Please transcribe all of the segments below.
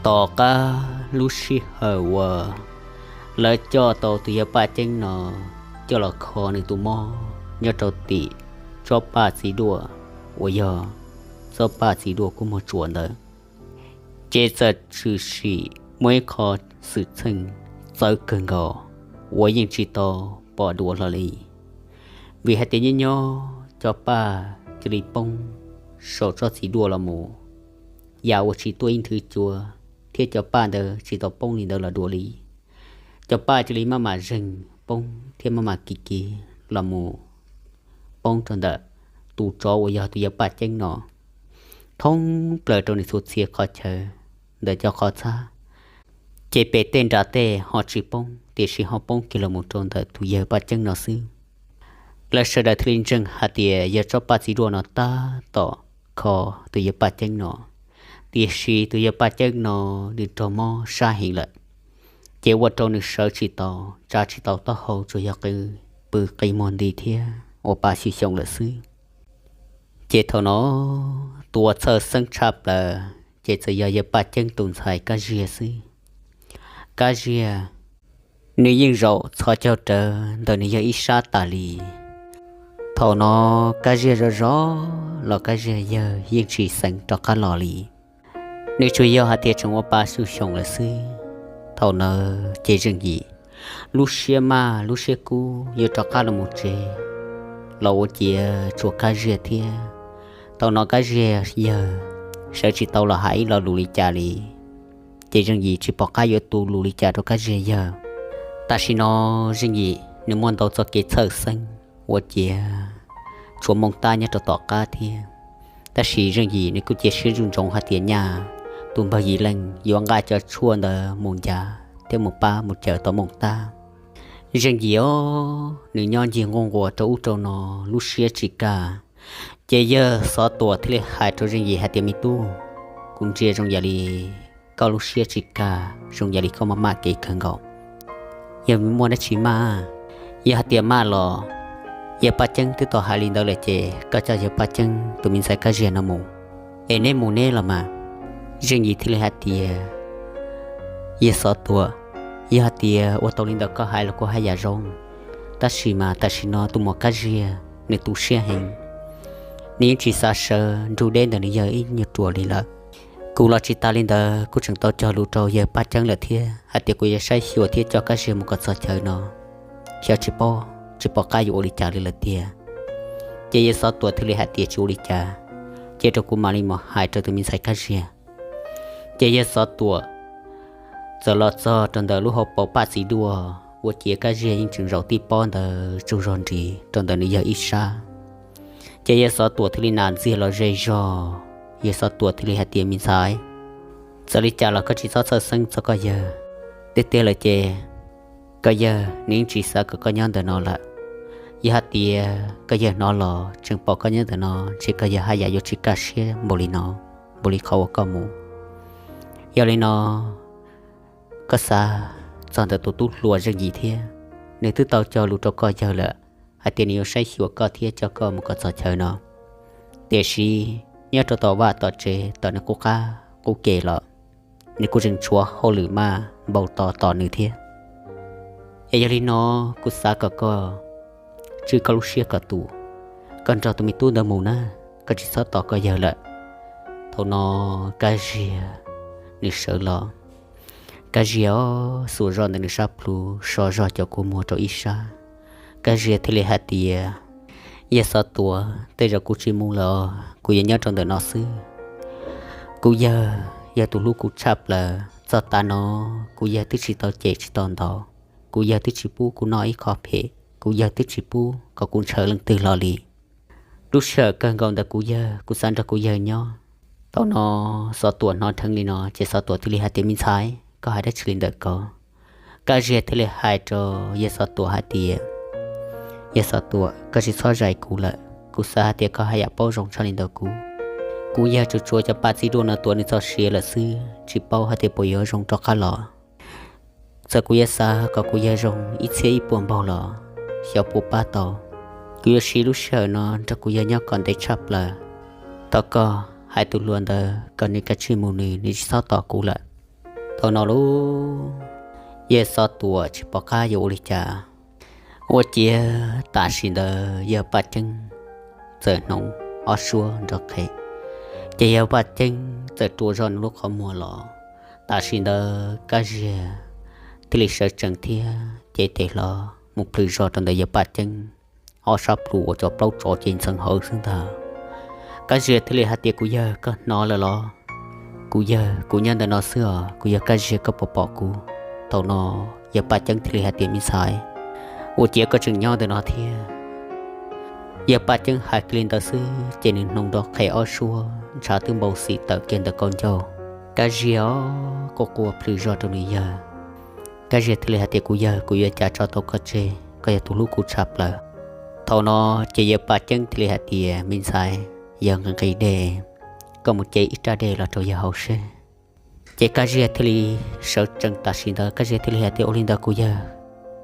Tom qab lub sij hawm uas lawv coj tau tus yawg Paj Ceeb no coj los kho nws tus mob nyob rau tim tsob paj txiv duaj uas yog tsob paj txiv duaj kub muag tsuas ntawd, ces txawm tshwm sim muaj ib qho xwm txheej txawv kawg nkaus uas yeej tsis tau pom dua hlo li. Vim hais tias nyob nyob cov paj cia li poob saum tsob txiv duaj los mus, yam uas tsis tuaj ib nthwv cua, thiab cov paj ntawd tsis tau poob li ntawd los dua li. Cov paj cia li maj mam zeeg poob thiab maj mam kiv kiv los mus poob rau ntawm tus tsov uas yog tus yawg Paj Ceeb no thoob plaws rau nws txhua txhia qhov chaw ntawm cov qhov txhab. Ces pem tej nram tej ho tsis poob, tiam sis ho poob kiag los mus rau ntawm tus yawg Paj Ceeb no xwb. Lawv sawv daws thiaj li ntseeg hais tias yog tsob paj txiv duaj no tab tom kho tus yawg Paj Ceeb no, tiam sis tus yawg Paj Ceeb no nws raug mob sab heev lawm, ces ua rau nws sawv tsis tau, tsa tsis tau taub hau, tsuas yog qw pw qi muag nti thiab ua pa xyw xyoos lawm xwb. Ces thaum no tus uas txhawj xeeb tshaj plaws ces txawm yog yawg Paj Ceeb tus ntxhais Kab Ziag xwb. Kab Ziag nws yeej zaum txhos caug rawv ntawm nws yawg ib sab tas li. Thaum no Kab Ziag zov zov los Kab Ziag yawg yeej tsis xeev rov qab los li. Nws tsuas yog hais tias tseem ua pa xyw xyoos lawm xwb. Thaum ntawd ces Zeej Yim lub siab maj lub siab kub yuav rov qab los mus tsev los ua ciav tsuas Kab Ziag thiab. Thaum no Kab Ziag yawg sawv tsis tau los hais ib lo lus li cas li, ces Zeej Yim tsis pom qab yuav tu lus li cas rau Kab Ziag yawg. Tam sim no Zeej Yim nws muaj ntau txoj kev txhawj xeeb ua ciav tshuav Mooj Tab nyob rau tom qab thiab. Tab sis Zeej Yim nws kuj cia siab ntsoov ntsoov hais tias nyaj tus npawg Yim Leej yuav nqa cov tshuaj ntawd mus ncav thiab mus pab mus cawm tau Mooj Tab. Zeej Yim os, nws nyob ncig nquj nquas rau ub rau no lub siab tsis kaj. Ces yawg Xov Tuam thiaj li hais rau Zeej Yim hais tias, me tub, kuv ntsia zoo yam li koj lub siab tsis kaj, zoo yam li koj maj maj kev kawg nkaus. Yog muaj dab tsi maj? Yog hais tias maj los yawg Paj Ceeb twb tau hais li ntawd lawm ces koj coj yawg Paj Ceeb tus me ntxhais Kab Ziag no mus es neb mus neb los mas. Zeej Yim thiaj li hais tias, yawg Xov Tuam, yog hais tias ua tau li ntawd koj hais los kuv haj yam zoo, tab sis mas tam sim no tus muam Kab Ziag nws tu siab heev, nws yeej tsis xav sawv nrug deb ntawm nws yawg ib nyuag ruam li lawm. Kuv los tsis tas li ntawd kuv tseem tau cog lus rau yawg Paj Ceeb lawm thiab hais tias kuv yuav saib xyuas thiab coj Kab Ziag mus kom txog chaw no, xyov tsis paub tsis pom qab yuav ua li cas li lawm tiag. Ces yawg Xov Tuam thiaj li hais tias tsis ua li cas, cia rau kuv mam li mus hais rau tus me ntxhais Kab Ziag. Ces yawg Xov Tuam txawm los txog rau ntawm lub hauv paus paj txiv duaj ua ciav Kab Ziag yeej tseem zaum tib pob ntawd tsaug zog nrig rau ntawm nws yawg ib sab. Ces yawg Xov Tuam thiaj li nas ntxiag los ze zog, yawg Xov Tuam thiaj li hais tias, me ntxhais, txawm li cas los koj tsis txhob txhawj xeeb txog koj yawg. Tiag tiag lawm ces koj yawg nws yeej tsis xav kom koj nyob ntawm no lawm. Yog hais tias koj yawg hnov los tseem pom koj nyob ntawm no ntshe koj yawg haj yam yuav tsis kaj siab npaum li no, npaum li qhov uas koj mus. Yog li no koj xav txog ntawm tus tub hluas Zeej Yim thiab, nws twb tau cog lus rau koj yawg lawm hais tias nws yuav saib xyuas koj thiab coj koj mus kom txog chaw no. Tiam sis nyob rau tom vaj tom tsev tom nws qub qab qub ke los nws kuj tseem tshuav hauj lwm maj npaum tos tos nws thiab. Es yog li no kuv xav kom koj tswj koj lub siab kom tus, koj nrog tus me tub ntawd mus na, koj tsis txhob tos koj yawg lawm. Thaum no Kab Ziag nws sawv los, Kab Ziag xuas zog ntawm nws sab plhu so zog cov kua muag rau ib sab. Kab Ziag thiaj li hais tias, yawg Xov Tuam, tej zaum kuv tsis mus lawm os, kuv yuav nyob rau ntawm no xwb. Kuv yawg yog tus hlub kuv tshaj plaws, txog tav no kuv yawg twb tsis tau cem tsis tau ntaus, kuv yawg twb tsis pub kuv noj ib qho phem, kuv yawg twb tsis pub kom kuv ntshaw leej twg hlo li. Lub sij hawm kawg nkaus ntawm kuv yawg, kuv xav nrog kuv yawg nyob. Thaum no Xov Tuam hnov dheev li no ces Xov Tuam thiaj li hais tias, me ntxhais, koj hais dab tsi li ntawm ko? Kab Ziag thiaj li hais rau yawg Xov Tuam hais tias, yawg Xov Tuam, koj tsis txhob zais kuv lawm, kuv xav hais tias koj haj yam paub zoo tshaj li ntawm kuv. Kuv yawg tsuas tshuav cov paj txiv duaj no tuav nws txoj sia lawm xwb, tsis paub hais tias puas yuav zoo rov qab los. Txawm kuv yuav xav kom kuv yawg zoo ib txhiab ib puas npaug los xyov puas pab tau. Kuv yuav siv lub sij hawm no nrog kuv yawg nyob kom ntev tshaj plaws. Thov koj hais tus hluas ntawd kom nws kav tsij mus nws, nws tsis txhob tos kuv lawm. Thaum no lub yawg Xov Tuam tsis pom qab yuav ua li cas, ua ciav tam sim ntawd yawg Paj Ceeb txawm hnoos ob suab nrov qhev, ces yawg Paj Ceeb txawm rua zog nws lub qhov muag los. Tam sim ntawd Kab Ziag thiaj li sawv tsees thiab cev tes hlo mus plhws zog rau ntawm yawg Paj Ceeb ob sab plhu uas cov plaub tsov ces ntxeev hawv xwb ntag. Kab Ziag thiaj li hais tias, Kuv yawg, koj hnov lawm los? Kuv yawg, kuv nyob ntawm no xwb os, kuv yawg Kab Ziag, koj puas pom kuv? Thaum no yawg Paj Ceeb thiaj li hais tias, Me ntxhais, ua ciav koj tseem nyob ntawm no thiab. Yawg Paj Ceeb hais kiag li ntawd xwb ces nws hnoos nrov qhev ob suab, ntshav twb npau xim tawm kiag ntawm kaum ncauj. Kab Ziag quaj quaj plhws zog rau nws yawg. Kab Ziag thiaj li hais tias, Kuv yawg, kuv yuav ua cas tso tau koj tseg, koj yog tus hlub kuv tshaj plaws. Thaum no ces yawg Paj Ceeb thiaj li hais tias, Me ntxhais, yawg nqhis nqhis dej, koj mus ce ib rab dej los rau yawg haus seb. Ces Kab Ziag thiaj li sawv tsees tam sim ntawd, Kab Ziag thiaj li hais tias, Ua li ntawd kuv yawg,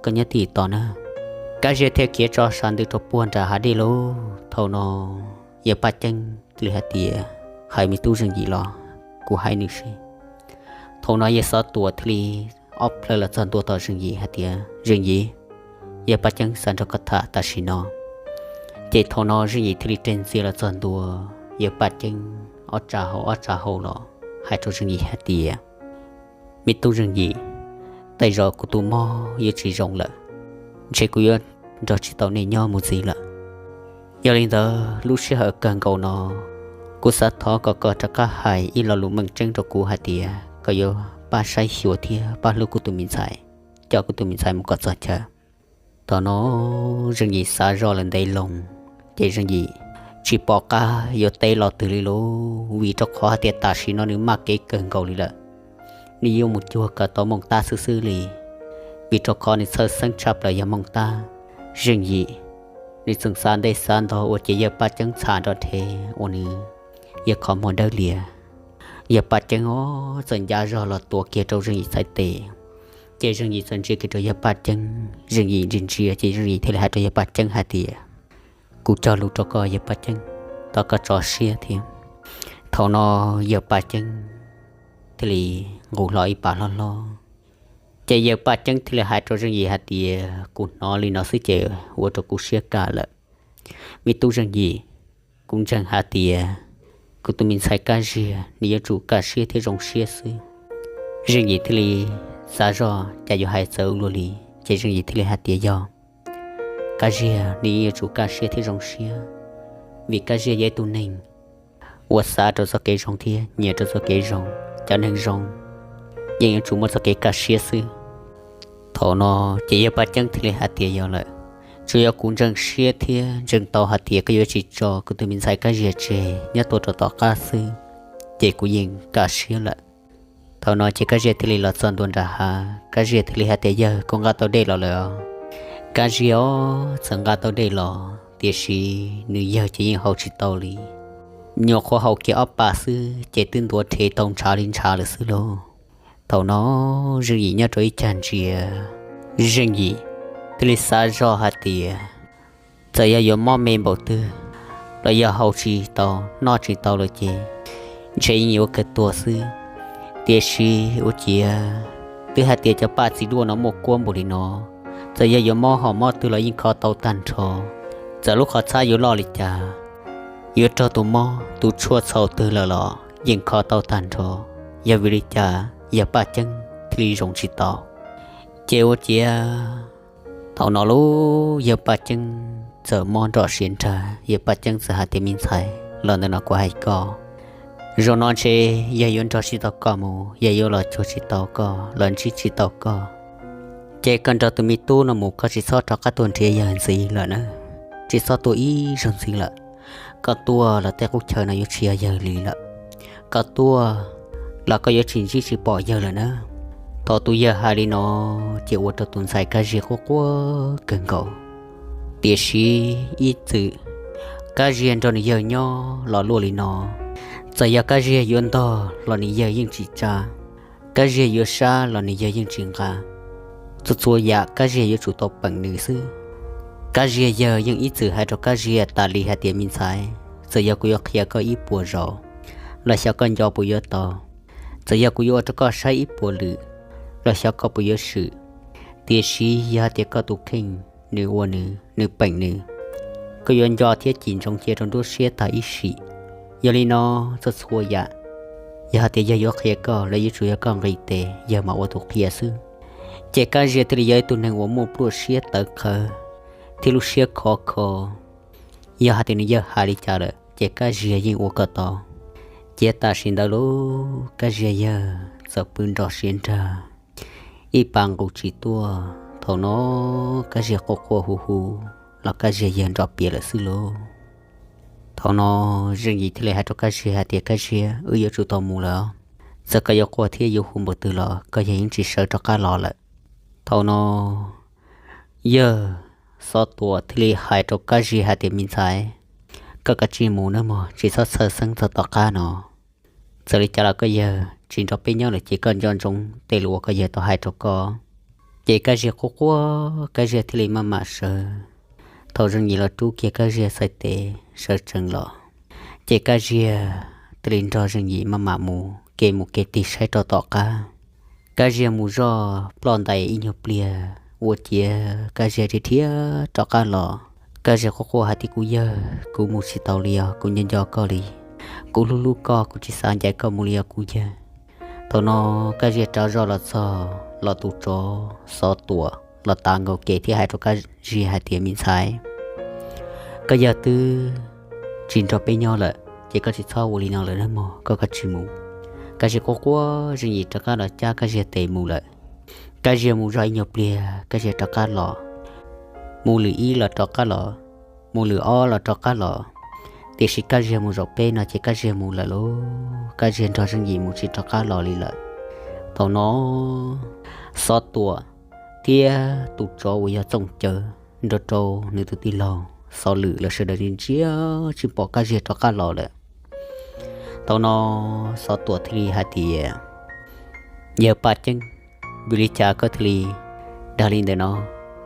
koj nyob tim tos na. Kab Ziag thiaj khiav tso sab ntws rau puag nram hav dej lauj. Thaum no yawg Paj Ceeb thiaj li hais tias, Hais me tub Zeej Yim los kuv hais nws seb. Thaum no yawg Xov Tuam thiaj li ob plhaw los txog ntua tom Zeej Yim hais tias, Zeej Yim, yawg Paj Ceeb xav nrog koj tham tam sim no. Ces thaum no Zeej Yim thiaj li reg ntxias los txog ntua, yawg Paj Ceeb ob tsa hau ob tsa hau los hais rau Zeej Yim hais tias, Me tub Zeej Yim, tej zaum kuv tus mob yuav tsis zoo lawm, ntshe kuv yuav nrog tsis tau nej nyob mus ntxiv lawm. Yog li ntawd lub sij hawm kawg nkaus no, kuv xav thov kom koj rov qab hais ib lo lus meej tseeb rau kuv hais tias koj yuav pab saib xyuas thiab pab hlub kuv tus me ntxhais, coj kuv tus me ntxhais mus kom txog chaw. Thaum no Zeej Yim xav zoj lawm ntev loo, ces Zeej Yim tsis pom qab yuav teb lo twg li lauj, vim rau qhov hais tias tam sim no nws maj kev kawg nkaus li lawm. Nws yuav mus cuag kom tau Mooj Tab xwb xwb li, vim rau qhov nws txhawj xeeb tshaj plaws yog Mooj Tab. Zeej Yim nws txeem xav ntev xav ntau ua ciav yawg Paj Ceeb txham nrov rhe ua nws yawg qhov muag dawb lias. Yawg Paj Ceeb os txawm ncaj zog los tuav kiag rau Zeej Yim txhais tes, ces Zeej Yim txawm ntsia kiag rau yawg Paj Ceeb, Zeej Yim ntsia ntsia ces Zeej Yim thiaj li hais rau yawg Paj Ceeb hais tias, Kuv cog lus rau koj yawg Paj Ceeb, thov koj tso siab thiab. Thaum no yawg Paj Ceeb thiaj li nqus hlo ib pas hlob hlob, ces yawg Paj Ceeb thiaj li hais rau Zeej Yim hais tias, Kuv hnov li no xwb ces ua rau kuv siab kaj lawm. Me tub Zeej Yim, kuv ntseeg hais tias kuv tus me ntxhais Kab Ziag nws yuav tsum kaj siab thiab zoo siab xwb. Zeej Yim thiaj li xav zoj cas yuav hais txawv ua luaj li, ces Zeej Yim thiaj li hais tias, Yog, Kab Ziag nws yeej yuav tsum kaj siab thiab zoo siab, vim Kab Ziag yog ib tug neeg uas xav rau txoj kev zoo thiab nyiam rau txoj kev zoo. Cov neeg zoo yeej yuav tsum muaj txoj kev kaj siab xwb. Thaum no ces yawg Paj Ceeb thiaj li hais tias, Yog lawm, tsuas yog kuv ntseeg siab thiab ntseeg tau hais tias koj yuav tsis tso kuv tus me ntxhais Kab Ziag tseg nyob tuaj rau tom qab xwb, ces kuv yeej kaj siab lawm. Thaum no ces Kab Ziag thiaj li los txog ntua nram hav, Kab Ziag thiaj li hais tias, Yawg, kuv nqa tau dej los lawm os. Kab Ziag os txawm nqa tau dej los, tiam sis nws yawg ces yeej haus tsis tau li. Nyuam qhuav haus kiag ob pas xwb ces twb ntuav rhe tau ntshav li ntshav lawm xwb lauj. Thaum no Zeej Yim nyob rau ib cag ntsia, Zeej Yim thiaj li xav zoj hais tias, txawm yog yuav mob me npaum twg los yog haus tsis tau noj tsis tau lawm ces ntshe yeej yuav kawg tuag xwb. Tiam sis ua ciav twb hais tias cov paj txiv duaj no muaj kuab npaum li no, txawm yog yuav mob hom mob twg los yeej kho tau tag nrho. Txawm lub qhov txhab yuav loj li cas, yuav raug tus mob tus tshuaj txhaum twg lawm los yeej kho tau tag nrho. Yog vim li cas yawg Paj Ceeb thiaj li zoo tsis tau? Ces ua ciav thaum no lub yawg Paj Ceeb txawm mob nrom siav nrag, yawg Paj Ceeb txawm hais tias, Me ntxhais, los ntawm no kuv hais koj, zaum no ntshe yawg yuav nrog tsis tau koj mus, yawg yuav los cuag tsis tau koj, los ntsib tsis tau koj. Ces koj nrog tus me tub no mus, koj tsis txhob rov qab tuaj nrhiav yawg ntxiv lawm na, tsis txhob tuaj ib zaug ntxiv lawm. Koj tuaj los tej qub chaw no yuav tsis yog yawg li lawm, koj tuaj los koj yuav tsis ntsib tsis pom yawg lawm na. Thaum tus yawg hais li no, ces ua rau tus ntxhais Kab Ziag quaj quaj kawg nkaus. Tiam sis ib txwm Kab Ziag nrog nws yawg nyob los luaj li no, txawm yog Kab Ziag yuav ntog los nws yawg yeej tsis tsa, Kab Ziag yuav sab los nws yawg yeej tsis nqa. Txhua txhua yam Kab Ziag yuav tsum tau peem nws xwb. Kab Ziag yawg yeej ib txwm hais rau Kab Ziag tas li hais tias, Me ntxhais, txawm yog kuv yuav qhia koj ib puas zaus los xyov koj nco puas yuav tau. Txawm yog kuv yuav ua rau koj saib ib puas lwm los xyov koj puas yuav swm, tiam sis yog hais tias koj tus kheej nws ua nws, nws peem nws, koj yuav nco thiab cim ntsoov cia rau nruab siab tag ib sim. Yog li no, txhua txhua yam, yog hais tias yawg yuav qhia koj los yuav tsum yog koj nqis tes yawg mam ua tus qhia xwb. Ces Kab Ziag thiaj li yog ib tug neeg uas muaj pluaj siab tawv qhawv thiab lub siab khov kho. Yog hais tias nws yawg hais li cas lawm ces Kab Ziag yeej ua kom tau. Ces tam sim ntawd lauj, Kab Ziag yawg txawm pw nrog siav nrag, ib pas nqus tsis tuaj. Thaum no Kab Ziag quaj quaj hu hu los Kab Ziag yawg nrov piav lawm xwb lauj. Thaum no Zeej Yim thiaj li hais rau Kab Ziag hais tias, Kab Ziag, wb yuav tsum tau mus lawm os. Txawm koj yuav quaj thiab yuav hu npaum twg los koj yawg yeej tsis sawv rov qab los lawm. Thaum no yawg Xov Tuam thiaj li hais rau Kab Ziag hais tias, Me ntxhais, koj kav tsij mus nawb mog, tsis txhob txhawj xeeb txog tom qab no. Txawm li cas los koj yawg tsis nrog peb nyob lawm ces koj nco ntsoov tej lus uas koj yawg tau hais rau koj. Ces Kab Ziag quaj quaj, Kab Ziag thiaj li maj mam sawv. Thaum Zeej Yim los rub kiag Kab Ziag txhais tes sawv tsees los, ces Kab Ziag thiaj li nrog Zeej Yim maj mam mus kev mus kev tig saib rau tom qab. Kab Ziag mus zoj ploj ntais ib nyuag pliag, ua ciav Kab Ziag dhia dhia rov qab los. Kab Ziag quaj quaj hais tias, Kuv yawg, kuv mus tsis tau li os, kuv nco nco koj li. Kuv hlub hlub koj, kuv tsis xav ncaim koj mus li os kuv yawg. Thaum no Kab Ziag rov zoj los txog los tus tsov Xov Tuam los tav nkaus kev thiab hais rau Kab Ziag hais tias, Me ntxhais, koj yawg twb tsis nrog peb nyob lawm ces koj tsis txhob ua li no lawm nawb mog, koj kav tsij mus. Kab Ziag quaj quaj, Zeej Yim rov qab los cab Kab Ziag tes mus lawm. Kab Ziag mus zoj ib nyuag pliag, Kab Ziag rov qab los. Mus lwm ib los rov qab los, mus lwm ob los rov qab los. Tiam sis Kab Ziag mus zaum peb no ces Kab Ziag mus lawm lauj, Kab Ziag nrog Zeej Yim mus tsis rov qab los li lawm. Thaum no Xov Tuam thiab tus tsov uas yog Txooj Cawv nrog rau nws tus tij laug Xov Lwm lawv sawv daws ntsia tsis pom Kab Ziag rov qab los lawm. Thaum no Xov Tuam thiaj li hais tias, Yawg Paj Ceeb, vim li cas koj thiaj li dag li ntawm no?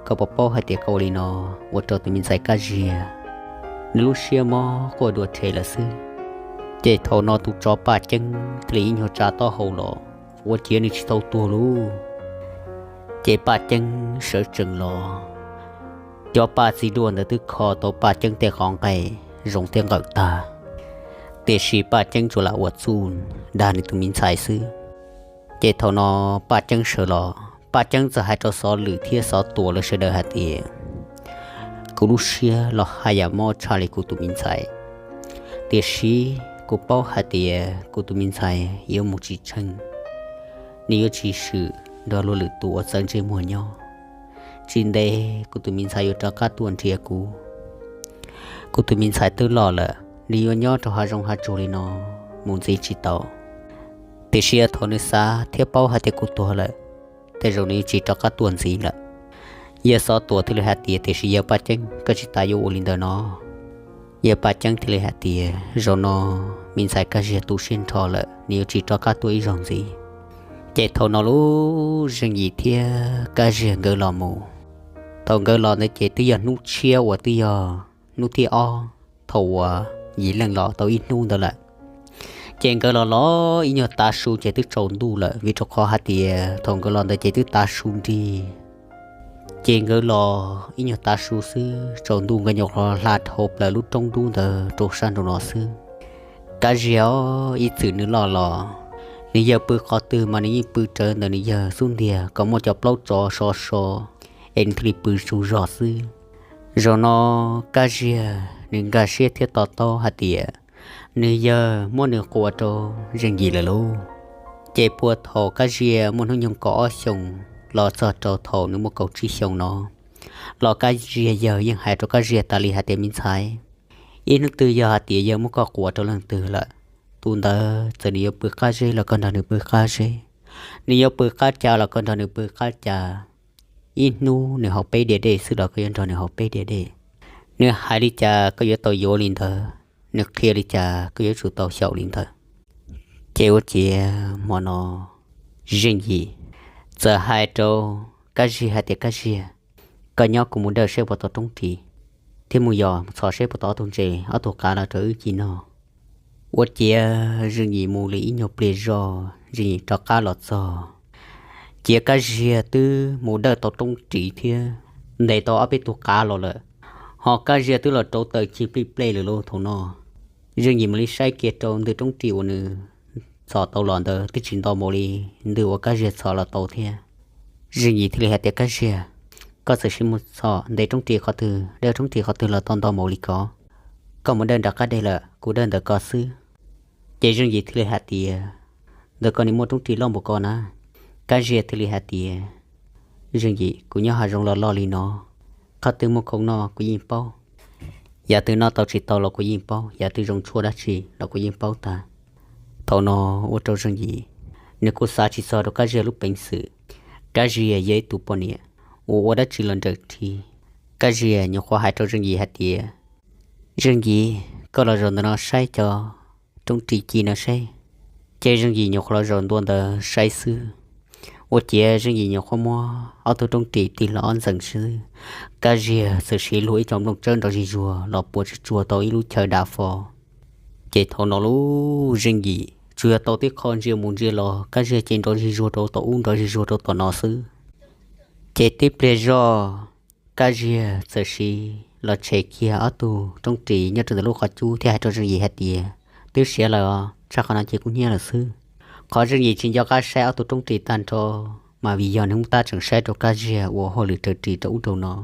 Koj puas paub hais tias koj ua li no ua rau tus me ntxhais Kab Ziag nws lub siab mob quaj dua rhe lawm xwb. Ces thaum no tus tsov Paj Ceeb thiaj li ib nyuag tsa taub hau los, ua ciav nws tsis tau tuag lauj. Ces Paj Ceeb sawv tsees los, cov paj txiv duaj ntawd twb kho tau Paj Ceeb tej qhov nqaij zoo tej nqawm tag, tiam sis Paj Ceeb tsuas lam ua txuj dag nws tus me ntxhais xwb. Ces thaum no Paj Ceeb sawv los, Paj Ceeb txawm hais rau Xov Lwm thiab Xov Tuam lawv sawv daws hais tias, Kuv lub siab los haj yam mob tshaj li kuv tus me ntxhais, tiam sis kuv paub hais tias kuv tus me ntxhais yuav mus tsis tsheej, nws yuav tsis swm nrog luag lwm tus uas txawv ntsej muag nyob. Tsis ntev kuv tus me ntxhais yuav rov qab tuaj nrhiav kuv. Kuv tus me ntxhais twb loj lawm, nws yuav nyob rau hav zoov hav tsuag li no mus ntxiv tsis tau. Tiam sis thaum nws xav thiab paub hais tias kuv tuag lawm, tej zaum nws yuav tsis rov qab tuaj ntxiv lawm. Yawg Xov Tuam thiaj li hais tias, Tiam sis yawg Paj Ceeb, koj tsis tas yuav ua li ntawd no. Yawg Paj Ceeb thiaj li hais tias, Zaum no me ntxhais Kab Ziag tu siab nrho lawm, nws yuav tsis rov qab tuaj ib zaug ntxiv. Ces thaum no lub Zeej Yim thiab Kab Ziag nkawd los mus. Thaum nkawd los ntawd ces twb yog hnub tshiab uas twb yog hnub thib ob thaum uas Yim Leej los tau ib hnub ntawd lawm. Ces nkawd los los ib nyuag tav su ces twb tsaus ntuj lawm, vim rau qhov hais tias thaum nkawd los ntawd ces twb tav su nrig. Ces nkawd los ib nyuag tav su xwb, tsaus ntuj nkawd nyuam qhuav hla dhau plaws lub roob dub ntawd rau sab nraum no xwb. Kab Ziag ib txwm nws loj los, nws yawg pw qhov twg mas nws yeej pw rawv ntawm nws yawg xub ntiag kom muaj cov plaub tsov so so, es nws thiaj li pw tsaug zog xwb. Zaum no Kab Ziag nws nkag siab thiab to taub hais tias nws yawg muab nws qua rau Zeej Yim lawm lauj. Ces puag thaum Kab Ziag muaj hnub nyoog kaum ob xyoos los txog rau thaum nws muaj kaum tsib xyoos no, los Kab Ziag yawg yeej hais rau Kab Ziag tas li hais tias, Me ntxhais, ib hnub twg yog hais tias yawg muab koj qua rau leej twg lawm, tus ntawd txawm nws yuav pw qab zeb los koj nrog nws pw qab zeb, nws yuav pw qab ca los koj nrog nws pw qab ca. Ib hnub nws haus peb diav dej xwb los koj yuav nrog nws haus peb diav dej. Nws hais li cas koj yuav tau yuav li ntawd, nws qhia li cas koj yuav tsum tau xyaum li ntawd. Ces ua ciav hmo no Zeej Yim txawm hais rau Kab Ziag hais tias, Kab Ziag, koj nyob kuv mus dawj seb puas tau roob ris, thiab mus yos txhos seb puas tau ob tug ntses ob tug qav los rau wb ci noj. Ua ciav Zeej Yim mus li ib nyuag pliag zog, Zeej Yim rov qab los txog, cia Kab Ziag twb mus dawj tau roob ris thiab ntes tau ob peb tug qav los lawm, ho Kab Ziag twb los rauv taws cig plij plej lawm lauj. Thaum no Zeej Yim mam li saib kiag rau ntws roob ris uas nws txhom tau los ntawd twb tsis nto npaum li ntws uas Kab Ziag txhom los tau thiab. Zeej Yim thiaj li hais tias, Kab Ziag, koj txawm sim mus txhom ntes roob ris qhov twg, dawj roob ris qhov twg los tau nto npaum li ko? Koj mus dawj nram qab deg lawm, kuv dawj ntawm ko xwb. Ces Zeej Yim thiaj li hais tias, ntawm koj nim muaj roob ris loj npaum ko na? Kab Ziag thiaj li hais tias, Zeej Yim, kuv nyob hav zoov los loj li no, qhov twg muaj khoom noj kuv yeej paub, yam twg noj tau tsis tau los kuv yeej paub, yam twg zoo tshuaj dab tsi los kuv yeej paub tag. Thaum no ua rau Zeej Yim, nws kuj xav tsis txog rau Kab Ziag lub peev xwm. Kab Ziag yog ib tug poj niam uas ua dab tsi los nrawm ri. Kab Ziag nyuam qhuav hais rau Zeej Yim hais tias, Zeej Yim, koj los zaum ntawm no saib cov roob ris ci no seb. Ces Zeej Yim nyuam qhuav los zaum ntua ntawd saib xwb, ua ciav Zeej Yim nyuam qhuav muab ob tug roob ris tig los ob ntxees xwb, Kab Ziag txawm siv luag ib co nplooj tsawb nrov zig zuag los puas tsuag tsuag tau ib lub chaw dav fo. Ces thaum no lauj, Zeej Yim tsuas yog tau tib qho ntsia mus ntsia los Kab Ziag ces nrov zig zuag rau tom ub nrov zig zuag rau tom no xwb. Ces tib pliag zoj, Kab Ziag txawm siv los tshem kiag ob tug roob ris nyob rau ntawm lub qhov cub thiab hais rau Zeej Yim hais tias, twb siav lawm os, tshaj qhov no ces kuj hnyiab lawm xwb. Qhov Zeej Yim tsis nco qab saib ob tug roob ris tag nrho, mas vim yog nws tab tseem saib rau Kab Ziag uas hauj lwm raws ris rau ub rau no.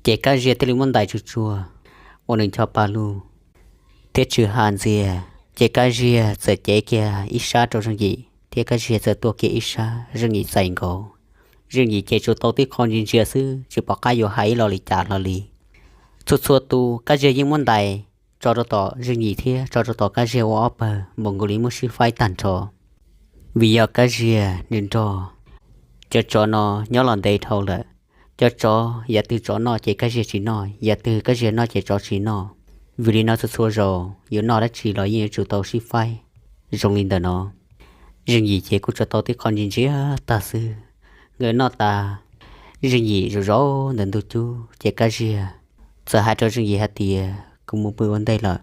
Ces Kab Ziag thiaj li muab ntais tsuag tsuag ua nws ncho pa lug thiab tsw ha ntxiag. Ces Kab Ziag txawm cev kiag ib sab rau Zeej Yim thiab Kab Ziag txawm tuaj kiag ib sab, Zeej Yim txais nkaus. Zeej Yim ces tsuas tau tib qho ntsia ntsia xwb, tsis pom qab yuav hais ib lo li cas hlo li. Txhua txhua tus Kab Ziag yeej muab ntais tso rau tom Zeej Yim thiab tso rau tom Kab Ziag ua ob pawg npaum nkaus li muab sib faib tag nrho. Vim yog Kab Ziag nws nrog cov tsov no nyob los ntev dhau lawm. Cov tsov, yam twg tsov noj ces Kab Ziag tsis noj, yam twg Kab Ziag noj ces tsov tsis noj. Vim li no txhua txhua zaus yuav noj dab tsi los yeej yuav tsum tau sib faib zoo li ntawm no. Zeej Yim ces kuj tsuas tau tib qho ntsia ntsia tag xwb. Nkawd noj tas, Zeej Yim zaum zaum ntawm ntug cub ces Kab Ziag txawm hais rau Zeej Yim hais tias, kuv mus pw ua ntej lawm.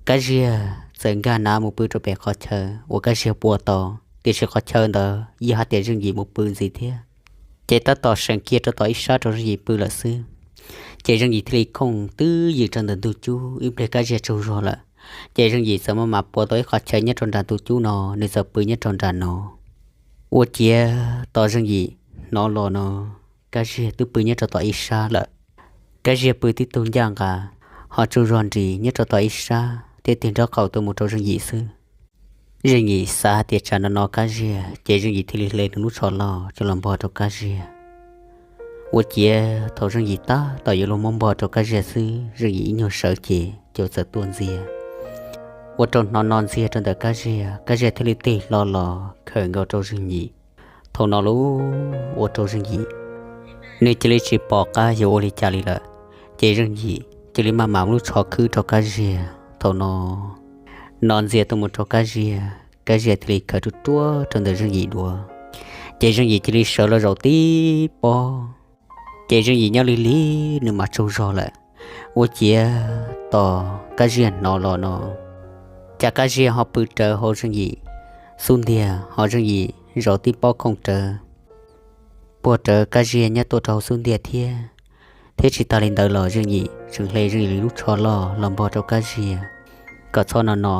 Kab Ziag txawm nkag nav mus pw rau pem qhov chaw uas Kab Ziag pua tau, tiam sis qhov chaw ntawd yog hais tias Zeej Yim mus pw ntxiv thiab, ces tab tom seem kiag rau tom ib sab rau Zeej Yim pw lawm xwb. Ces Zeej Yim thiaj li khooj twb ywm rau ntawm ntug cub ib pliag Kab Ziag tsaug zog lawm. Ces Zeej Yim txawm maj mam pua tau ib qhov chaw nyob rau nram ntug cub no, nws txawm pw nyob rau nram no. Ua ciav tos Zeej Yim hnov los no, Kab Ziag twb pw nyob rau tom ib sab lawm. Kab Ziag pw tib tug ncaj nqa, ho tsaug zog nris nyob rau tom ib sab thiab tig nraub qaum tuaj mus rau Zeej Yim xwb. Zeej Yim xav hais tias tsam no no Kab Ziag, ces Zeej Yim thiaj li hle nws lub tsho loj coj los npog rau Kab Ziag. Ua ciav thaum Zeej Yim tab tom yuav luag muab npog rau Kab Ziag xwb, Zeej Yim ib nyuag sawv ces cau txawm tuaj ntxiag, ua rau hnov no ntxiag rau ntawm Kab Ziag, Kab Ziag thiaj li tig hlo los khawm nkaus rau Zeej Yim. Thaum no lauj, ua rau Zeej Yim nws cia li tsis pom qab yuav ua li cas li lawm, ces Zeej Yim cia li maj mam lub tsho khwb rau Kab Ziag. Thaum no no ntxiag tuaj mus rau Kab Ziag, Kab Ziag thiaj li khawm ruaj ruaj rau ntawm Zeej Yim dua, ces Zeej Yim cia li sawv los zaum tib pob. Ces Zeej Yim nyob lig lig nws mam tsaug zog lawm. Ua ciav tos Kab Ziag hnov los no, cas Kab Ziag ho pw rawv hauv Zeej Yim xub ntiag, ho Zeej Yim zaum tib pob khooj rawv puag rawv Kab Ziag nyob tuaj rau hauv xub ntiag thiab. Thiab tsis tas li ntawd los Zeej Yim tseem hle Zeej Yim lub tsho loj los npog rau Kab Ziag kom txhob no no.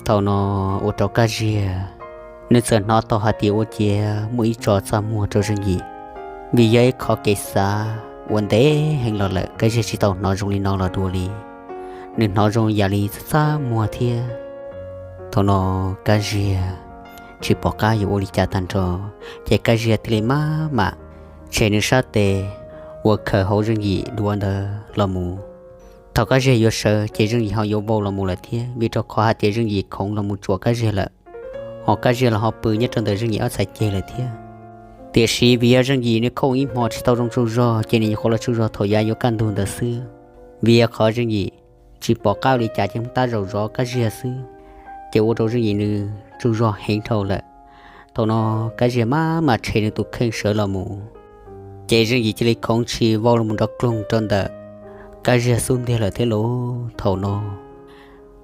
Thaum no ua rau Kab Ziag nws txawm hnov tau hais tias ua ciav muaj ib tso txaj muag rau Zeej Yim, vim yog ib qho kev xav uas ntev heev los lawm Kab Ziag tsis tau hnov zoo li no los dua li. Nws hnov zoo yam li txaj txaj muag thiab. Thaum no Kab Ziag tsis pom qab yuav ua li cas tag nrho, ces Kab Ziag thiaj li maj mam tshem nws sab tes uas khawm hauv Zeej Yim dua ntawd los mus. Thaum Kab Ziag yuav sawv ces Zeej Yim ho yuav vau los mus lawm thiab, vim rau qhov hais tias Zeej Yim khoov los mus tsuam Kab Ziag lawm, ho Kab Ziag los ho pw nyob rau ntawm Zeej Yim ob txhais ceg lawm thiab. Tiam sis vim yog Zeej Yim nws khooj ib hmo tsis tau zoo tsaug zog ces nws nyuam qhuav los tsaug zog thaum yav yuav kaj ntug ntawd xwb. Vim yog qhov Zeej Yim tsis pom qab ua li cas ces tab zaum zov Kab Ziag xwb, ces ua rau Zeej Yim nws tsaug zog heev dhau lawm. Thaum no Kab Ziag maj mam tshem nws tus kheej sawv los mus, ces Zeej Yim cia li khoov tshis vau los mus nrov kloog rau ntawm Kab Ziag xub ntiag lawm thiab lauj. Thaum no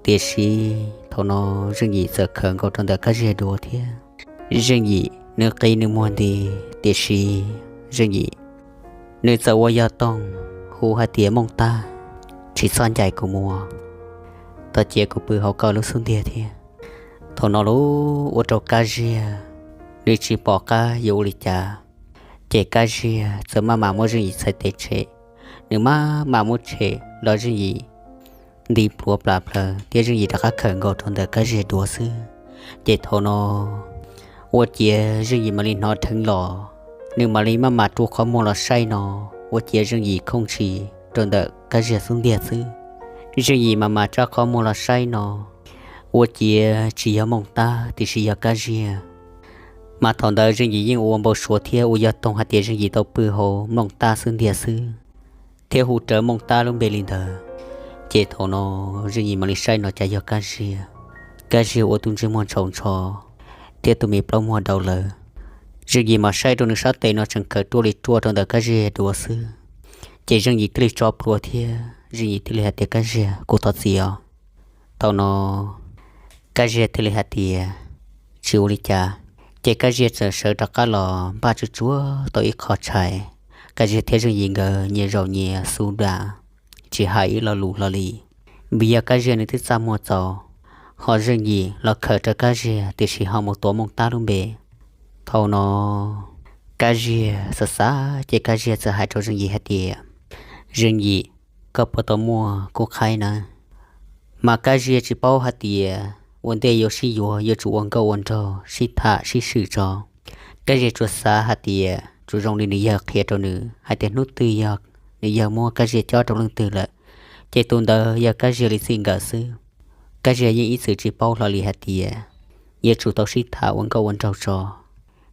Tiam sis thaum no Zeej Yim txawm khawm nkaus rau ntawm Kab Ziag duav thiab. Zeej Yim nws qi nws muag nti, tiam sis Zeej Yim nws txawm ua yog toog hu hais tias, Mooj Tab, tsis txhob ncaim kuv mus, tos cia kuv pw hauv koj lub xub ntiag thiab. Thaum no lub ua rau Kab Ziag nws tsis pom qab yuav ua li cas, ces Kab Ziag txawm maj mam muab Zeej Yim txhais tes tshem. Nws maj mam muab tshem los Zeej Yim nti pluav plas plhawv thiab Zeej Yim rov qab khawm nkaus rau ntawm Kab Ziag duav xwb. Ces thaum no ua ciav Zeej Yim mam li hnov dheev los, nws mam li maj mam rua qhov muag los saib no, ua ciav Zeej Yim khooj tsis rau ntawm Kab Ziag xub ntiag xwb. Zeej Yim maj mam rua qhov muag los saib no, ua ciav tsis yog Mooj Tab tiam sis yog Kab Ziag. Mas thaum ntawd Zeej Yim yeej ua npau suav thiab ua yog toog hais tias Zeej Yim tau pw hauv Mooj Tab xub ntiag xwb, thiab hu rawv Mooj Tab lub npe li ntawd. Ces thaum no Zeej Yim mam li saib no cas yog Kab Ziag. Kab Ziag ua tus ntsej muag ntshau ntsho thiab tus me plaub muag daus lawm. Zeej Yim mam saib rau nws sab tes no tseem khawm ruaj li ruaj rau ntawm Kab Ziag duav xwb. Ces Zeej Yim thiaj li tso plhuav thiab Zeej Yim thiaj li hais tias, Kab Ziag, kuv thov txim os. Thaum no Kab Ziag thiaj li hais tias, Tsis ua li cas. Ces Kab Ziag txawm sawv rov qab los npaj tsuj tsuav tau ib qho tshais. Kab Ziag thiab Zeej Yim nkawd nyias zaum nyias xu dam, tsis hais ib lo lus hlo li, vim yog Kab Ziag nws twb txaj muag txaus, ho Zeej Yim los khawm rawv Kab Ziag tiam sis ho mus tuav Mooj Tab lub npe. Thaum no Kab Ziag xav xav ces Kab Ziag txawm hais rau Zeej Yim hais tias, Zeej Yim, koj puas tau muaj kub qhaib na? Mas Kab Ziag tsis paub hais tias ua ntej yuav sib yuav yuav tsum ua nkauj ua nraug sib tham sib swm tso. Kab Ziag tsuas xav hais tias tsuas zoo li nws yawg qhia rau nws hais tias hnub twg yog nws yawg muab Kab Ziag cob rau leej twg lawm, ces tus ntawd yog Kab Ziag li txij nkawm xwb. Kab Ziag yeej ib txwm tsis paub hlo li hais tias yuav tsum tau sib tham ua nkauj ua nraug tso,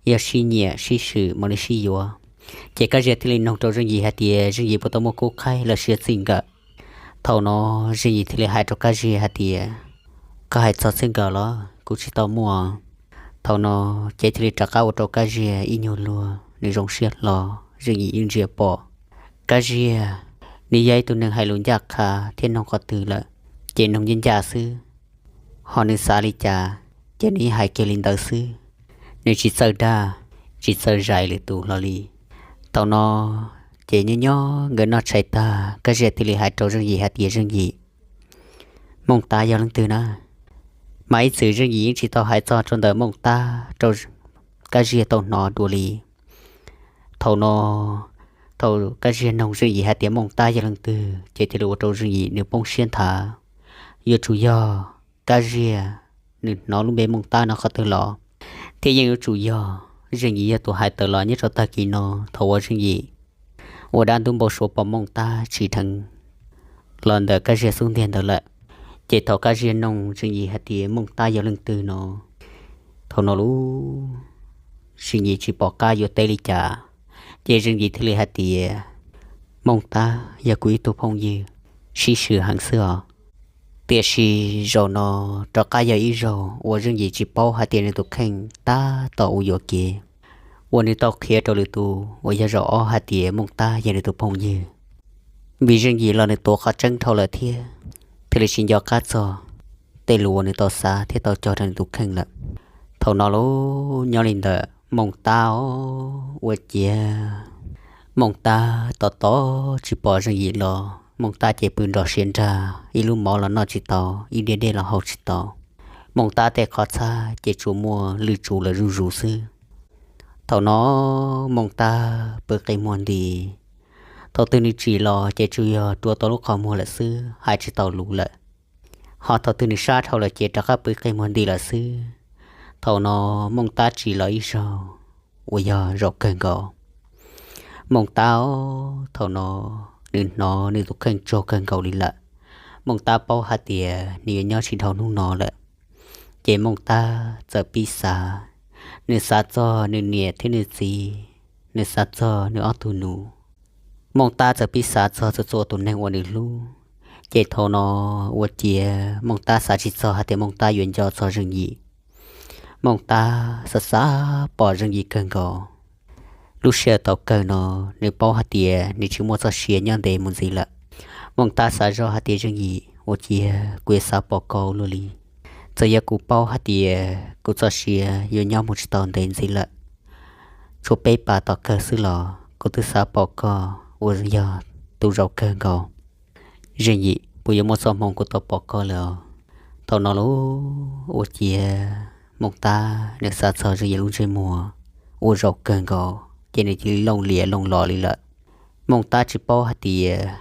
yog sib nyiam sib swm mam li sib yuav. Ces Kab Ziag thiaj li noog rau Zeej Yim hais tias Zeej Yim puas tau muaj kub qhaib los sis txij nkawm. Thaum no Zeej Yim thiaj li hais rau Kab Ziag hais tias, Koj hais txog txij nkawm los kuv tsis tau muaj. Thaum no ces thiaj li rov qab ua rau Kab Ziag ib nyuag luag nws zoo siab hlo. Zeej Yim yeej ntsia pom Kab Ziag nws yog ib tug neeg hais lus ncaj qha thiab noog qhov twg lawm ces noog ncaj ncaj xwb, ho nws xav li cas ces nws yeej hais kiag li ntawd xwb. Nws tsis txawj dag, tsis txawj zais lwm tus hlo li. Thaum no ces nyob nyob nkawd noj tshais tag Kab Ziag thiaj li hais rau Zeej Yim hais tias, Zeej Yim, Mooj Tab yog leej twg na? Mas ib txwm Zeej Yim yeej tsis tau hais txog rau ntawm Mooj Tab rau Kab Ziag tau hnov dua li. Thaum no thaum Kab Ziag noog Zeej Yim hais tias Mooj Tab yog leej twg ces thiaj li ua rau Zeej Yim nws poob siab nthav. Yuav tsum yog Kab Ziag nws hnov lub npe Mooj Tab no qhov twg los, thiab yeej yuav tsum yog Zeej Yim yog tus hais tawm los nyob rau tag kis no thaum uas Zeej Yim ua dab ntub npau suav pom Mooj Tab tsim dheev los ntawm Kab Ziag xub ntiag ntawd lawm. Ces thaum Kab Ziag noog Zeej Yim hais tias Mooj Tab yog leej twg no, thaum no lub Zeej Yim tsis pom qab yuav teb li cas, ces Zeej Yim thiaj li hais tias, Mooj Tab yog kuv ib tug phooj ywg sib swm heev xwb os. Tiam sis zaum no rov qab yog ib zaug uas Zeej Yim tsis paub hais tias nws tus kheej tab tom ua yuam kev uas nws tau qhia rau lwm tus uas yog zaum ob hais tias Mooj Tab yog nws tus phooj ywg. Vim Zeej Yim los nws tuav qhov tseeb dhau lawm thiab, thiaj li tsis nco qab txog tej lus uas nws tau xav thiab tau cog rau nws tus kheej lawm. Thaum no lub nyob li ntawm Mooj Tab os, ua ciav Mooj Tab tos tos tsis pom Zeej Yim los, Mooj Tab ces pw nrog siav nrag, ib lub mov los noj tsis tau, ib diav dej los haus tsis tau. Mooj Tab tej qhov txhab ces tsuas muaj lwj tsuv lawm zuj zus xwb. Thaum no Mooj Tab pw qi muag nti, thaum twg nws tsim los ces tsuas yog rua tau lub qhov muag lawm xwb, hais tsis tau lus lawm. Ho thaum twg nws sab dhau lawm ces rov qab pw qi muag nti lawm xwb. Thaum no Mooj Tab tsim los ib zaug uas yog zaum kawg nkaus. Mooj Tab os, thaum no nws hnov nws tus kheej tsaug kawg nkaus li lawm. Mooj Tab paub hais tias nws yuav nyob tsis dhau hnub no lawm. Ces Mooj Tab txawm pib xav, nws xav txog nws niam thiab nws txiv, nws xav txog nws ob tug nus. Mooj Tab txawm pib xav txog txhua txhua tus neeg uas nws hlub. Ces thaum no ua ciav Mooj Tab xav tsis txog hais tias Mooj Tab yuav nco txog Zeej Yim. Mooj Tab xav xav pom Zeej Yim kawg nkaus. Lub sij hawm thaum kawg no nws paub hais tias nws tsis muaj txoj sia nyob ntev mus ntxiv lawm. Mooj Tab xav zoj hais tias Zeej Yim, ua ciav kuv yuav xav pom koj ua luaj li. Txawm yog kuv paub hais tias kuv txoj sia yuav nyob mus tsis tau ntev ntxiv lawm, tshuav peb pas tom kawg xwb los kuv twb xav pom koj ua yog tus zaum kawg nkaus. Zeej Yim, puas yuav muaj txoj hmoo kuv tau pom koj lawm os? Thaum no lauj, ua ciav Mooj Tab nws xav txog Zeej Yim lub ntsej muag ua zaum kawg nkaus ces nws cia li looj lias looj los li lawm. Mooj Tab tsis paub hais tias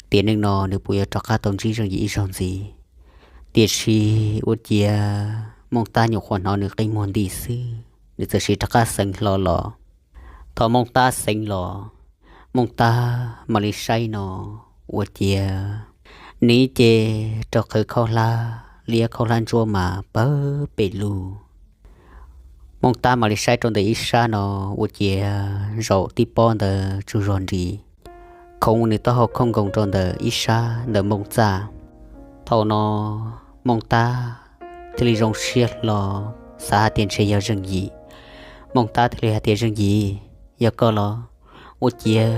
tiam neej no nws puas yuav rov qab tau ntsib Zeej Yim ib zaug ntxiv. Tiam sis ua ciav Mooj Tab nyuam qhuav hnov nws qi muag nti xwb, nws txawm siv rov qab xeev hlo los. Thaum Mooj Tab xeev los, Mooj Tab mam li saib no, ua ciav nws ib ce rau qhwv khaub hlab liab khaub hlab ntsuab mas pawg pes lug. Mooj Tab mam li saib rau ntawm ib sab no, ua ciav zaum tib pob ntawd tsaug zog nris, khoov nws taub hau khooj nkoos rau ntawm ib sab ntawm Mooj Txaj. Thaum no Mooj Tab thiaj li zoo siab hlo, xav hais tias ntshe yog Zeej Yim. Mooj Tab thiaj li hais tias, Zeej Yim, yog koj los? Ua ciav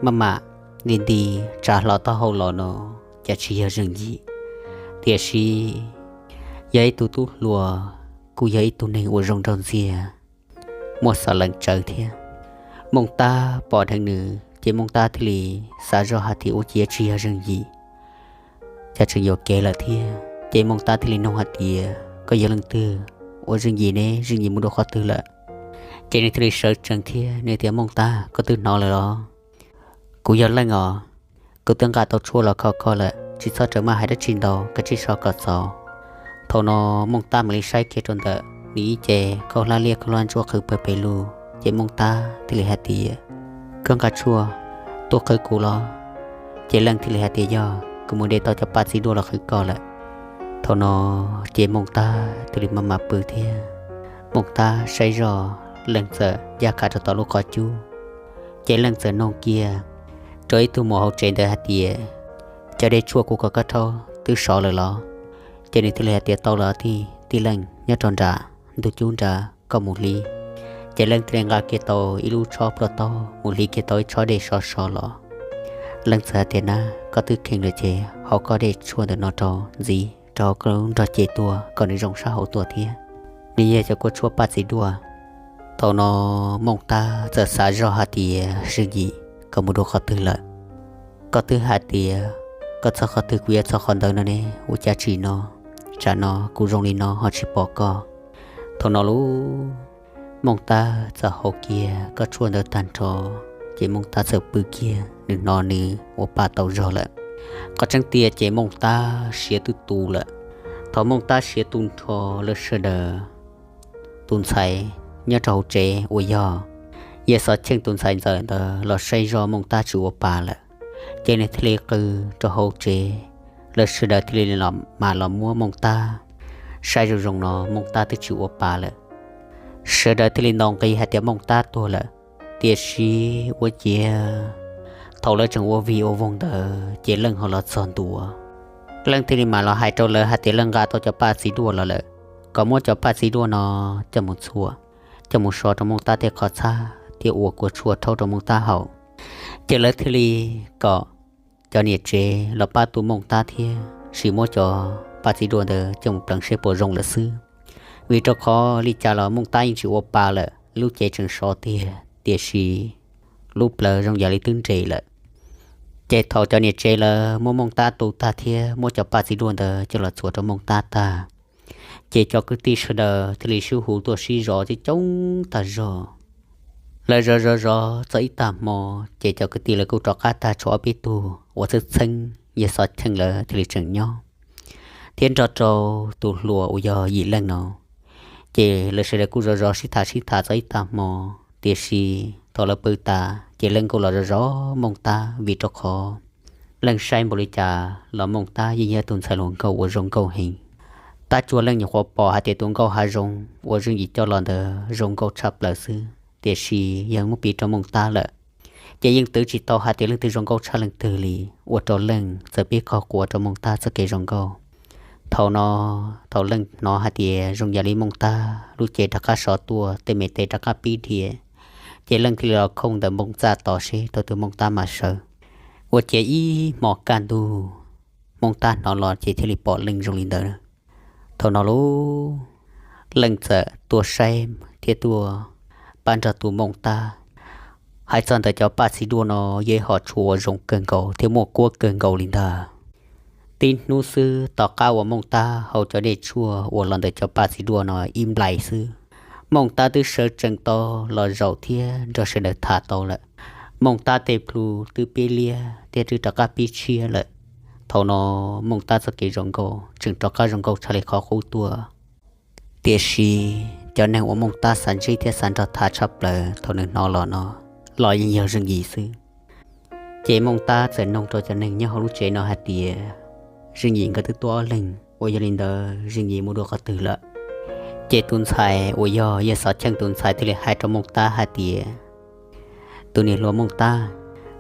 maj mam nti nti tsa hlo taub hau los no, cas tsis yog Zeej Yim, tiam sis yog ib tug tub hluas, kuj yog ib tug neeg uas zoo nraug ntxiag, muaj xov leem tsawv thiab. Mooj Tab pom dheev nws ces Mooj Tab thiaj li xav zoj hais tias ua ciav tsis yog Zeej Yim, cas tseem yuam kev lawm thiab. Ces Mooj Tab thiaj li nug hais tias, Koj yog leej twg? Ua Zeej Yim ne, Zeej Yim mus dua qhov twg lawm? Ces nws thiaj li sawv tsees thiab nws tias, Mooj Tab, koj twb hnov lawm los? Kuv yog Leej os, kuv twb nqa tau tshuaj los kho koj lawm, tsis txhob rawm maj hais dab tsi ntau, koj tsij so kom txaus. Thaum no Mooj Tab mam li saib kiag rau ntawm nws ib ce khaub hlab liab khaub hlab ntsuab qhwv pawg pes lug, ces Mooj Tab thiaj li hais tias, Koj nqa tshuaj tuaj qhwv kuv los? Ces Leej thiaj li hais tias, Yog, kuv mus de tau cov paj txiv duaj los qhwv koj lawm. Thaum no ces Mooj Tab thiaj li maj mam pw thiab. Mooj Tab saib zoj, Leej txawm ncaj qha rau tom lub qhov cub. Ces Leej txawm noog kiag rau ib tug muam hauv tsev ntawd hais tias, Cov dej tshuaj kuv kom koj rhaub twb sov lawm los? Ces nws thiaj li hais tias, Tau lawm tij, tij Leej, nyob rau nram ntug cub nrad, koj mus hliv. Ces Leej thiaj li nqa kiag tau ib lub tshob plhuav taub mus hliv kiag tau ib tshob dej sov sov los. Leej txawm hais tias, Na, koj twb kheev lawm ces haus koj dej tshuaj ntawm no rau ntxiv rau hauv koj lub nrog cev tuaj kom nws zoo sab hauv tuaj thiab. Nws yog cov kua tshuaj paj txiv duaj. Thaum no Mooj Tab txawm xav zoj hais tias, Zeej Yim, koj mus dua qhov twg lawm? Koj twb hais tias koj txog qhov twg kuv yuav txog qhov ntawd no ne, ua cas tsim no, tsam no kuv zoo li no ho tsis pom koj? Thaum no lauj, Mooj Tab txawm haus kiag koj tshuaj ntawd tag nrho, ces Mooj Tab txawm pw kiag, nws hnov nws ua pa tau zog lawm. Qhov tseeb tiag ces Mooj Tab siav twb tu lawm. Thaum Mooj Tab siav tu nrho, lawv sawv daws, tus ntxhais nyob rau hauv tsev uas yog Yawg Xov Cheej tus ntxhais ntxawm ntawd los saib zoj Mooj Tab tsis ua pa lawm, ces nws thiaj li qw rau hauv tsev. Lawv sawv daws thiaj li mam los muab Mooj Tab saib zoo zoo no Mooj Tab twb tsis ua pa lawm. Sawv daws thiaj li ntaus nqi hais tias Mooj Tab tuag lawm. Tiam sis ua ciav thaum lawv tseem ua vig ua voog ntawd ces Leej ho los txog ntua. Leej thiaj li mam los hais rau lawv hais tias Leej nqa tau cov paj txiv duaj los lawm, kom muab cov paj txiv duaj no coj mus txhuam, coj mus so rau Mooj Tab tej qhov txhab thiab ua kua tshuaj rhaub rau Mooj Tab haus. Ces lawv thiaj li kom cov niam tsev los pab tu Mooj Tab thiab sim muab cov paj txiv duaj ntawd coj mus pleev seb puas zoo lawm xwb. Vim rau qhov li cas los Mooj Tab yeej tsis ua pa lawm, lub cev tseem sov tiag tiam sis lub plawv zoo yam li twb nres lawm. Ces thaum cov niam tsev lawv muab Mooj Tab tu tag thiab muab cov paj txiv duaj ntawd coj los txhuam rau Mooj Tab tag, ces cov kwv tij sawv daws thiaj li sib hu tuaj sib zov coob coob tag zog. Lawv zov zov zov txog ib tag hmo, ces cov kwv tij lawv kuj rov qab tag tshuav ob peb tug uas txheeb txheeb Yawg Xov Cheej lawv thiaj li tseem nyob, thiab nrog rau tus hluas uas yog Yim Leej no. Ces lawv sawv daws kuj zov zov sib tham sib tham txog ib tag hmo, tiam sis thaum lawv pw tas ces Leej kuj los zov zov Mooj Tab vim rau qhov Leej saib npaum li cas los Mooj Tab yeej yog tus ntxhais hluas nkauj uas zoo nkauj heev. Tab tsuas Leej nyuam qhuav pom hais tias tus nkauj hav zoov uas Zeej Yim coj los ntawd zoo nkauj tshaj plaws xwb, tiam sis yog muab piv rau Mooj Tab lawm, ces yeej twv tsis tau hais tias leej twg zoo nkauj tshaj leej twg li, ua rau Leej txawm pib qaug qua rau Mooj Tab txoj kev zoo nkauj. Thaum no, thaum Leej hnov hais tias zoo yam li Mooj Tab lub cev rov qab sov tuaj, tej me tes rov qab pib dhia, ces Leej thiaj li los khooj ntawm Mooj Txaj tos seb thaum twg Mooj Tab mam sawv. Ua ciav ib hmo kaj ntug, Mooj Tab hnov los ces thiaj li pom Leej zoo li ntawd. Thaum no lub Leej txawm tuaj saib thiab tuaj pab nrog tus Mooj Tab. Hais txog ntawm cov paj txiv duaj no yog ib hom tshuaj uas zoo kawg nkaus thiab muaj kuab kawg nkaus li ntag. Tib hnub xwb tom qab uas Mooj Tab hau cov dej tshuaj uas los ntawm cov paj txiv duaj no ib nplais xwb, Mooj Tab twb sawv tsees tau los zaum thiab nrog sawv daws tham tau lawm. Mooj Tab tej plhu twb pib liab thiab twb rov qab pib tshiab lawm. Thaum no Mooj Tab txoj kev zoo nkauj tseem rov qab zoo nkauj tshaj li qhov qub tuaj. Tiam sis cov neeg uas Mooj Tab xav ntsib thiab xav nrog tham tshaj plaws thaum nws hnov los no los yeej yog Zeej Yim xwb. Ces Mooj Tab txawm noog rau cov neeg nyob hauv lub tsev no hais tias, Zeej Yim nkawd twb tuaj ob leeg, uas yog li ntawd Zeej Yim mus dua qhov twg lawm? Ces tus ntxhais uas yog yawg Xov Cheej tus ntxhais thiaj li hais rau Mooj Tab hais tias, Tus niam hluas Mooj Tab,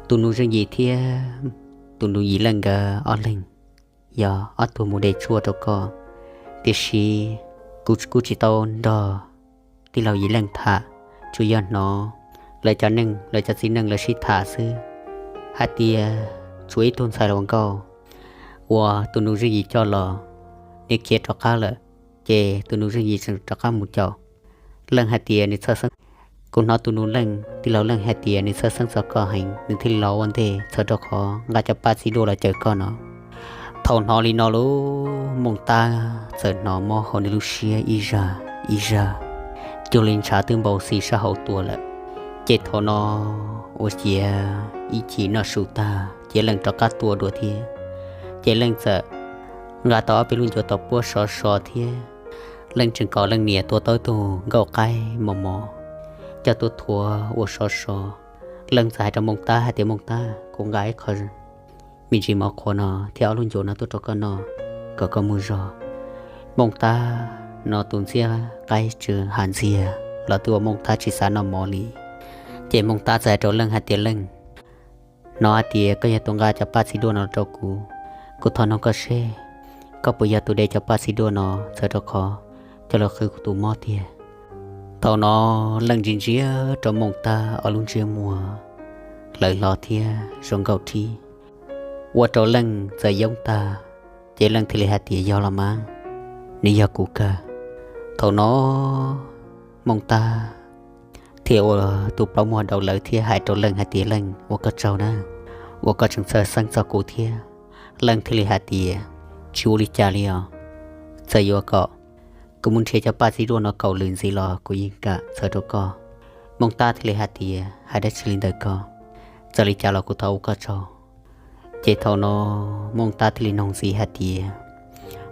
tus nus Zeej Yim thiab tus nus Yim Leej nkawd ob leeg yog ob tug mus de tshuaj rau koj, tiam sis kuv kuj tsis tau nrog tij laug Yim Leej tham, tsuas yog hnov lawv cov neeg, lawv cov txiv neej lawv sib tham xwb, hais tias tshuav ib tug ntxhais hluas nkauj uas tus nus Zeej Yim coj los, nws khiav rov qab lawm, ces tus nus Zeej Yim tseem rov qab mus caum. Leej hais tias nws txhawj xeeb, kuv hnov tus nus Leej, tij laug Leej hais tias nws txhawj xeeb txog koj heev, nws thiaj li los ua ntej txhawm rau qhov nqa cov paj txiv duaj los cawm koj no. Thaum hnov li no lub Mooj Tab txawm hnov mob hauv nws lub siab ib zaj ib zaj, cuag li ntshav twb npau xis sab hauv tuaj lawm. Ces thaum no ua ciav ib chim noj su tag ces Leej rov qab tua dua thiab. Ces Leej txawm nqa tau ob peb lub ncuav tau puab sov so thiab. Leej tseem kom Leej niam tua tau ib tug nkauj qaib mos mos coj tuaj thuav ua sov so. Leej txawm hais rau Mooj Tab hais tias, Mooj Tab, kuv nqa ib qho me ntsis mov qhuav no thiab ob lub ncuav no tuaj rau koj noj kom koj mus zog. Mooj Tab no tus ntxhiab qaib tsw hav ntxiag los twb ua Mooj Tab tsis xav noj mov li. Ces Mooj Tab txawm hais rau Leej hais tias, Leej, hnov hais tias koj yog tus nqa cov paj txiv duaj no rau kuv, kuv thov noog koj seb koj puas yog tus de cov paj txiv duaj no txhawm rau qhov coj los qhwv kuv tus mob tiag? Thaum no Leej ntsia ntsia rau Mooj Tab ob lub ntsiab muag hlawv hlo thiab zoo nkauj thib, ua rau Leej txawm yoob tag. Ces Leej thiaj li hais tias, Yog los mas, nws yog kuv kawg. Thaum no Mooj Tab thiaj ua tus plaub muag daus lawv thiab hais rau Leej hais tias, Leej, ua koj tsaug na, uas koj tseem txhawj xeeb txog kuv thiab. Leej thiaj li hais tias, Tsis ua li cas li os, txawm yuav kom kuv mus nrhiav cov paj txiv duaj no kaum lwm ntxiv los kuv yeej kam txhawm rau koj. Mooj Tab thiaj li hais tias, Hais dab tsi li ntawm koj, txawm li cas los kuv thov ua koj tsaug. Ces thaum no Mooj Tab thiaj li noog ntxiv hais tias,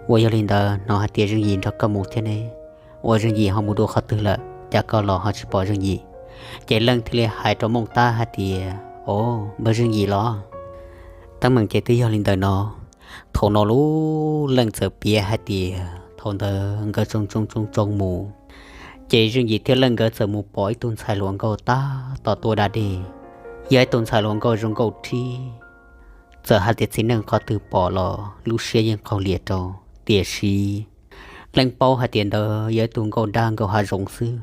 Uas yog li ntawd hnov hais tias Zeej Yim nrog koj mus thiab ne, uas Zeej Yim ho mus dua qhov twg lawm, cas koj los ho tsis pom Zeej Yim? Ces Leej thiaj li hais rau Mooj Tab hais tias, O, npawg Zeej Yim los? Teeb meem ces twb yog li ntawm no. Thaum no lub Leej txawm piav hais tias thaum ntawd nkawd tsoo tsoo tsoo tsoo mus, ces Zeej Yim thiab Leej nkawd txawm mus pom ib tug ntxhais hluas nkauj tab tom tuaj da dej. Yog ib tug ntxhais hluas nkauj zoo nkauj thib, txawm hais tias txiv neej qhov twg pom los lub siab yeej qaug lias rau. Tiam sis Leej paub hais tias ntawd yog ib tug nkauj dab nkauj hav zoov xwb,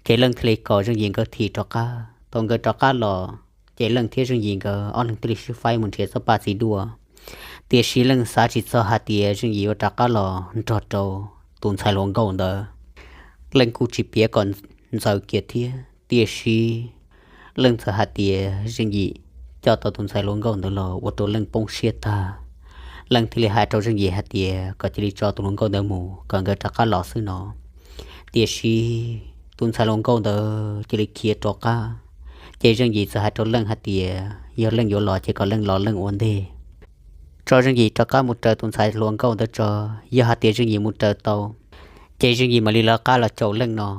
ces Leej thiaj li kom Zeej Yim nkawd thim rov qab. Thaum nkawd rov qab los, ces Leej thiab Zeej Yim nkawd ob leeg thiaj li sib faib mus nrhiav txoj paj txiv duaj. Tiam sis Leej xav tsis txog hais tias Zeej Yim yuav rov qab los nrog rau tus ntxhais hluas nkauj ntawd. Leej kuj tsis piav kom ntxaws kiag thiab, tiam sis Leej txawm hais tias Zeej Yim coj tau tus ntxhais hluas nkauj ntawd los ua rau Leej poob siab tag. Leej thiaj li hais rau Zeej Yim hais tias kom cia li tso tus hluas nkauj ntawd mus kom nkawd rov qab los xwb no. Tiam sis tus ntxhais hluas nkauj ntawd cia li khiav rov qab. Ces Zeej Yim txawm hais rau Leej hais tias yog Leej yuav los ces kom Leej los Leej ua ntej, tso Zeej Yim rov qab mus raws tus ntxhais hluas nkauj ntawd tso. Yog hais tias Zeej Yim mus raws tau, ces Zeej Yim mam li lawv qab los caum Leej no.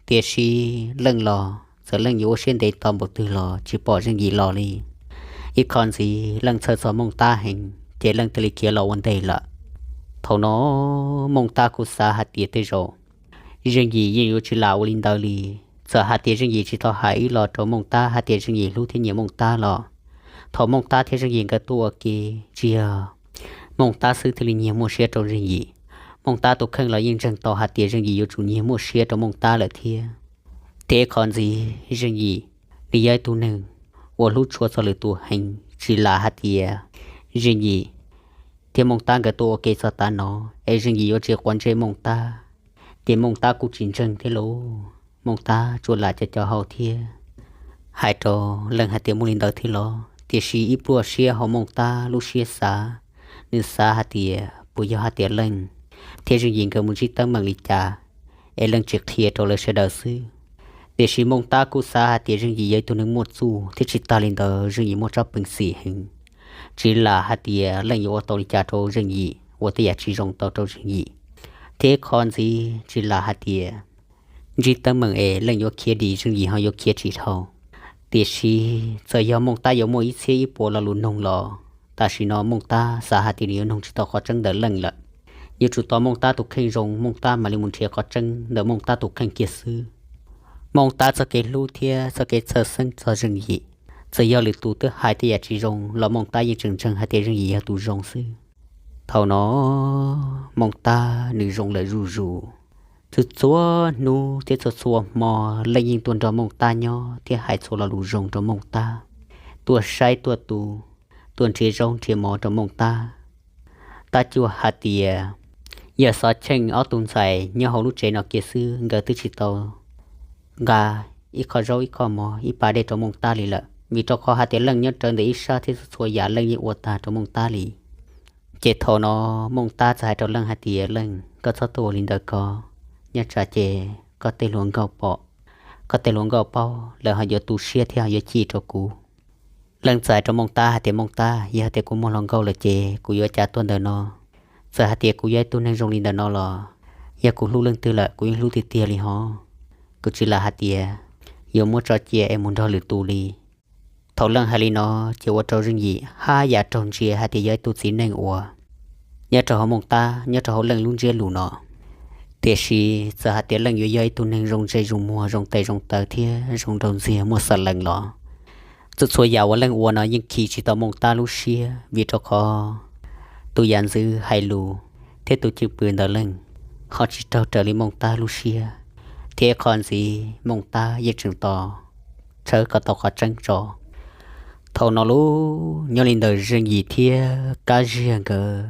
Tiam sis Leej los txawm Leej yuav ua siab ntev tau npaum twg los tsis pom Zeej Yim los li. Ib qho ntxiv Leej txhawj txog Mooj Tab heev, ces Leej thiaj li khiav los ua ntej lawm. Thaum no Mooj Tab kuj xav hais tias tej zaum Zeej Yim yeej yuav tsis lam ua li ntawd li. Txawm hais tias Zeej Yim tsis tau hais ib los rau Mooj Tab hais tias Zeej Yim hlub thiab nyiam Mooj Tab los, thaum Mooj Tab thiab Zeej Yim nkawd tuaj ua ke, tsis yog Mooj Tab xwb thiaj li nyiag muaj siab rau Zeej Yim. Mooj Tab tus kheej los yeej ntseeg tau hais tias Zeej Yim yuav tsum nyiag muaj siab rau Mooj Tab lawm thiab. Thiab qhov ntxiv Zeej Yim nws yog ib tug neeg uas hlub tshua txog lwm tus heev, tsis lam hais tias Zeej Yim thiab Mooj Tab nkawd tuaj ua ke txog tav no, es Zeej Yim yuav tsis quav ntsej Mooj Tab, ces Mooj Tab kuj tsis ntseeg thiab lauj. Mooj Tab tsuas lam cov cov hau thiab hais rau Leej hais tias muaj li ntawd thiab los, tiam sis ib pluaj siab hauv Mooj Tab lub siab xav, nws xav hais tias puas yog hais tias Leej thiab Zeej Yim nkawd mus ntsib teeb meem li cas, es Leej tsis qhia rau lawv sawv daws xwb. Tiam sis Mooj Tab kuj xav hais tias Zeej Yim yog ib tug neeg muaj txuj thiab tsis tas li ntawd Zeej Yim muaj tsob peev xwm heev, tsis lam hais tias Leej yuav ua tau li cas rau Zeej Yim, ua tej yam tsis zoo tau rau Zeej Yim, thiab qhov ntxiv tsis lam hais tias ntsib teeb meem es Leej yuav khiav dim Zeej Yim ho yuav khiav tsis dhau. Tiam sis txawm yog Mooj Tab yuav muaj ib txhiab ib puas lo lus noog los, tam sim no Mooj Tab xav hais tias nws yuav noog tsis tau qhov tseeb ntawm Leej lawm. Yuav tsum tos Mooj Tab tus kheej zoo, Mooj Tab mam li mus nrhiav qhov tseeb ntawm Mooj Tab tus kheej kiag xwb. Mooj Tab txoj kev hlub thiab txoj kev txhawj xeeb txog Zeej Yim, txawm yog lwm tus twb hais tej yam tsis zoo los Mooj Tab yeej tseem ntseeg hais tias Zeej Yim yog tus zoo xwb. Thaum no Mooj Tab nws zoo lawm zuj zus. Txhua txhua hnub thiab txhua txhua hmo Leej yeej tuaj nrog Mooj Tab nyob thiab hais txhua lo lus zoo rau Mooj Tab, tuaj saib tuaj tu, tuaj nrhiav zaub nrhiav mov rau Mooj Tab. Tab cuaj hais tias yog xov cheej ob tug ntxhais nyob hauv lub tsev no kiag xwb, nkawd twb tsis tau nqa ib qho zaub ib qho mov ib pas dej rau Mooj Tab li lawm, vim rau qhov hais tias Leej nyob rawv ntawm ib sab thiab txhua txhua yam Leej yeej ua tag rau Mooj Tab li. Ces thaum no Mooj Tab txawm hais rau Leej hais tias, Leej, koj txhob tuaj ua li ntawd ko, nyob tsam ces koj tej hluas nkauj pom, koj tej hluas nkauj paub lawv ho yuav tu siab thiab ho yuav chim rau kuv. Leej txawm hais rau Mooj Tab hais tias, Mooj Tab, yog hais tias kuv muaj hluas nkauj lawm ces kuv yuav cav tuaj ntawm no. Txawm hais tias kuv yog ib tug neeg zoo li ntawm no los, yog kuv hlub leej twg lawm kuv yeej hlub tiag tiag li hos. Kuv tsis lam hais tias yuav muab tso cia es mus nrog lwm tus li. Thaum Leej hais li no ces ua rau Zeej Yim haj yam raug ntsia hais tias yog ib tug txiv neej uas nyob rau hauv Mooj Tab, nyob rau hauv Leej lub ntsiab lus no. Tiam sis txawm hais tias Leej yuav yog ib tug neeg zoo ntsej zoo muag, zoo tes zoo taw thiab zoo nraug ntxiag muaj xav lees los, txhua txhua yam uas Leej ua no yeej khi tsis tau Mooj Tab lub siab, vim rau qhov tus yam ntxwv hais lus thiab tus cwj pwm ntawm Leej ho tsis raug raws li Mooj Tab lub siab, thiab qhov ntxiv Mooj Tab yeej tseem tos tshawb kom tau qhov tseeb tso. Thaum no lub nyob li ntawm Zeej Yim thiab Kab Ziag nkawd,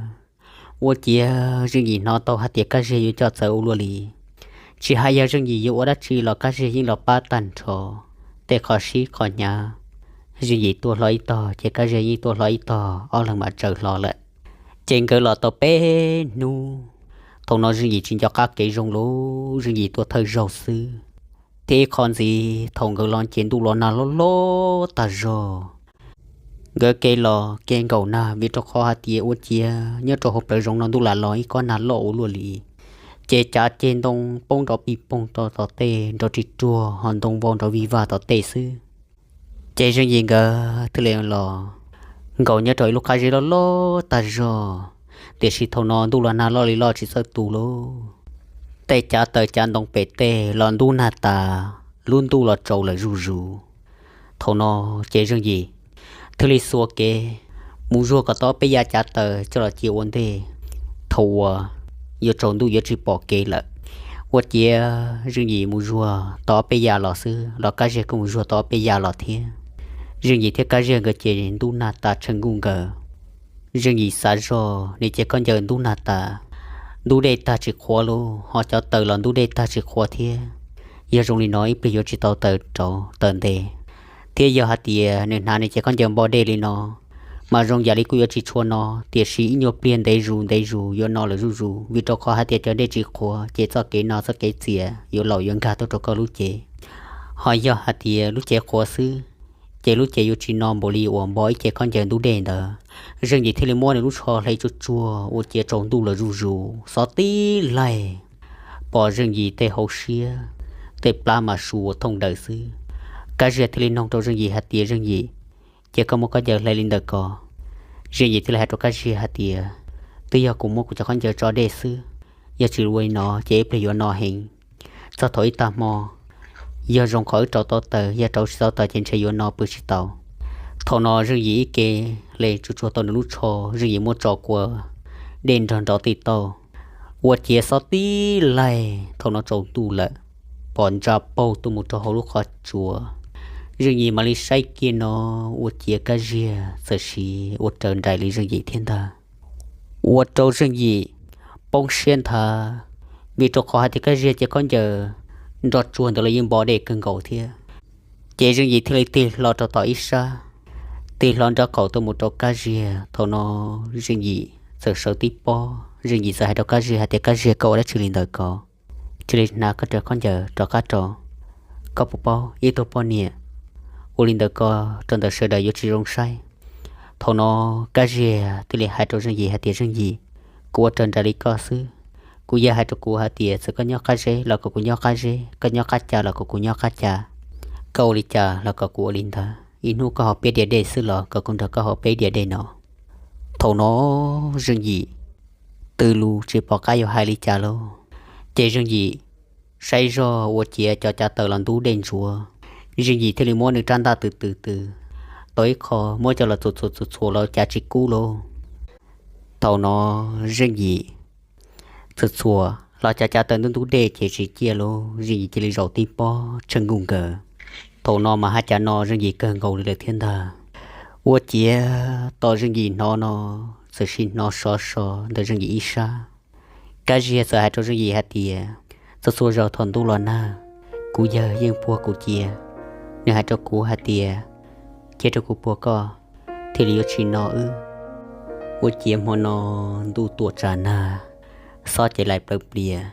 ua ciav Zeej Yim hnov tau hais tias Kab Ziag yuav coj txawv ua luaj li. Tsis hais yog Zeej Yim yuav ua dab tsi los Kab Ziag yeej los pab tag nrho tej qhov sib qhov hnyav. Zeej Yim tuaj hlo ib tog ces Kab Ziag yeej tuaj hlo ib tog, ob leeg mam tsaws hlo lawm. Ces nkawd los tau peb hnub, thaum no Zeej Yim tsis nco qab kev zoo lawm, Zeej Yim tuaj thawj zaug xwb. Thiab ib qho ntxiv thaum nkawd los ces ntuj los nag loj loj tag zog. Nkawd kev los kev nkaum nag vim rau qhov hais tias ua ciav nyob rau hauv plawv zoov no ntuj lam los ib kob nag loj ua luaj li. Ces cav ceg ntoo poob nrov pij poog rau tom tej nrov ris ruag ho ntoo vau nrov vij vag tom tej xwb. Ces Zeej Yim nkawd thiaj li los nkaum nyob rau ib lub qab zeb loj loj tag zog. Tiam sis thaum no ntuj los nag loj li loj tsis txawj tu lauj. Tej cav taws cav ntoo pem tej los ntub nag tas, lub ntuj los tsaus lawm zuj zus. Thaum no ces Zeej Yim thiaj li xuas kev mus zuag kom tau ob peb yav cav taws coj los cia ua ntej, thaum uas yuav tsaus ntuj yuav tsis pom kev lawm. Ua ciav Zeej Yim mus zuag tau ob peb yav los xwb los Kab Ziag kuj mus zuag tau ob peb yav los thiab. Zeej Yim thiab Kab Ziag nkawd ces ntub nag tas tsheej nkuj nkawd. Zeej Yim xav zog nws ces khaub ncaws ntub nag tas, ntub dej tag tsis qhuav lauj, ho cov taws los ntub dej tag tsis qhuav thiab. Yog zoo li no ib pliag yuav tsis tau taws rauv taws ntev. Thiab yog hais tias nws hnav nws ces khaub ncaws npo dej li no mas zoo yam li kuj yuav tsis tshua no, tiam sis ib nyuag pliag ntev zus ntev zus yuav no lawm zuj zus, vim rau qhov hais tias cov dej tsis qhuav ces txoj kev no txoj kev txias yuav laum yuav nkag tuaj rau koj lub cev. Ho yog hais tias lub cev qhuav xwb ces lub cev yuav tsis no npaum li uas npo ib ce khaub ncaws ntub dej ntawd. Zeej Yim thiaj li muab nws lub tsho hle tsuag tsuag ua ciav tsaus ntuj lawm zuj zus, xov tib laig pom Zeej Yim tej hauv siab, tej plab mas su ua thooj daws xwb. Kab Ziag thiaj li nug rau Zeej Yim hais tias, Zeej Yim, ces koj muab khaub ncaws hle li ntawm ko? Zeej Yim thiaj li hais rau Kab Ziag hais tias, twb yog kuv muab kuv cov khaub ncaws tso dej xwb, yog tsis ua li no ces ib pliag yuav no heev. Txog thaum ib tag hmo, yog zoo qhov wb rauv tau taws, yog rauv tsis tau taws ces ntshe yuav no pw tsis tau. Thaum no Zeej Yim ib ke hle tsuag tsuag tau nws lub tsho, Zeej Yim muab tso kua dej nrog nrov tij tauj, ua ciav xov tib laig thaum no tsaus ntuj lawm, pom ntsa paug tuaj mus rau hauv lub qhov tsua. Zeej Yim mam li saib kiag no, ua ciav Kab Ziag txawm siv ua raws nraim li Zeej Yim thiab ntag. ua rau Zeej Yim poob siab nthav, vim rau qhov hais tias Kab Ziag cev khaub ncaws nroj tsuag ntawd los yeej npo dej kawg nkaus thiab. Ces Zeej Yim thiaj li tig hlo rau tom ib sab, tig hlo nraub qaum tuaj mus rau Kab Ziag. Thaum no Zeej Yim txawm sawv tib pob, Zeej Yim txawm hais rau Kab Ziag hais tias, Kab Ziag, koj ua dab tsi li ntawd ko? Cia li hnav koj cov khaub ncaws rov qab rau. Koj puas paub ib tug poj niam ua li ntawd ko rau ntawm sawv daws yuav tsis zoo saib. Thaum no Kab Ziag thiaj li hais rau Zeej Yim hais tias, Zeej Yim, kuv ua raws nraim li koj xwb. Kuv yawg hais rau kuv hais tias txawm koj nyob qab zeb los kom kuv nyob qab zeb, koj nyob qab ca los kom kuv nyob qab ca, koj ua li cas los kom kuv ua li ntawd. Ib hnub koj haus peb diav dej xwb los kom kuv nrog koj haus peb diav dej no. Thaum no Zeej Yim twb lus tsis pom qab yuav hais li cas lauj, ces Zeej Yim saib zog ua ciav cov cav taws los ntub dej ntsuav. Zeej Yim thiaj li muab nws rab ntaj tws tws tws tau ib qho, muab coj los txuas txuas txuas txhuam los cav tsis kub lauj. Thaum no Zeej Yim txuas txhuam los cav cav taws ntub ntub dej ces tsis ciaj lauj, Zeej Yim cia li zaum tib pob tsheej nkuj nkaws. Thaum no mas hais cas no Zeej Yim kawg nkaus li lawm thiab ntag. Ua ciav tom Zeej Yim hnov no txawm sim hnov sov so ntawm Zeej Yim ib sab. Kab Ziag txawm hais rau Zeej Yim hais tias, Txhua txhua zaus thaum ntuj los nag, kuv yawg yeej puag kuv cia. Nws hais rau kuv hais tias, Cia rau kuv puag koj, thiaj li yuav tsis no wb. Ua ciav hmo no ntuj tuam tsav nag, xob ces laim plawv plias,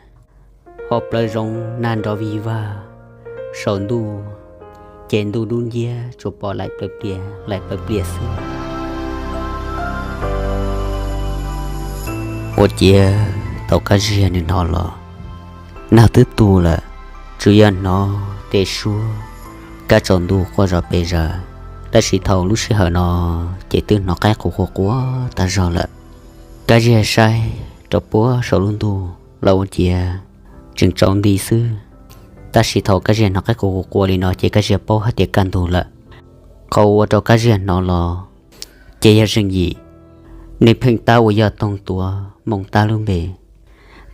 hauv plawv zoov nag nrov vig vag, saum ntuj ces ntuj dub nciab tsuas pom laim plawv plias laim plawv plias xwb. Ua ciav thaum Kab Ziag nws hnov los, nag twb tu lawm, tsuas yog hnov tej suab kab tsaus ntuj quaj zom pes zaws, tab sis thaum lub sij hawm no ces twb hnov qaib qus quaj quaj tag zog lawm. Kab Ziag saib rau puag saum lub ntuj los ua ciav tseem tsaus nti xwb, tab sis thaum Kab Ziag hnov qaib qus quaj quaj li no ces Kab Ziag paub hais tias kaj ntug lawm. Qhov ua rau Kab Ziag hnov los ces yog Zeej Yim, nws pheej tab ua yoj toog tuav Mooj Tab lub npe.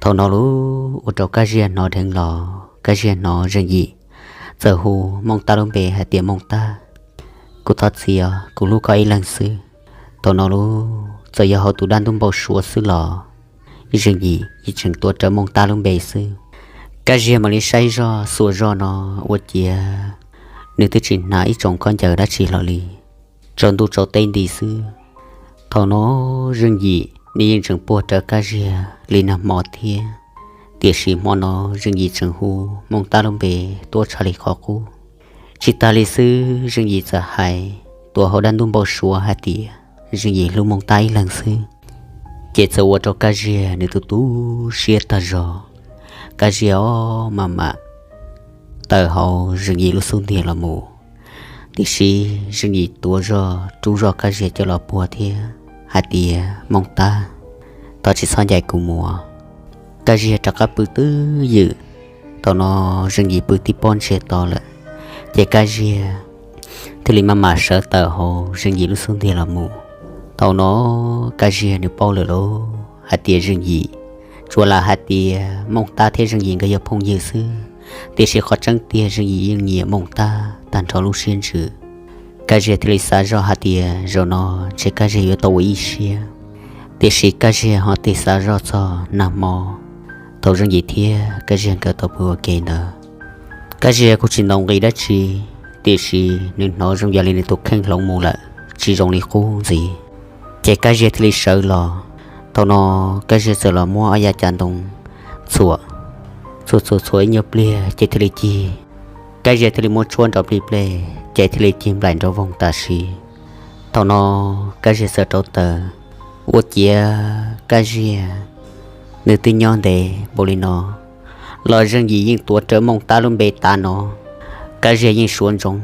Thaum no lub ua rau Kab Ziag hnov dheev los, Kab Ziag hnov Zeej Yim txawm hu Mooj Tab lub npe hais tias, Mooj Tab, kuv thov txim os, kuv hlub koj ib leeg xwb. Thaum no lub txawm yog hauv tus dab ntub npau suav xwb los Zeej Yim yeej tseem tuav rawv Mooj Tab lub npe xwb. Kab Ziag mam li saib zog xuas zog no ua ciav nws twb tsis hnav ib tsoom khaub ncaws dab tsi hlo li, tsaus ntuj tsaus teb nti xwb. Thaum no Zeej Yim nws yeej tseem puag rawv Kab Ziag li nag hmo thiab, tiam sis hmo no Zeej Yim tseem hu Mooj Tab lub npe tuab tshaj li qhov qub. Tsis tas li xwb, Zeej Yim txawm hais tuav hauv dab ntub npau suav hais tias Zeej Yim hlub Mooj Tab ib leeg xwb, ces txawm ua rau Kab Ziag nws tu tu siab tag zog. Kab Ziag ob maj mam tawm hauv Zeej Yim lub xub ntiag los mus, tiam sis Zeej Yim tuav zog rub zog Kab Ziag coj los puag thiab hais tias, Mooj Tab, thov tsis txhob ncaim kuv mus. Kab Ziag rov qab pw twj ywm. Thaum no Zeej Yim pw tib pob ntsiag to lawm, ces Kab Ziag thiaj li maj mam sawv tawm hauv Zeej Yim lub xub ntiag los mus. Thaum no Kab Ziag nws paub lawm lauj hais tias Zeej Yim, tsuas lam hais tias Mooj Tab thiab Zeej Yim nkawd yog phooj ywg xwb, tiam sis qhov tseeb tiag Zeej Yim yeej nyiam Mooj Tab tag nrho lub siab ntsws. Kab Ziag thiaj li xav zoj hais tias zaum no ntshe Kab Ziag yuav tau ua ib siab, tiam sis Kab Ziag ho tig xav zoj txog nag hmo thaum Zeej Yim thiab Kab Ziag nkawd tau pw ua ke ntawd. Kab Ziag kuj tsis ntaus nqi dab tsi, tiam sis nws hnov zoo yam li nws tus kheej hloov mus lawm, tsis zoo li qub ntxiv. Ces Kab Ziag thiaj li sawv los. Thaum no Kab Ziag txawm los muab ob yav cav ntoo txhuam, txhuam txhuam txhuam ib nyuag pliag ces thiaj li cig. Kab Ziag thiaj li muab tshuab nrov plig pleg ces thiaj li cig nplaim nrov voog tam sim. Thaum no Kab Ziag txawm rauv taws, ua ciav Kab Ziag nws twb nyob ntev npaum li no los Zeej Yim yeej tuav rawv Mooj Tab lub npe tav no. Kab Ziag yeej suav ntsoov,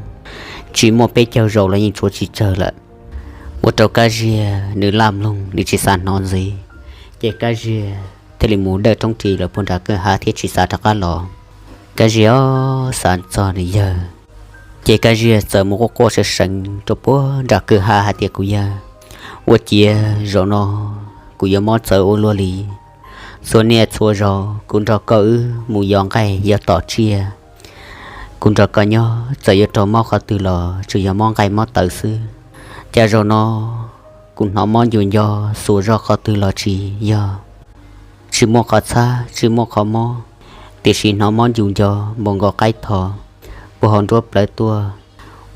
tsis muaj peb caug zaus los yeej tshuav tsis tsawg lawm. Ua rau Kab Ziag nws laj mloog, nws tsis xav hnov ntxiv. Ces Kab Ziag thiaj li mus dawj roob ris lawm puag nram kwj ha thiab tsis xav rov qab los. Kab Ziag xav txog nws yawg, ces Kab Ziag txawm mus quaj quaj seev seev rau puag nram kwj ha hais tias, Kuv yawg, ua ciav zaum no kuv yuav mob txawv ua luaj li. Txhua niaj txhua zaus kuv nrog koj wb mus yos nqaij yos tom tsiaj, kuv nrog koj nyob txawm yuav raug mob qhov twg los tsuas yog mob nqaij mob tawv xwb. Cas zaum no Kuv hnov mob ncu nco, xuas zog qhov twg los tsis yog, tsis muaj qhov txhab tsis muaj qhov mob, tiam sis hnov mob ncu nco npaum nkaus qaib tho, puag hauv nruab plawv tuaj,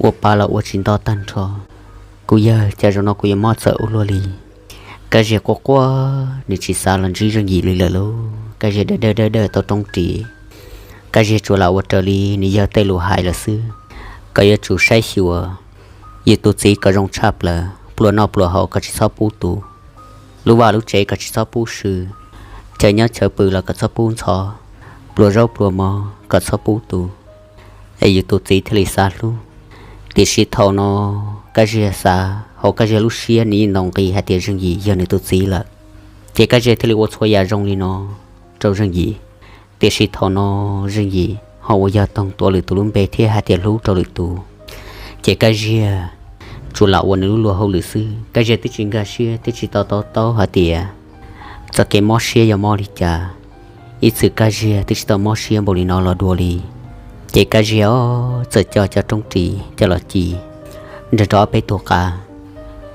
ua pa los ua tsis nto tag nrho. Kuv yawg, cas zaum no kuv yuav mob txawv ua luaj li. Kab Ziag quaj quaj, nws tsis xav los ntsib Zeej Yim li lawm lauj. Kab Ziag dawb dawb dawb dawb tau roob ris, Kab Ziag tsuas lam ua raws li nws yawg tej lus hais lawm xwb, kom yuav tsum saib xyuas yus tus txiv kom zoo tshaj plaws, pluas noj pluas haus kom tsis txhob pub tu, lub vaj lub tsev kom tsis txhob pub sw, chaw nyob chaw pw los kom txhob pub ntxhov, pluas zaub pluas mov kom txhob pub tu, es yus tus txiv thiaj li xav hlub. Tiam sis thaum no Kab Ziag xav hauv Kab Ziag lub siab, nws yeej ntaus nqi hais tias Zeej Yim yog nws tus txiv lawm. Ces Kab Ziag thiaj li ua txhua yam zoo li no rau Zeej Yim. Tiam sis thaum no Zeej Yim ho ua yog toog tuav lwm tus lub npe thiab hais tias hlub rau lwm tus. Ces Kab Ziag tsuas lam ua nws lub luag hauj lwm xwb. Kab Ziag twb tsis nkag siab thiab tsis to taub taub hais tias txoj kev mob siab yog mob li cas. Ib txwm Kab Ziag twb tsis tau mob siab npaum li no los dua li. Ces Kab Ziag txawm coj cov roob ris coj los ci nrog rau ob peb tug qav,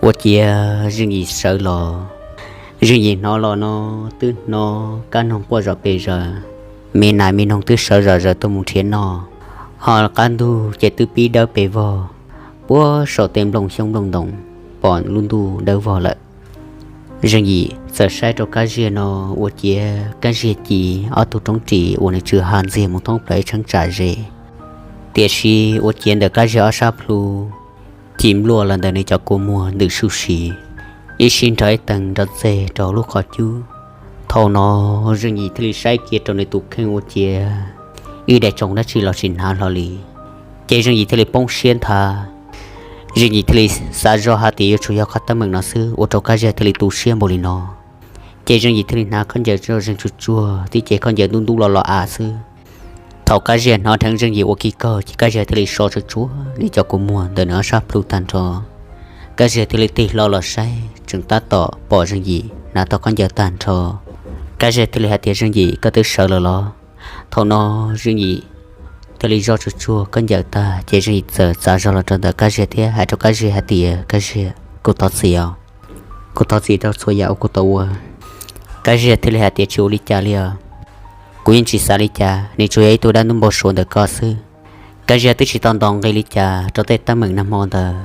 ua ciav Zeej Yim sawv los. Zeej Yim hnov los no twb hnov kab noog quaj zom pes zaws, me nas me noog twb sawv zom zaws tuaj mus nrhiav noj, ho qab ntug ces twb pib dawb pes vog, puag saum tej nplooj xyoob nplooj ntoos pom lub ntuj dawb vog lawm. Zeej Yim txawm saib rau Kab Ziag no, ua ciav Kab Ziag ci ob tug roob ris uas nws tsw ha ntxiag mus thoob plaws ib cheeb tsam ze. Tiam sis ua ciav ntawm Kab Ziag ob sab plhu ci npluaj los ntawm nws cov kua muag ntws suj si, ib sij nrog ib teeg nrov ntxeg rau hauv lub qhov cub. Thaum no Zeej Yim thiaj li saib kiag rau nws tus kheej ua ciav ib daim tsoos dab tsi los tsis hnav hlo li. Ces Zeej Yim thiaj li poob siab nthav. Zeej Yim thiaj li xav zog hais tias yuav tsum yog qhov teeb meem no xwb ua rau Kab Ziag thiaj li tu siab npaum li no. Ces Zeej Yim thiaj li hnav khaub ncaws tso zeeg tsuag tsuag, tib ce khaub ncaws ntub ntub los los av xwb. Thaum Kab Ziag hnov dheev Zeej Yim ua kiag kaug ces Kab Ziag thiaj li so tsuag tsuag nws cov kua muag ntawm nws ob sab plhu tag nrho. Kab Ziag thiaj li tig hlo los saib, tseem tab tom pom Zeej Yim hnav tau khaub ncaws tag nrho. Kab Ziag thiaj li hais tias, Zeej Yim, koj twb sawv lawm los? Thaum no Zeej Yim thiaj li zoj tsuag tsuag khaub ncaws tag ces Zeej Yim txawm txav zog los rau ntawm Kab Ziag thiab hais rau Kab Ziag hais tias, Kab Ziag, kuv thov txim os. Kuv thov txim rau txhua yam uas kuv tau ua. Kab Ziag thiaj li hais tias, Tsis ua li cas li os. Kuv yeej tsis xav li cas, nws tsuas yog ib tug dab ntub npau suav ntawm koj xwb. Kab Ziag twb tsis tau ntaus nqi li cas rau tej teeb meem nag hmo ntawd.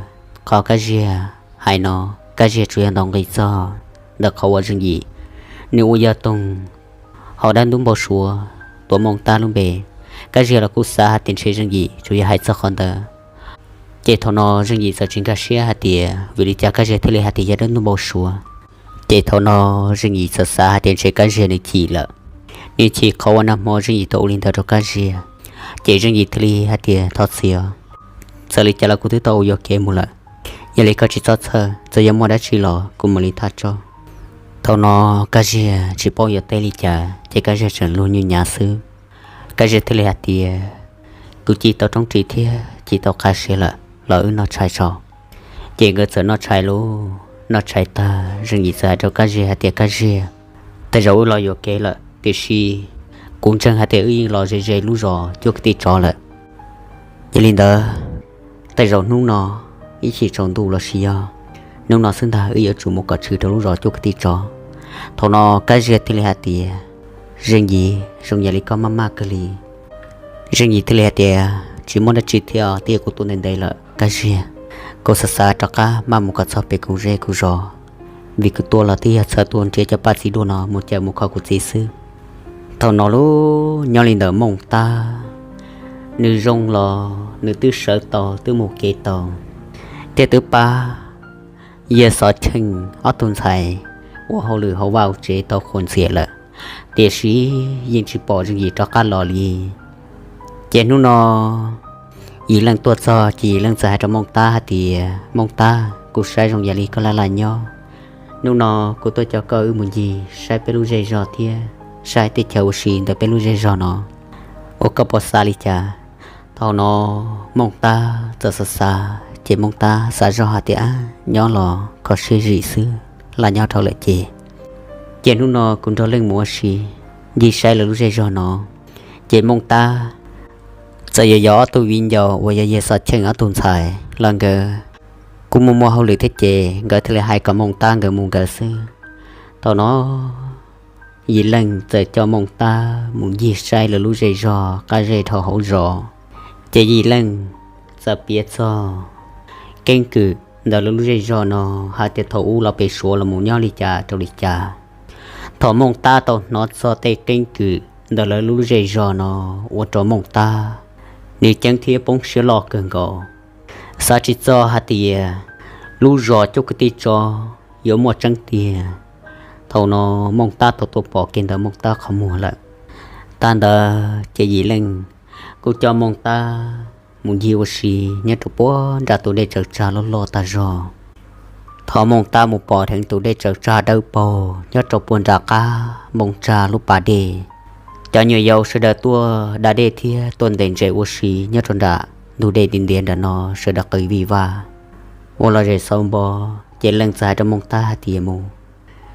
Qhov Kab Ziag hais no, Kab Ziag tsuas yog ntaus nqi txog ntawm qhov uas Zeej Yim nws ua yog toog hauv dab ntub npau suav tuav Mooj Tab lub npe. Kab Ziag los kuj xav hais tias ntshe Zeej Yim tsuas yog hais txog qhov ntawd. Ces thaum no Zeej Yim txawm tsis nkag siab hais tias vim li cas Kab Ziag thiaj li hais tias yog dab ntub npau suav. Ces thaum no Zeej Yim txawm xav hais tias ntshe Kab Ziag nws chim lawm, nws chim qhov uas nag hmo Zeej Yim tau ua li ntawd rau Kab Ziag. Ces Zeej Yim thiaj li hais tias, Thov txim os, txawm li cas los kuv twb tau ua yuam kev mus lawm. Yog li koj tsis txhob txhawj, txawm yuav muaj dab tsi los kuv mam li thaj tso. Thaum no Kab Ziag tsis paub yuav teb li cas ces Kab Ziag tseem luag nyuj nyav xwb. Kab Ziag thiaj li hais tias, Kuv ci tau roob ris thiab ci tau qav siav lawm, los wb noj tshais tso. Ces nkawd txawm noj tshais lauj. Noj tshais tag Zeej Yim txawm hais rau Kab Ziag hais tias, Kab Ziag, tej zaum wb los yuam kev lawm tiam sis kuv ntseeg hais tias wb yeej los ze ze lub zos cuab kwv tij tsov lawm. Yog li ntawd, tej zaum hnub no ib chim tsaus ntuj los sis yog hnub no xwb ntag wb yuav tsum mus kom tshwm rau lub zos cuab kwv tij tsov. Thaum no Kab Ziag thiaj li hais tias, Zeej Yim, zoo yam li koj maj maj kawg li. Zeej Yim thiaj li hais tias, Tsis muaj dab tsi thiab os, twb yog kuv tuaj ntev ntev lawm Kab Ziag. Kuv xav xav rov qab maj mus kom txog pem kuv zej kuv zos, vim kuv tuaj los twb yog txhawj tuaj nrhiav cov paj txiv duaj no mus cawm mus kho kuv txiv xwb. Thaum no lauj, nyob li ntawm Mooj Tab, nws zoo los nws twb sawv tau twb mus kev tau, thiab twb pab yawg Xov Cheej ob tug ntxhais ua hauj lwm hauv vaj hauv tsev tau qhuas ntxias lawm, tiam sis yeej tsis pom Zeej Yim rov qab los li. Ces hnub no Yim Leej tuaj txog ces Yim Leej txawm hais rau Mooj Tab hais tias, Mooj Tab, kuv saib zoo yam li koj laj laj nyob. Hnub no kuv tuaj coj koj wb mus ncig saib peb lub zej zog thiab saib teb chaws ua si ntawm peb lub zej zog no, ua koj puas xav li cas? Thaum no Mooj Tab txawm xav xav ces Mooj Tab xav zoj hais tias, Ab, nyob los kho siab zim xwb, laj nyob dhau lawm ces, ces hnub no kuv nrog Leej mus ua si ncig saib lawv lub zej zog no. Ces Mooj Tab txawm yuav yog ob tug viv ncaus uas yog yawg Xov Cheej ob tug ntxhais los nkawd kuj muaj muaj hauj lwm thiab ces nkawd thiaj li hais kom Mooj Tab nkawd mus nkawd xwb. Thaum no Yim Leej txawm coj Mooj Tab mus ncig saib lawv lub zej zog qab zej dhau hauv zos, ces Yim Leej txawm piav txog keeb kwm ntawm lawv lub zej zog no hais tias thaum ub los pem Suav los mus nyob li cas rau li cas. Thaum Mooj Tab tau hnov txog tej keeb kwm ntawm lawv lub zej zog no ua rau Mooj Tab nws ceeb thiab poob siab loj kawg nkaus, xav tsis txog hais tias lub zos Cub Kwv Tij Tsov yuav muaj tseeb tiag. Thaum no Mooj Tab tau tuaj pom kiag ntawm Mooj Tab qhov muag lawm. Tag ntawd ces Yim Leej kuj coj Mooj Tab mus ncig ua si nyob rau puag nram tus dej tsaws tsag loj loj tag zog. Thaum Mooj Tab mus pom dheev tus dej tsaws tsag dawb paug nyob rau puag nram qab npoo tsag lub pas dej, cov nyuam yaus sawv daws tuaj da dej thiab tuaj ntes ntses ua si nyob rau nram ntug dej ntiav ntiav nram no sawv daws qw vij vaj. Ua los zem xauv npo, ces Leej txawm hais rau Mooj Tab hais tias mus,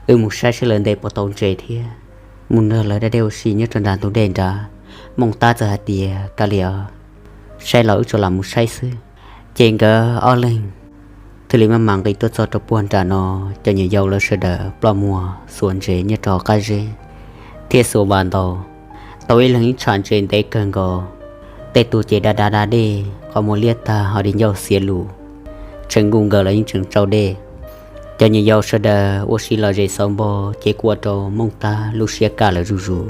wb mus saib saib lawv ntes puas tau ntses thiab mus nrog lawv da dej ua si nyob rau nram ntug dej nrad. Mooj Tab txawm hais tias kav liam, saib los wb tsuas lam mus saib xwb. Ces nkawd ob leeg thiaj li maj mam nqis tuaj txog rau puag nram no, cov nyuam yaus lawv sawv daws ploj muag xuas ntses nyob rau qab zeb thiab xuas vas ntaus, tau ib leeg ib tsham ntses ntev kawg nkaus. Tej tug ces da da da dej qhov muag liab tag ho di ncauj xiav lus, tseem nkuj nkaws los yeej tseem tsau dej. Cov nyuam yaus sawv daws ua si los zem xauv npo, ces kuj ua rau Mooj Tab lub siab kaj lawm zuj zus,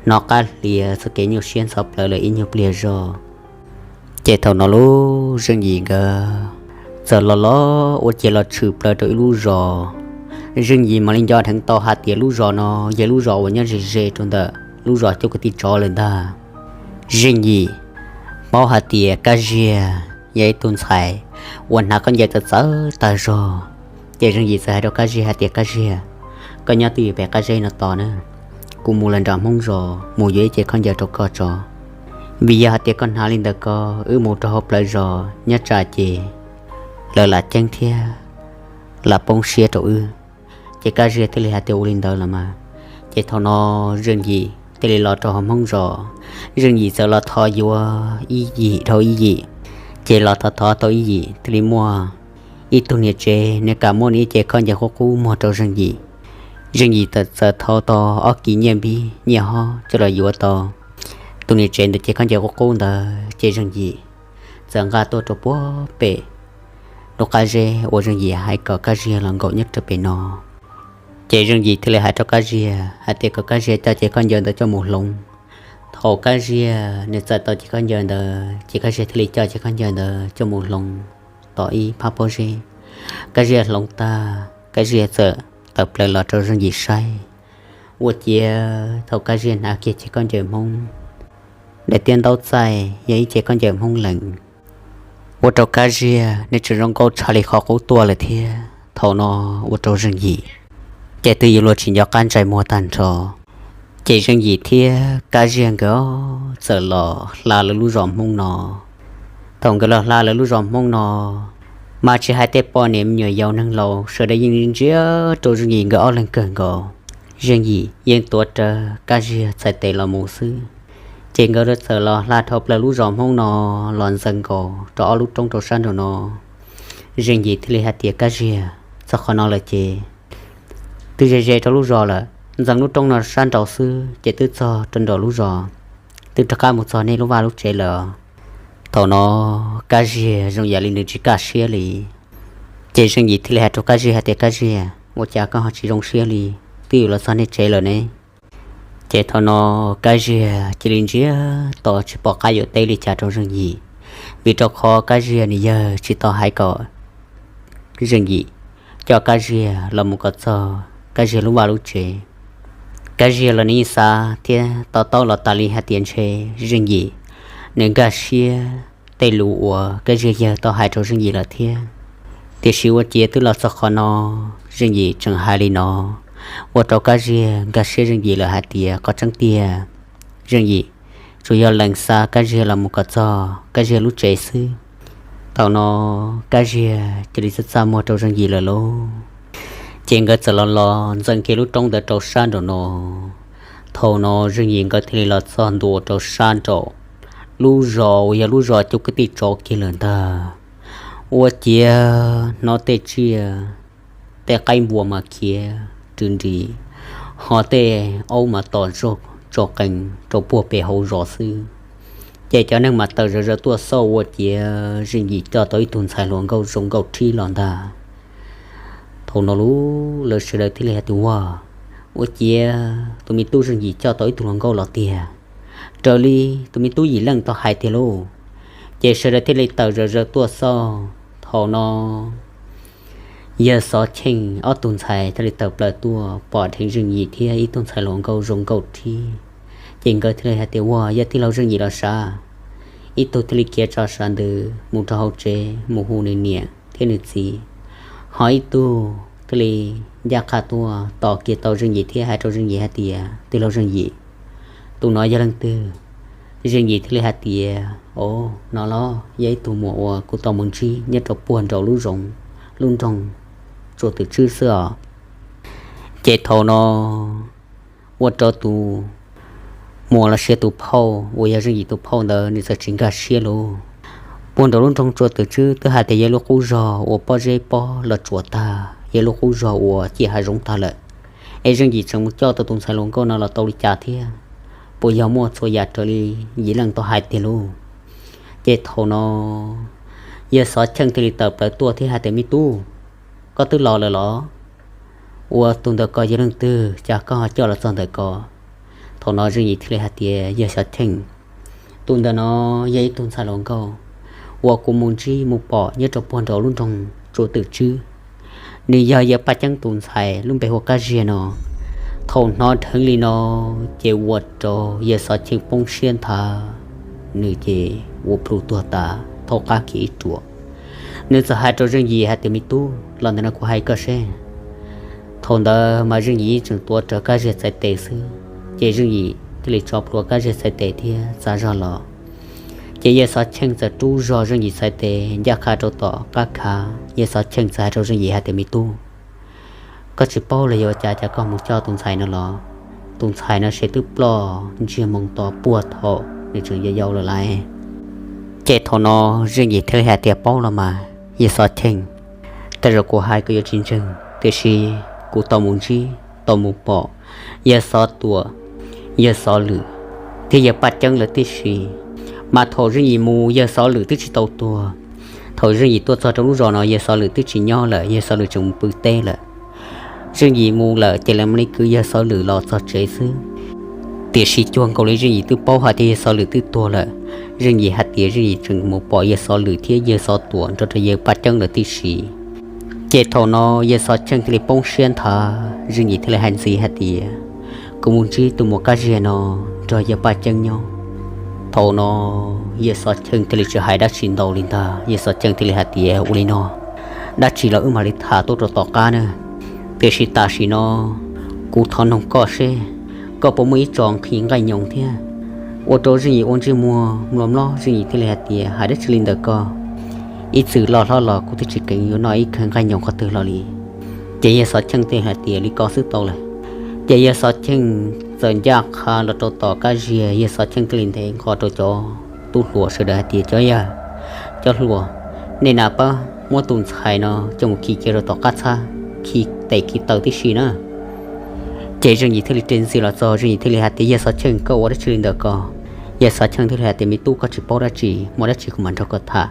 hnov qab hlias txoj kev nyuaj siab ntxhov plawv lawm ib nyuag pliag zog. Ces thaum no lub Zeej Yim nkawd txawm los los ua ciav los tshwm plaws rau ib lub zos. Zeej Yim mam li nco dheev tau hais tias lub zos no yog lub zos uas nyob ze ze rau ntawm lub zos Cub Kwv Tij Tsov lawm ntag. Zeej Yim paub hais tias Kab Ziag yog ib tug ntxhais uas hnav khaub ncaws txawv txawv tag zog. Ces Zeej Yim txawm hais rau Kab Ziag hais tias Kab Ziag, koj nyob twj ywm pem qab zeb no tos na, kuv mus lawm nram Hmoob zos mus yuav ib ce khaub ncaws rau koj tso. Vim yog hais tias koj hnav li ntawd ko, wb mus rau hauv plawv zos nyob tsam ces lawv lam ceeb thiab lam poob siab rau wb. Ces Kab Ziag thiaj li hais tias ua li ntawd los mas. Ces thaum no Zeej Yim thiaj li los rau hauv Hmoob zos. Zeej Yim txawm los thov yuav ib yim dhau ib yim, ces los thov thov tau ib yim thiaj li muaj ib tug niam tsev nws kam muab nws ib ce khaub ncaws qub qub muag rau Zeej Yim. Zeej Yim txawm thov tau ob kis nyiaj npib nyiaj hob coj los yuav tau tus niam tsev ntawd ce khaub ncaws qub qub ntawd, ces Zeej Yim txawm nqa tuaj rau puag pem lub qab zeb uas Zeej Yim hais kom Kab Ziag los nkaum nyob rau pem no. Ces Zeej Yim thiaj li hais rau Kab Ziag hais tias kom Kab Ziag coj ce khaub ncaws ntawd coj mus hloov. Thaum Kab Ziag nws txawm tau ce khaub ncaws ntawd, ces Kab Ziag thiaj li coj ce khaub ncaws ntawd coj mus hloov tom ib phab pob zeb. Kab Ziag hloov tag, Kab Ziag txawm tawm plaws los rau Zeej Yim saib. Ua ciav thaum Kab Ziag hnav kiag ce khaub ncaws Hmoob, daim tiab ntaub txaij yog ib ce khaub ncaws Hmoob lees, ua rau Kab Ziag nws tseem zoo nkauj tshaj li qhov qub tuaj lawm thiab. Thaum no ua rau Zeej Yim ces twb yuav luag tsis nco qab ntsais muag tag nrho. Ces Zeej Yim thiab Kab Ziag nkawd txawm los hla lawv lub zos Hmoob no. Thaum nkawd los hla lawv lub zos Hmoob no, mas tsis hais tej poj niam me nyuam yaus neeg laus sawv daws yeej ntsia rau Zeej Yim nkawd ob leeg kawg nkaus. Zeej Yim yeej tuav rawv Kab Ziag txhais tes los mus xwb. Ces nkawd txawm los hla dhau plaws lub zos Hmoob no los ntxeev nkaus rau ob lub roob rau sab nraum no. Zeej Yim thiaj li hais tias Kab Ziag, txog qhov no lawm ces twb ze ze rau lub zos lawm, ntxeev lub roob no sab nraud xwb ces twb txog rau nraum lub zos, twb rov qab mus txog nej lub vaj lub tsev lawm. Thaum no Kab Ziag zoo yam li nws tsis kaj siab li. Ces Zeej Yim thiaj li hais rau Kab Ziag hais tias Kab Ziag, ua cas koj ho tsis zoo siab li, twb yuav los txog nej tsev lawm ne? Ces thaum no Kab Ziag cia li ntsiag to tsis pom qab yuav teb li cas rau Zeej Yim, vim rau qhov Kab Ziag nws yawg tsis tau hais kom Zeej Yim coj Kab Ziag los mus kom txog Kab Ziag lub vaj lub tsev. Kab Ziag los nws yeej xav thiab to taub los tas li hais tias ntshe Zeej Yim nws nkag siab tej lus uas Kab Ziag yawg tau hais rau Zeej Yim lawm thiab. Tiam sis ua ciav twb los txog qhov no, Zeej Yim tseem hais li no, ua rau Kab Ziag nkag siab Zeej Yim lawm hais tias qhov tseeb tiag, Zeej Yim tsuas yog lees xa Kab Ziag los mus kom txog Kab Ziag lub tsev xwb. Thaum no Kab Ziag cia li txaj txaj muag rau Zeej Yim lawm lauj. Ces nkawd txawm los los ntxeev kiag lub roob ntawd rau sab nraum no. Thaum no Zeej Yim nkawd thiaj li los txog ntua rau sab nraum lub zos uas yog lub zos cov kwv tij tsov kiag lawm ntag. Ua ciav hnov tej tsiaj, tej qaib npua mas khiav rwm nris, ho tej aub mas tom zog tso qees rau puag pem hauv zos xwb. Ces cov neeg mas tawm zom zaws tuaj xauj ua ciav Zeej Yim coj tau ib tug ntxhais hluas nkauj zoo nkauj rhib los ntag. Thaum no lub lawv sawv daws thiaj li hais tias, Ua, ua ciav tus me tub Zeej Yim coj tau ib tug hluas nkauj los tiag, raws li tus me tub Yim Leej tau hais tiag lauj. Ces sawv daws thiaj li tawm zom zaws tuaj xauj. Thaum no yawg Xov Cheej ob tug ntxhais thiaj li tawm plaws tuaj pom dheev Zeej Yim thiab ib tug ntxhais hluas nkauj zoo nkauj rhib. Ces nkawd thiaj li hais tias, Ua, yog tij laug Zeej Yim los sav. Ib tug thiaj li khiav tso sav ntws mus rau hauv tsev mus hu nws niam thiab nws txiv, ho ib tug thiaj li ncaj qha tuaj tos kiag tau Zeej Yim thiab hais rau Zeej Yim hais tias, Tij laug Zeej Yim, tus no yog leej twg? Zeej Yim thiaj li hais tias, O, no los yog ib tug muam uas kuv tau mus ntsib nyob rau puag nraum lub zoov, lub nroog Tsua Twm Tswb xwb os. Ces thaum no ua rau tus muam los sis tus phauj uas yog Zeej Yim tus phauj ntawd nws txawm tsis nkag siab lauj. Puag nraum lub nroog Tsua Twm Tswb twb hais tias yog lub qub zog uas pob zeb pob los tsuas tag, yog lub qub zog uas ciaj hav zoov tag lawm, es Zeej Yim tseem mus coj tau tus ntxhais hluas nkauj no los tau li cas thiab? Puas yog muaj txhua yam raws li Yim Leej tau hais tiag lauj? Ces thaum no yawg Xov Cheej thiaj li tawm plaws tuaj thiab hais tias, Me tub, koj twb los lawm los? Ua, tus ntawm ko yog leej twg, cas koj ho coj los txog ntawm ko? Thaum no Zeej Yim thiaj li hais tias, Yawg Xov Cheej, tus ntawm no yog ib tug ntxhais hluas nkauj uas kuv mus ntsib mus pom nyob rau puag nraum lub nroog Tsua Twm Tswb. Nws yog yawg Paj Ceeb tus ntxhais, lub npe hu Kab Ziag no. Thaum hnov dheev li no ces ua rau yawg Xov Cheej poob siab nthav, nws ces ua plhu tuag tas thaub qab kiag ib ruam. Nws txawm hais rau Zeej Yim hais tias, Me tub, los ntawm no kuv hais koj seb. Thaum ntawd mas Zeej Yim tseem tuav rawv Kab Ziag txhais tes xwb, ces Zeej Yim thiaj li tso plhuav Kab Ziag txhais tes thiab txav zog los. Ces yawg Xov Cheej txawm rub zog Zeej Yim txhais tes ncaj qha rau tom qab khav. Yawg Xov Cheej txawm hais rau Zeej Yim hais tias, Me tub, koj tsis paub los yog ua cas cas koj mus coj tus ntxhais no los? Tus ntxhais no ces twb ploj ntsiag moo to puag thaum nws tseem yau yau lawm lauj. Ces thaum no Zeej Yim thiaj li hais tias, Paub los mas yawg Xov Cheej, tej zaum kuv hais koj yuav tsis ntseeg, tiam sis kuv tau mus ntsib tau mus pom yawg Xov Tuam, yawg Xov Lwm thiab yawg Paj Ceeb lawv tib si. Mas thaum Zeej Yim mus yawg Xov Lwm twb tsis tau tuag. Thaum Zeej Yim tuaj txog rau lub zos no yawg Xov Lwm twb tsis nyob lawm, yawg Xov Lwm tseem mus pw teb lawm. Zeej Yim mus lawm ces lawv mam li kwv yawg Xov Lwm los txog tsev xwb. Tiam sis cuag nkaus li Zeej Yim twb paub hais tias yawg Xov Lwm twb tuag lawm, Zeej Yim hais tias Zeej Yim tseem mus pom yawg Xov Lwm thiab yawg Xov Tuam nrog rau yawg Paj Ceeb lawv tib si. Ces thaum no yawg Xov Cheej thiaj li poob siab nthav, Zeej Yim thiaj li hais ntxiv hais tias, Kuv mus ntsib tus muam Kab Ziag no nrog yawg Paj Ceeb nyob. Thaum no yawg Xov Cheej thiaj li tsis hais dab tsi ntau li ntag, yawg Xov Cheej thiaj li hais tias, Ua li no, dab tsi los wb mam li tham tuaj rau tom qab na. Tiam sis tam sim no kuv thov noog koj seb, koj puas muaj ib tso nqhis nqaij nyoos thiab? Ua rau Zeej Yim ua ntsej muag mlom mlob, Zeej Yim thiaj li hais tias, Hais dab tsi li ntawm ko? Ib txwm loj hlob los kuv twb tsis kheev yuav noj ib khawv nqaij nyoos qhov twg los li. Ces yawg Xov Cheej thiaj hais tias, Li ko xwb tau lawm. Ces yawg Xov Cheej txawm ncaj qha los rau tom Kab Ziag, yawg Xov Cheej thiaj li nthe nqho rau cov tub hluas sawv daws hais tias, Cov yawg, cov hluas, nej na pab muab tus ntxhais no coj mus khi cia rau tom qab txhab, khi tes khi taw tib si na. Ces Zeej Yim thiaj li rov ntxhi los txog, Zeej Yim thiaj li hais tias, Yawg Xov Cheej, koj ua dab tsi li ntawm ko? Yawg Xov Cheej thiaj li hais tias, Me tub, koj tsis paub dab tsi, muaj dab tsi kuv mam nrog koj tham.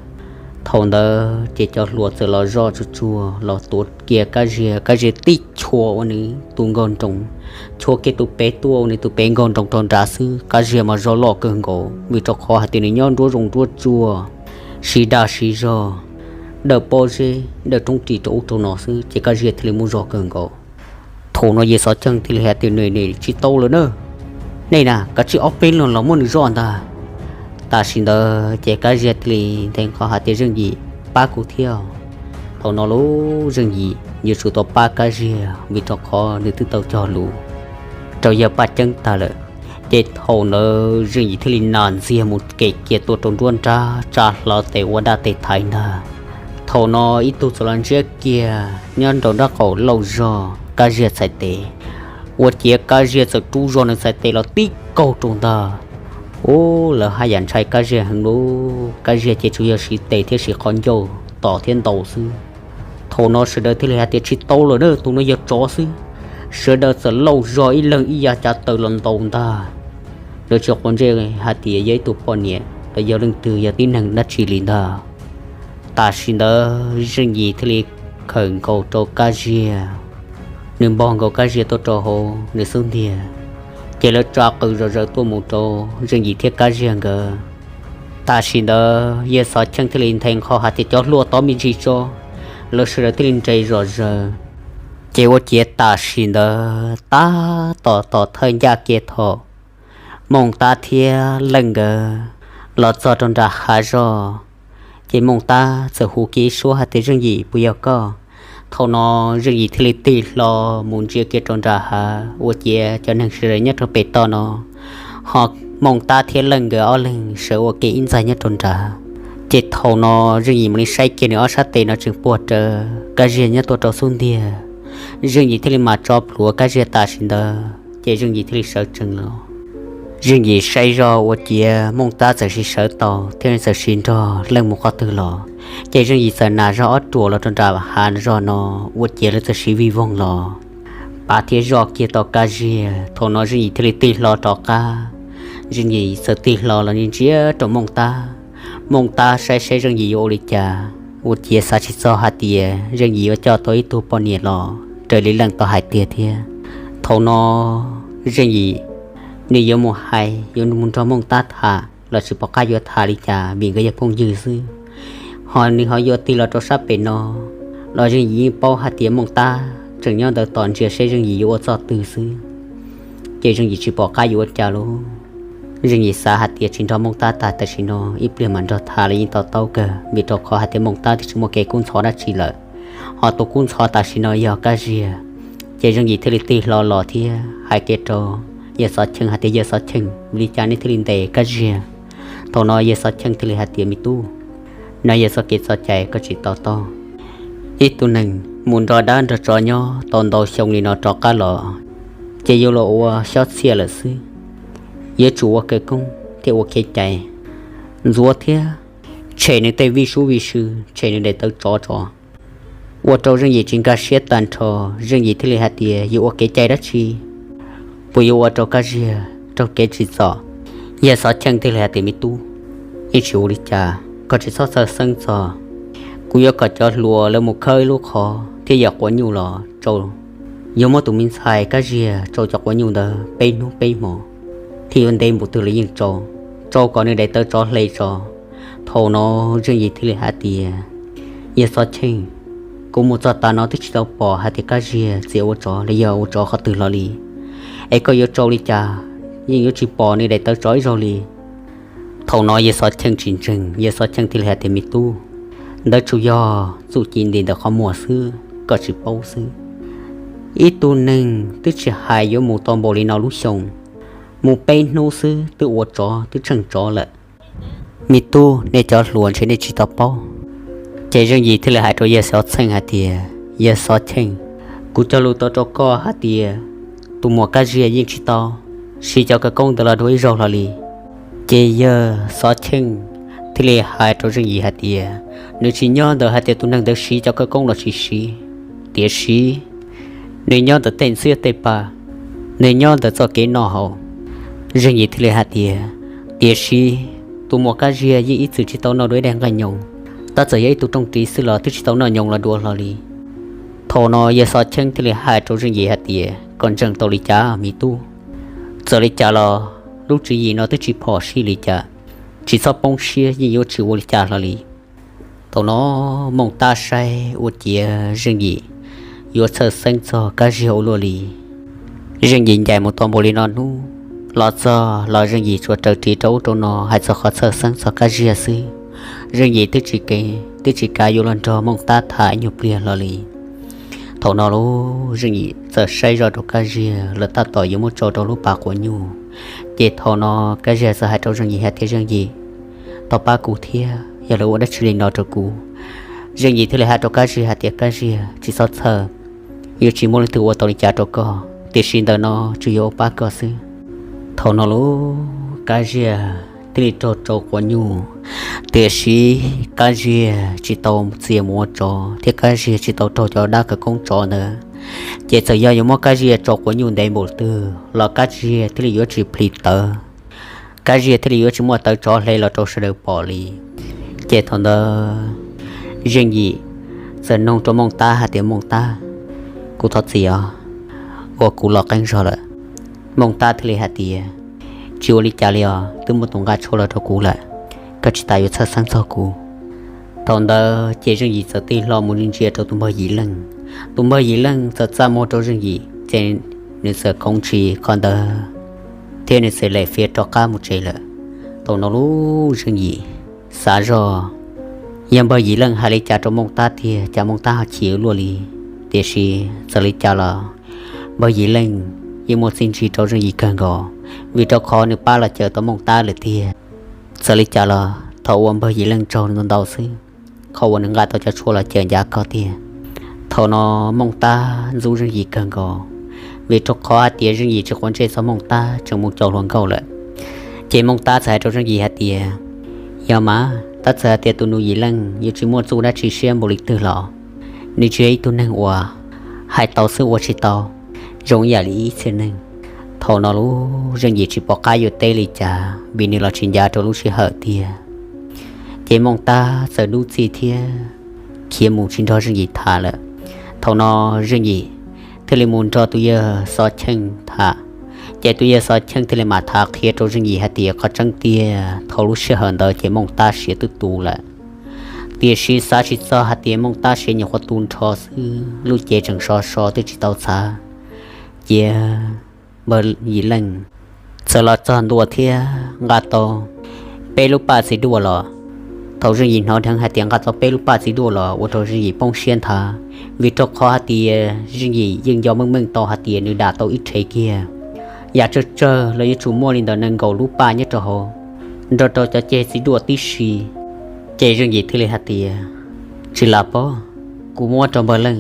Thaum ntawd ces cov hluas txawm los zoj tsuag tsuag los tuav kiag Kab Ziag, Kab Ziag tib chua ua nws tus nkaug nroos, chua kiag tus pem tuaj ua nws tus pem nkaug nroos rau nrad xwb. Kab Ziag mas zog loj kawg nkaus, vim rau qhov hais tias nws nyob nruab zoov nruab tsuag, siv dag siv zog, dawm pob zeb dawm roob ris rau ub rau no xwb, ces Kab Ziag thiaj li muaj zog kawg nkaus. Thaum no yawg Xov Cheej thiaj li hais tias, Nej tsis tau lawm na, nej na kav tsij ob peb leeg los muab nws zoj ntag. Tam sim ntawd ces Kab Ziag thiaj li nthe nqho hais tias, Zeej Yim, pab kuv thiab. Thaum no lub Zeej Yim yuav tsum tau pab Kab Ziag, vim rau qhov nws twb tau cog lus rau yawg Paj Ceeb tag lawm. Ces thaum ntawd Zeej Yim thiaj li nas ntxiag mus kev kiag tuaj rau nruab nrab, tsa hlo tes ua dab tes thaiv ntag. Thaum no ib tug txawm los ntsiab kiag nyob nraum nraub qaum lauj zog Kab Ziag txhais tes, ua ciav Kab Ziag txawm rub zog nws txhais tes los tib kaug rau ntag. Ub, lawv haj yam ntshai Kab Ziag heev lub, Kab Ziag ces tsuas yog siv tes thiab siv qhov ncauj tom thiab ntaus xwb. Thaum no sawv daws thiaj li hais tias tsis tau lawm na, tus no yog tsov xwb. Sawv daws txawm lauj zog ib leeg ib yav cav taws los ntaus ntag. Lawv tsis quav ntsej hais tias yog ib tug poj niam los yog leej twg, yog tib neeg dab tsi li ntag. Tam sim ntawd Zeej Yim thiaj li khawm nkaus rau Kab Ziag, nws npog nkaus Kab Ziag tuaj rau hauv nws xub ntiag, ces lawv tsa qws zom zaws tuaj mus rau Zeej Yim thiab Kab Ziag nkawd. Tam sim ntawd yawg Xov Cheej thiaj li nthe nqho hais tias cov hluas tov me ntsis tso, lawv sawv daws thiaj li nres zom zaws. Ces ua ciav tam sim ntawd tab tom tom thawj ncaj ke thaum Mooj Tab thiab Leej nkawd los txog rau nram hav zog, ces Mooj Tab txawm hu kiag ib suab hais tias Zeej Yim, puas yog koj? Thaum no Zeej Yim thiaj li tig hlo mus ntsia kiag rau nram hav, ua ciav cov neeg sawv daws nyob rau pem toj no, ho Mooj Tab thiab Leej nkawd ob leeg sawv ua ke ib ntxaig nyob rau nrad. Ces thaum no Zeej Yim mam li saib kiag nws ob sab tes no tseem puag rawv Kab Ziag nyob tuaj rau xub ntiag. Zeej Yim thiaj li mam tso plhuav Kab Ziag tam sim ntawd ces Zeej Yim thiaj li sawv tsees los. Zeej Yim saib zog ua ciav Mooj Tab txawm sis sawv tau thiab txawm sis nrog Leej mus qhov twg los, ces Zeej Yim txawm nas zog ob ruam los rau nram hav zog no, ua ciav lawv txawm sis vij voog los pav thiab zoj kiag tau Kab Ziag. Thaum no Zeej Yim thiaj li tig hlo rov qab. Zeej Yim txawm tig hlo los ntsia rau Mooj Tab. Mooj Tab saib saib Zeej Yim yuav ua li cas, ua ciav xav tsis txog hais tias Zeej Yim yuav coj tau ib tug poj niam los raws li Leej tau hais tiag thiab. Thaum no Zeej Yim nws yuav mus hais yuav mus nrog Mooj Tab tham los tsis pom qab yuav tham li cas vim nkawd yog phooj ywg xwb. Ho nws ho yuav tig los rau sab pem no los Zeej Yim yeej paub hais tias Mooj Tab tseem nyob ntawd tos ntsia seb Zeej Yim yuav ua txoj twg xwb. Ces Zeej Yim tsis pom qab yuav ua cas lauj. Zeej Yim xav hais tias tsis nrog Mooj Tab tham tam sim no, ib pliag mam nrog tham los yeej to taub kawg, vim rau qhov hais tias Mooj Tab twb tsis muaj kev kub ntxhov dab tsi lawm, ho tus kub ntxhov tam sim no yog Kab Ziag. Ces Zeej Yim thiaj li tig hlo los thiab hais kiag rau yawg Xov Cheej hais tias, Yawg Xov Cheej, vim li cas nej thiaj li ntes Kab Ziag? Thaum no yawg Xov Cheej thiaj li hais tias, Me tub, no yog txoj kev txoj cai, koj tsis to taub. Ib tug neeg mus nrog dab nrog tsov nyob tau ntau xyoo li no rov qab los, ces yuav los ua xyob txhiaj lawm xwb. Yuav tsum ua khawv koob thiab ua kev cai, ntxuav thiab tshem nws tej vij sub vij sw, tshem nws daim tawv tsov tso. Ua rau Zeej Yim tsis nkag siab tag nrho, Zeej Yim thiaj li hais tias, Yuav ua kev cai dab tsi? Puas yuav ua rau Kab Ziag raug kev tsim txom? Yawg Xov Cheej thiaj li hais tias, Me tub, yeej tsis ua li cas, koj tsis txhob txhawj xeeb txog. Kuv yuav kom cov hluas lawv mus khawb ib lub qhov thiab yos quav nyuj los tsau, yuav muab tus me ntxhais Kab Ziag tsau cov quav nyuj ntawd peb hnub peb hmo, thiaj yuav ntev npaum twg los yeej tsau, tsau kom nws daim tawv tsov hle tso. Thaum no Zeej Yim thiaj li hais tias, Yawg Xov Cheej, kuv mus txog tav no twb tsis tau pom hais tias Kab Ziag txiav ua tsov los yog ua tsov qhov twg los li, es koj yuav tsau li cas yeej yuav tsis pom nws daim tawv tsov ib zaug li. Thaum no yawg Xov Cheej tsis ntseeg, yawg Xov Cheej thiaj li hais tias, Me tub, ntawd tsuas yog txuj ci nti ntawm qhov muag xwb, koj tsis paub xwb. Ib tug neeg twb tsis hais yuav mus tau npaum li no lub xyoo, mus peb hnub xwb twb ua tsov twb tsheej tsov lawm. Me tub, nej cov hluas ntshe nej tsis tau paub. Ces Zeej Yim thiaj li hais rau yawg Xov Cheej hais tias, Yawg Xov Cheej, kuv cog lus tau rau koj hais tias tus muam Kab Ziag yeej tsis tau siv cov khawv koob ntawd los dua ib zaug hlo li. Ces yawg Xov Cheej thiaj li hais rau Zeej Yim hais tias, nws tsis nyob ntawm hais tias tus neeg ntawd siv cov khawv koob los tsis siv, tiam sis nws nyob ntawm tej ntxhiab tej pa, nws nyob ntawm txoj kev noj haus. Zeej Yim thiaj li hais tias, tiam sis tus muam Kab Ziag yeej ib txwm tsis tau noj dua ib daig nqaij nyoos, tab txawm yog ib tug rooj ris xwb los twb tsis tau noj nyoos los dua hlo li. Thaum no yawg Xov Cheej thiaj li hais rau Zeej Yim hais tias, koj ntseeg tau li cas me tub? Txawm li cas los lub tswv yim no twb tsis phom sij li cas, tsis txhob poob siab, yeej yuav tsis ua li cas hlo li. Thaum no Mooj Tab saib ua ciav Zeej Yim yuav txhawj xeeb txog Kab Ziag ua luaj li. Zeej Yim ncaim mus tau npaum li no hnub, los txog los Zeej Yim tsuas raws ris rau ub rau no hais txog qhov txhawj xeeb txog Kab Ziag xwb. Zeej Yim twb tsis ke, twb tsis kav yuav los nrog Mooj Tab tham ib nyuag pliag hlo li. Thaum no lauj, Zeej Yim txawm saib zoj rau Kab Ziag lawv tab tom yuav muab tso rau lub pas quav nyuj. Ces thaum no Kab Ziag txawm hais rau Zeej Yim hais tias, Zeej Yim, thov pab kuv thiab, yog lawv ua dab tsi li no rau kuv. Zeej Yim thiaj li hais rau Kab Ziag hais tias, Kab Ziag, tsis txhob txhawj, yuav tsis muaj leej twg ua tau li cas rau koj, tiam sis ntawm no tsuas yog ua pab koj xwb. Thaum no lauj, Kab Ziag thiaj li raug rau quav nyuj. Tiam sis Kab Ziag tsis tau txia mus ua tsov thiab Kab Ziag tsis tau raug cov dab khawv koob tsov ntawd. Ces txawm yog yuav muab Kab Ziag tso quav nyuj ntev npaum twg los Kab Ziag thiaj li yuav tsis plhis tawv, Kab Ziag thiaj li yuav tsis muaj tawv tsov hle los rau sawv daws pom li. Ces thaum ntawd Zeej Yim txawm nug rau Mooj Tab hais tias, Mooj Tab, kuv thov txim os, uas kuv los qeeb zog lawm. Mooj Tab thiaj li hais tias, Tsis ua li cas li os, twb muaj tus nqa tshuaj los rau kuv lawm, koj tsis tas yuav txhawj xeeb txog kuv. Thaum ntawd ces Zeej Yim txawm tig hlo mus ntsia rau tus npawg Yim Leej. Tus npawg Yim Leej txawm txaj muag rau Zeej Yim ces nws txawm khoov ntshis qhov ntawd thiab nws txawm lem fiav rov qab mus tsev lawm. Thaum no lub Zeej Yim xav zog, yog npawg Yim Leej hais li cas rau Mooj Tab tiag, cas Mooj Tab ho chim ua luaj li. Tiam sis txawm li cas los npawg Yim Leej yeej muaj txiaj ntsig rau Zeej Yim kawg nkaus, vim rau qhov nws pab los cawm tau Mooj Tab lawm tiag. Txawm li cas los thaum uas npawg Yim Leej tsaug ntau ntau xwb, qhov uas nws nqa tau cov tshuaj los cawm ncav koj tiag. Thaum no Mooj Tab ntxub Zeej Yim kawg nkaus, vim rau qhov hais tias Zeej Yim tsis quav ntsej txog Mooj Tab tseem mus caum hluas nkauj lawm. Ces Mooj Tab txawm hais rau Zeej Yim hais tias, Yog mas, tab txawm hais tias tus nus Yim Leej yuav tsis muaj txuj dab tsi siab npaum li twg los nws tsis yog ib tug neeg uas hais tau xwb ua tsis tau, zoo ib yam li ib txhia neeg. Thaum no lub Zeej Yim tsis pom qab yuav teb li cas vim nws los tsis ncav rau lub sij hawm tiag. Ces Mooj Tab txawm dub txij thiab khiav mus tsis nrog Zeej Yim tham lawm. Thaum no Zeej Yim thiaj li mus nrog tus yawg Xov Cheej tham. Ces tus yawg Xov Cheej thiaj li mam tham qhia rau Zeej Yim hais tias qhov tseeb tiag thaum lub sij hawm ntawd ces Mooj Tab siav twb tu lawm. Tiam sis xav tsis txog hais tias Mooj Tab siav nyuam qhuav tu nrho xwb, lub cev tseem so so twb tsis tau txhav. Cia npawg Yim Leej txawm los txog ntua thiab nqa tau peb lub paj txiv duaj los. Thaum Zeej Yim hnov dheev hais tias nqa tau peb lub paj txiv duaj los ua rau Zeej Yim poob siab nthav, vim rau qhov hais tias Zeej Yim yeej nco meej meej tau hais tias nws dam tau ib rhev kiag, yam tsawg tsawg los yuav tsum muaj li ntawm nees nkaum lub paj nyob rau hauv, nrog rau cov ceg txiv duaj tib si. Ces Zeej Yim thiaj li hais tias, Tsis lam paub, kuv muab rau npawg Leej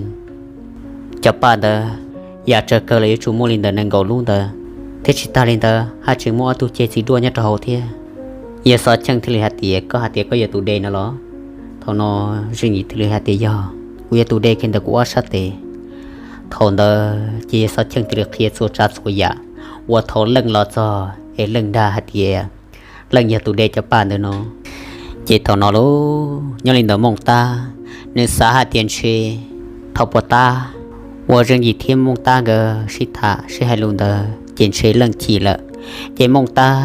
cov paj ntawd, yam tsawg kawg los yuav tsum muaj li ntawm nees nkaum lub ntawd, thiab tsis tag li ntawd haj tseem muaj ob tug ceg txiv duaj nyob rau hauv thiab. Yawg Xov Cheej thiaj li hais tias, Koj hais tias koj yog tus de no los? Thaum no Zeej Yim thiaj li hais tias, Yog, kuv yog tus de kiag ntawm kuv ob sab tes. Thaum ntawd ces yawg Xov Cheej thiaj li qhia txhua tsav txhua yam uas thaum Leej los txog es Leej dag hais tias Leej yog tus de cov paj ntawd no. Ces thaum no lauj, nyob li ntawd Mooj Tab nws xav hais tias ntshe thaum puas tab uas Zeej Yim thiab Mooj Tab nkawd sib tham sib hais lus ntawd ces ntshe Leej chim lawm. Ces Mooj Tab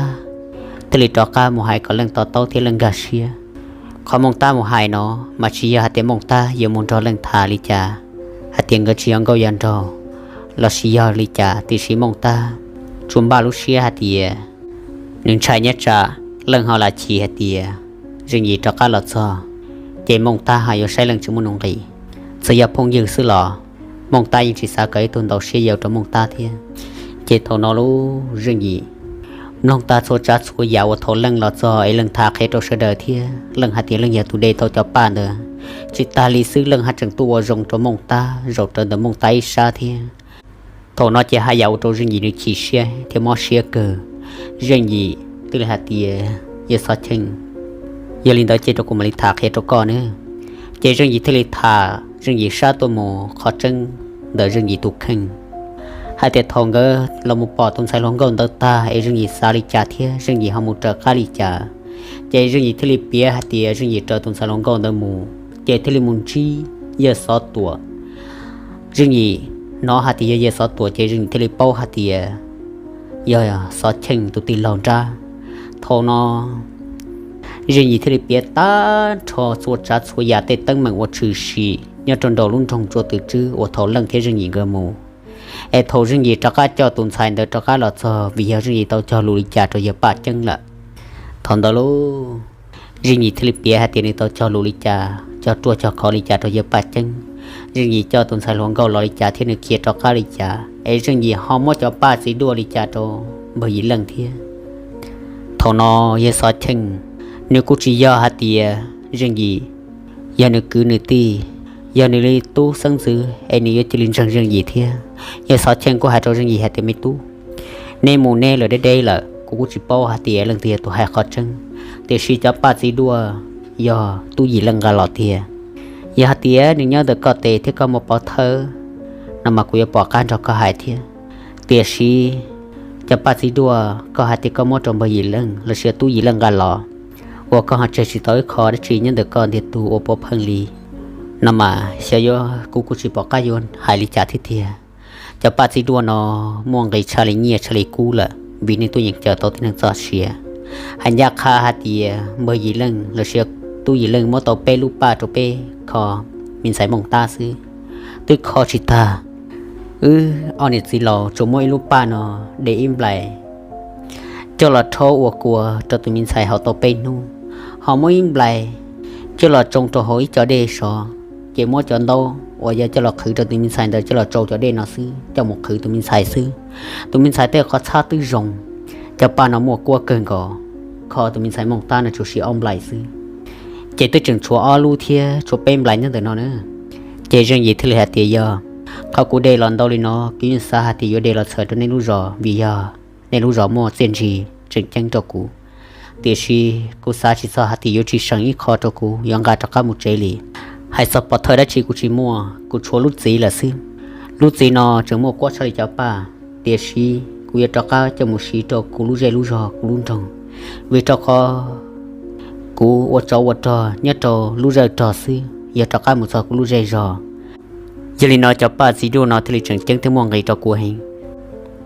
thiaj li rov qab mus hais kom Leej to taub thiab Leej nkag siab. Qhov Mooj Tab mus hais no mas tsis yog hais tias Mooj Tab yuav mus nrog Leej tham li cas, hais tias nkawd tsis yog nkauj yog nraug, los sis yog li cas, tiam sis Mooj Tab tsuas npaj lub siab hais tias nws ntshai nyob tsam Leej ho lam chim hais tias Zeej Yim rov qab los txog, ces Mooj Tab ho yuav saib Leej tsis muaj nuj nqis. Txawm yog phooj ywg xwb los Mooj Tab yeej tsis xav kom ib tug ntaus siab yau rau Mooj Tab thiab. Ces thaum no lauj, Zeej Yim mloog tag txhua tsav txhua yam uas thaum Leej los txog es Leej tham qhia rau sawv daws thiab Leej hais tias Leej yog tus de tau cov paj ntawd. Tsis tag li xwb, Leej haj tseem tuaj ua zoo rau Mooj Tab zaum raws ntawm Mooj Tab ib sab thiab. Thaum no ces haj yam ua rau Zeej Yim nws chim siab thiab mob siab kawg. Zeej Yim thiaj li hais tias, Yawg Xov Cheej, yog li ntawd cia rau kuv mam li tham qhia rau koj nawb. Ces Zeej Yim thiaj li tham Zeej Yim sab tuaj mus qhov tseeb ntawm Zeej Yim tus kheej, hais tias thaum nkawd los mus pom tus ntxhais hluas nkauj ntawd tag es Zeej Yim xav li cas thiab Zeej Yim ho mus raws qab li cas. Ces Zeej Yim thiaj li piav hais tias Zeej Yim raws tus ntxhais hluas nkauj ntawd mus, ces thiaj li mus ntsib Yawg Xov Tuam. Zeej Yim hnov hais tias yog Yawg Xov Tuam ces Zeej Yim thiaj li paub hais tias yog Xov Cheej tus tij laug nrab. Thaum no Zeej Yim thiaj li piav tag nrho txhua tsav txhua yam tej teeb meem uas tshwm sim nyob rau nraum lub nroog Tsua Twm Tswb uas thaum Leej thiab Zeej Yim nkawd mus, es thaum Zeej Yim rov qab coj tus ntxhais ntawd rov qab los txog vim yog Zeej Yim tau cog lus li cas rau yawg Paj Ceeb lawm. Thaum ntawd lauj, Zeej Yim thiaj li piav hais tias nws tau cog lus li cas, cog ruaj cog khov li cas rau yawg Paj Ceeb, Zeej Yim coj tus ntxhais hluas nkauj los li cas thiab nws khiav rov qab li cas, es Zeej Yim ho muab cov paj txiv duaj li cas rau npawg Yim Leej thiab. Thaum no Yawg Xov Cheej nws kuj tsis yog hais tias Zeej Yim yog nws kwv nws tij, yog nws li tub xeeb ntxwv es nws yuav cia li ntseeg Zeej Yim thiab. Yawg Xov Cheej kuj hais rau Zeej Yim hais tias, Me tub, neb mus neb lawm deb deb lawm, kuv tsis paub hais tias leej twg yog tus hais qhov tseeb, tiam sis cov paj txiv duaj yog tub Yim Leej nqa los tiag. Yog hais tias nws nyob ntawm koj tes thiab koj muaj pov thawj no mas kuv yuav pom qab nrog koj hais thiab. Tiam sis cov paj txiv duaj koj hais tias koj muab rau npawg Yim Leej los sis tub Yim Leej nqa los, uas koj ho tseg tsis tau ib qho dab tsi nyob ntawm koj ntiag tug ua puav pheej li no mas xyov yuav, kuv kuj tsis pom qab yuav hais li cas thiab tiag. Cov paj txiv duaj no muaj nqis tshaj li nyiaj tshaj li kub lawm vim nws tuaj yeem cawm tau tib neeg txoj sia. Hais ncaj qha hais tias npawg Yim Leej los sis tub Yim Leej muab tau peb lub paj rau peb kho me ntxhais Mooj Tab xwb, twb kho tsis tag. Wb ob niam txiv laus tsuas muab ib lub paj no de ib nplais coj los rhaub ua kua rau tus me ntxhais haus tau peb hnub, ho muab ib nplais coj los tsoo rau hauv ib co dej sov, ces muab cov ntaub uas yog coj los qhwv rau tus me ntxhais ntawd coj los tsoo cov dej no xwb, coj mus qhwv tus me ntxhais xwb. Tus me ntxhais tej qhov txhab twb zoo, cov paj no muaj kuab kawg nkaus, kho tus me ntxhais Mooj Tab no tsuas siv ob nplais xwb. Ces twb tseem tshuav ob lub thiab tshuav peb nplais nyob ntawm no na. Ces Zeej Yim thiaj li hais tias yog qhov kuv de los ntau li no, kuv yeej xav hais tias yuav de los txhawm rau nej lub zos vim yog nej lub zos muaj txiaj ntsig tseem ceeb rau kuv. Tiam sis kuv xav tsis txog hais tias yuav tsis seem ib qho rau kuv yuav nqa rov qab mus tsev li. Hais txog pov thawj dab tsi kuv tsis muaj, kuv tshuav lub txiv lawm xwb. Lub txiv no tseem muaj kuab tshaj li cov paj, tiam sis kuv yuav rov qab coj mus siv rau kuv lub zej lub zog kuv lub nroog, vim rau qhov kuv ua tsov ua rog nyob rau lub zej rog xwb, yog rov qab mus txog kuv lub zej zog. Yog li no cov paj txiv duaj no thiaj li tseem ceeb thiab muaj nqis rau kuv heev.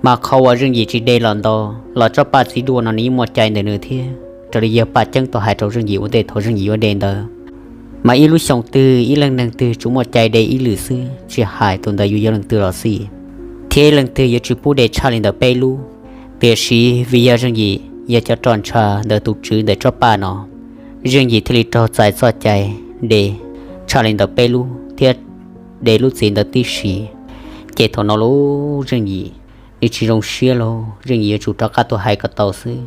Mas qhov uas Zeej Yim tsis de los ntau los tsob paj txiv duaj no nws yeej muaj cai ntawm nws thiab, raws li yawg Paj Ceeb tau hais rau Zeej Yim ua ntej thaum Zeej Yim yuav de ntawd, mas ib lub xyoo twg ib leej neeg twg tsuas muaj cai de ib lwm xwb, tsis hais tus ntawd yuav yog leej twg los xij, thiab ib leej twg yuav tsis pub de tshaj li ntawm peb lub. Tiam sis vim yog Zeej Yim yog cov roj ntsha ntawm tus tswv ntawm tsob paj no, Zeej Yim thiaj li raug txais txoj cai de tshaj li ntawm peb lub thiab de lub txiv ntawd tib si. Ces thaum no lub Zeej Yim nws tsis zoo siab lauj, Zeej Yim yuav tsum rov qab tuaj hais kom tau xwb.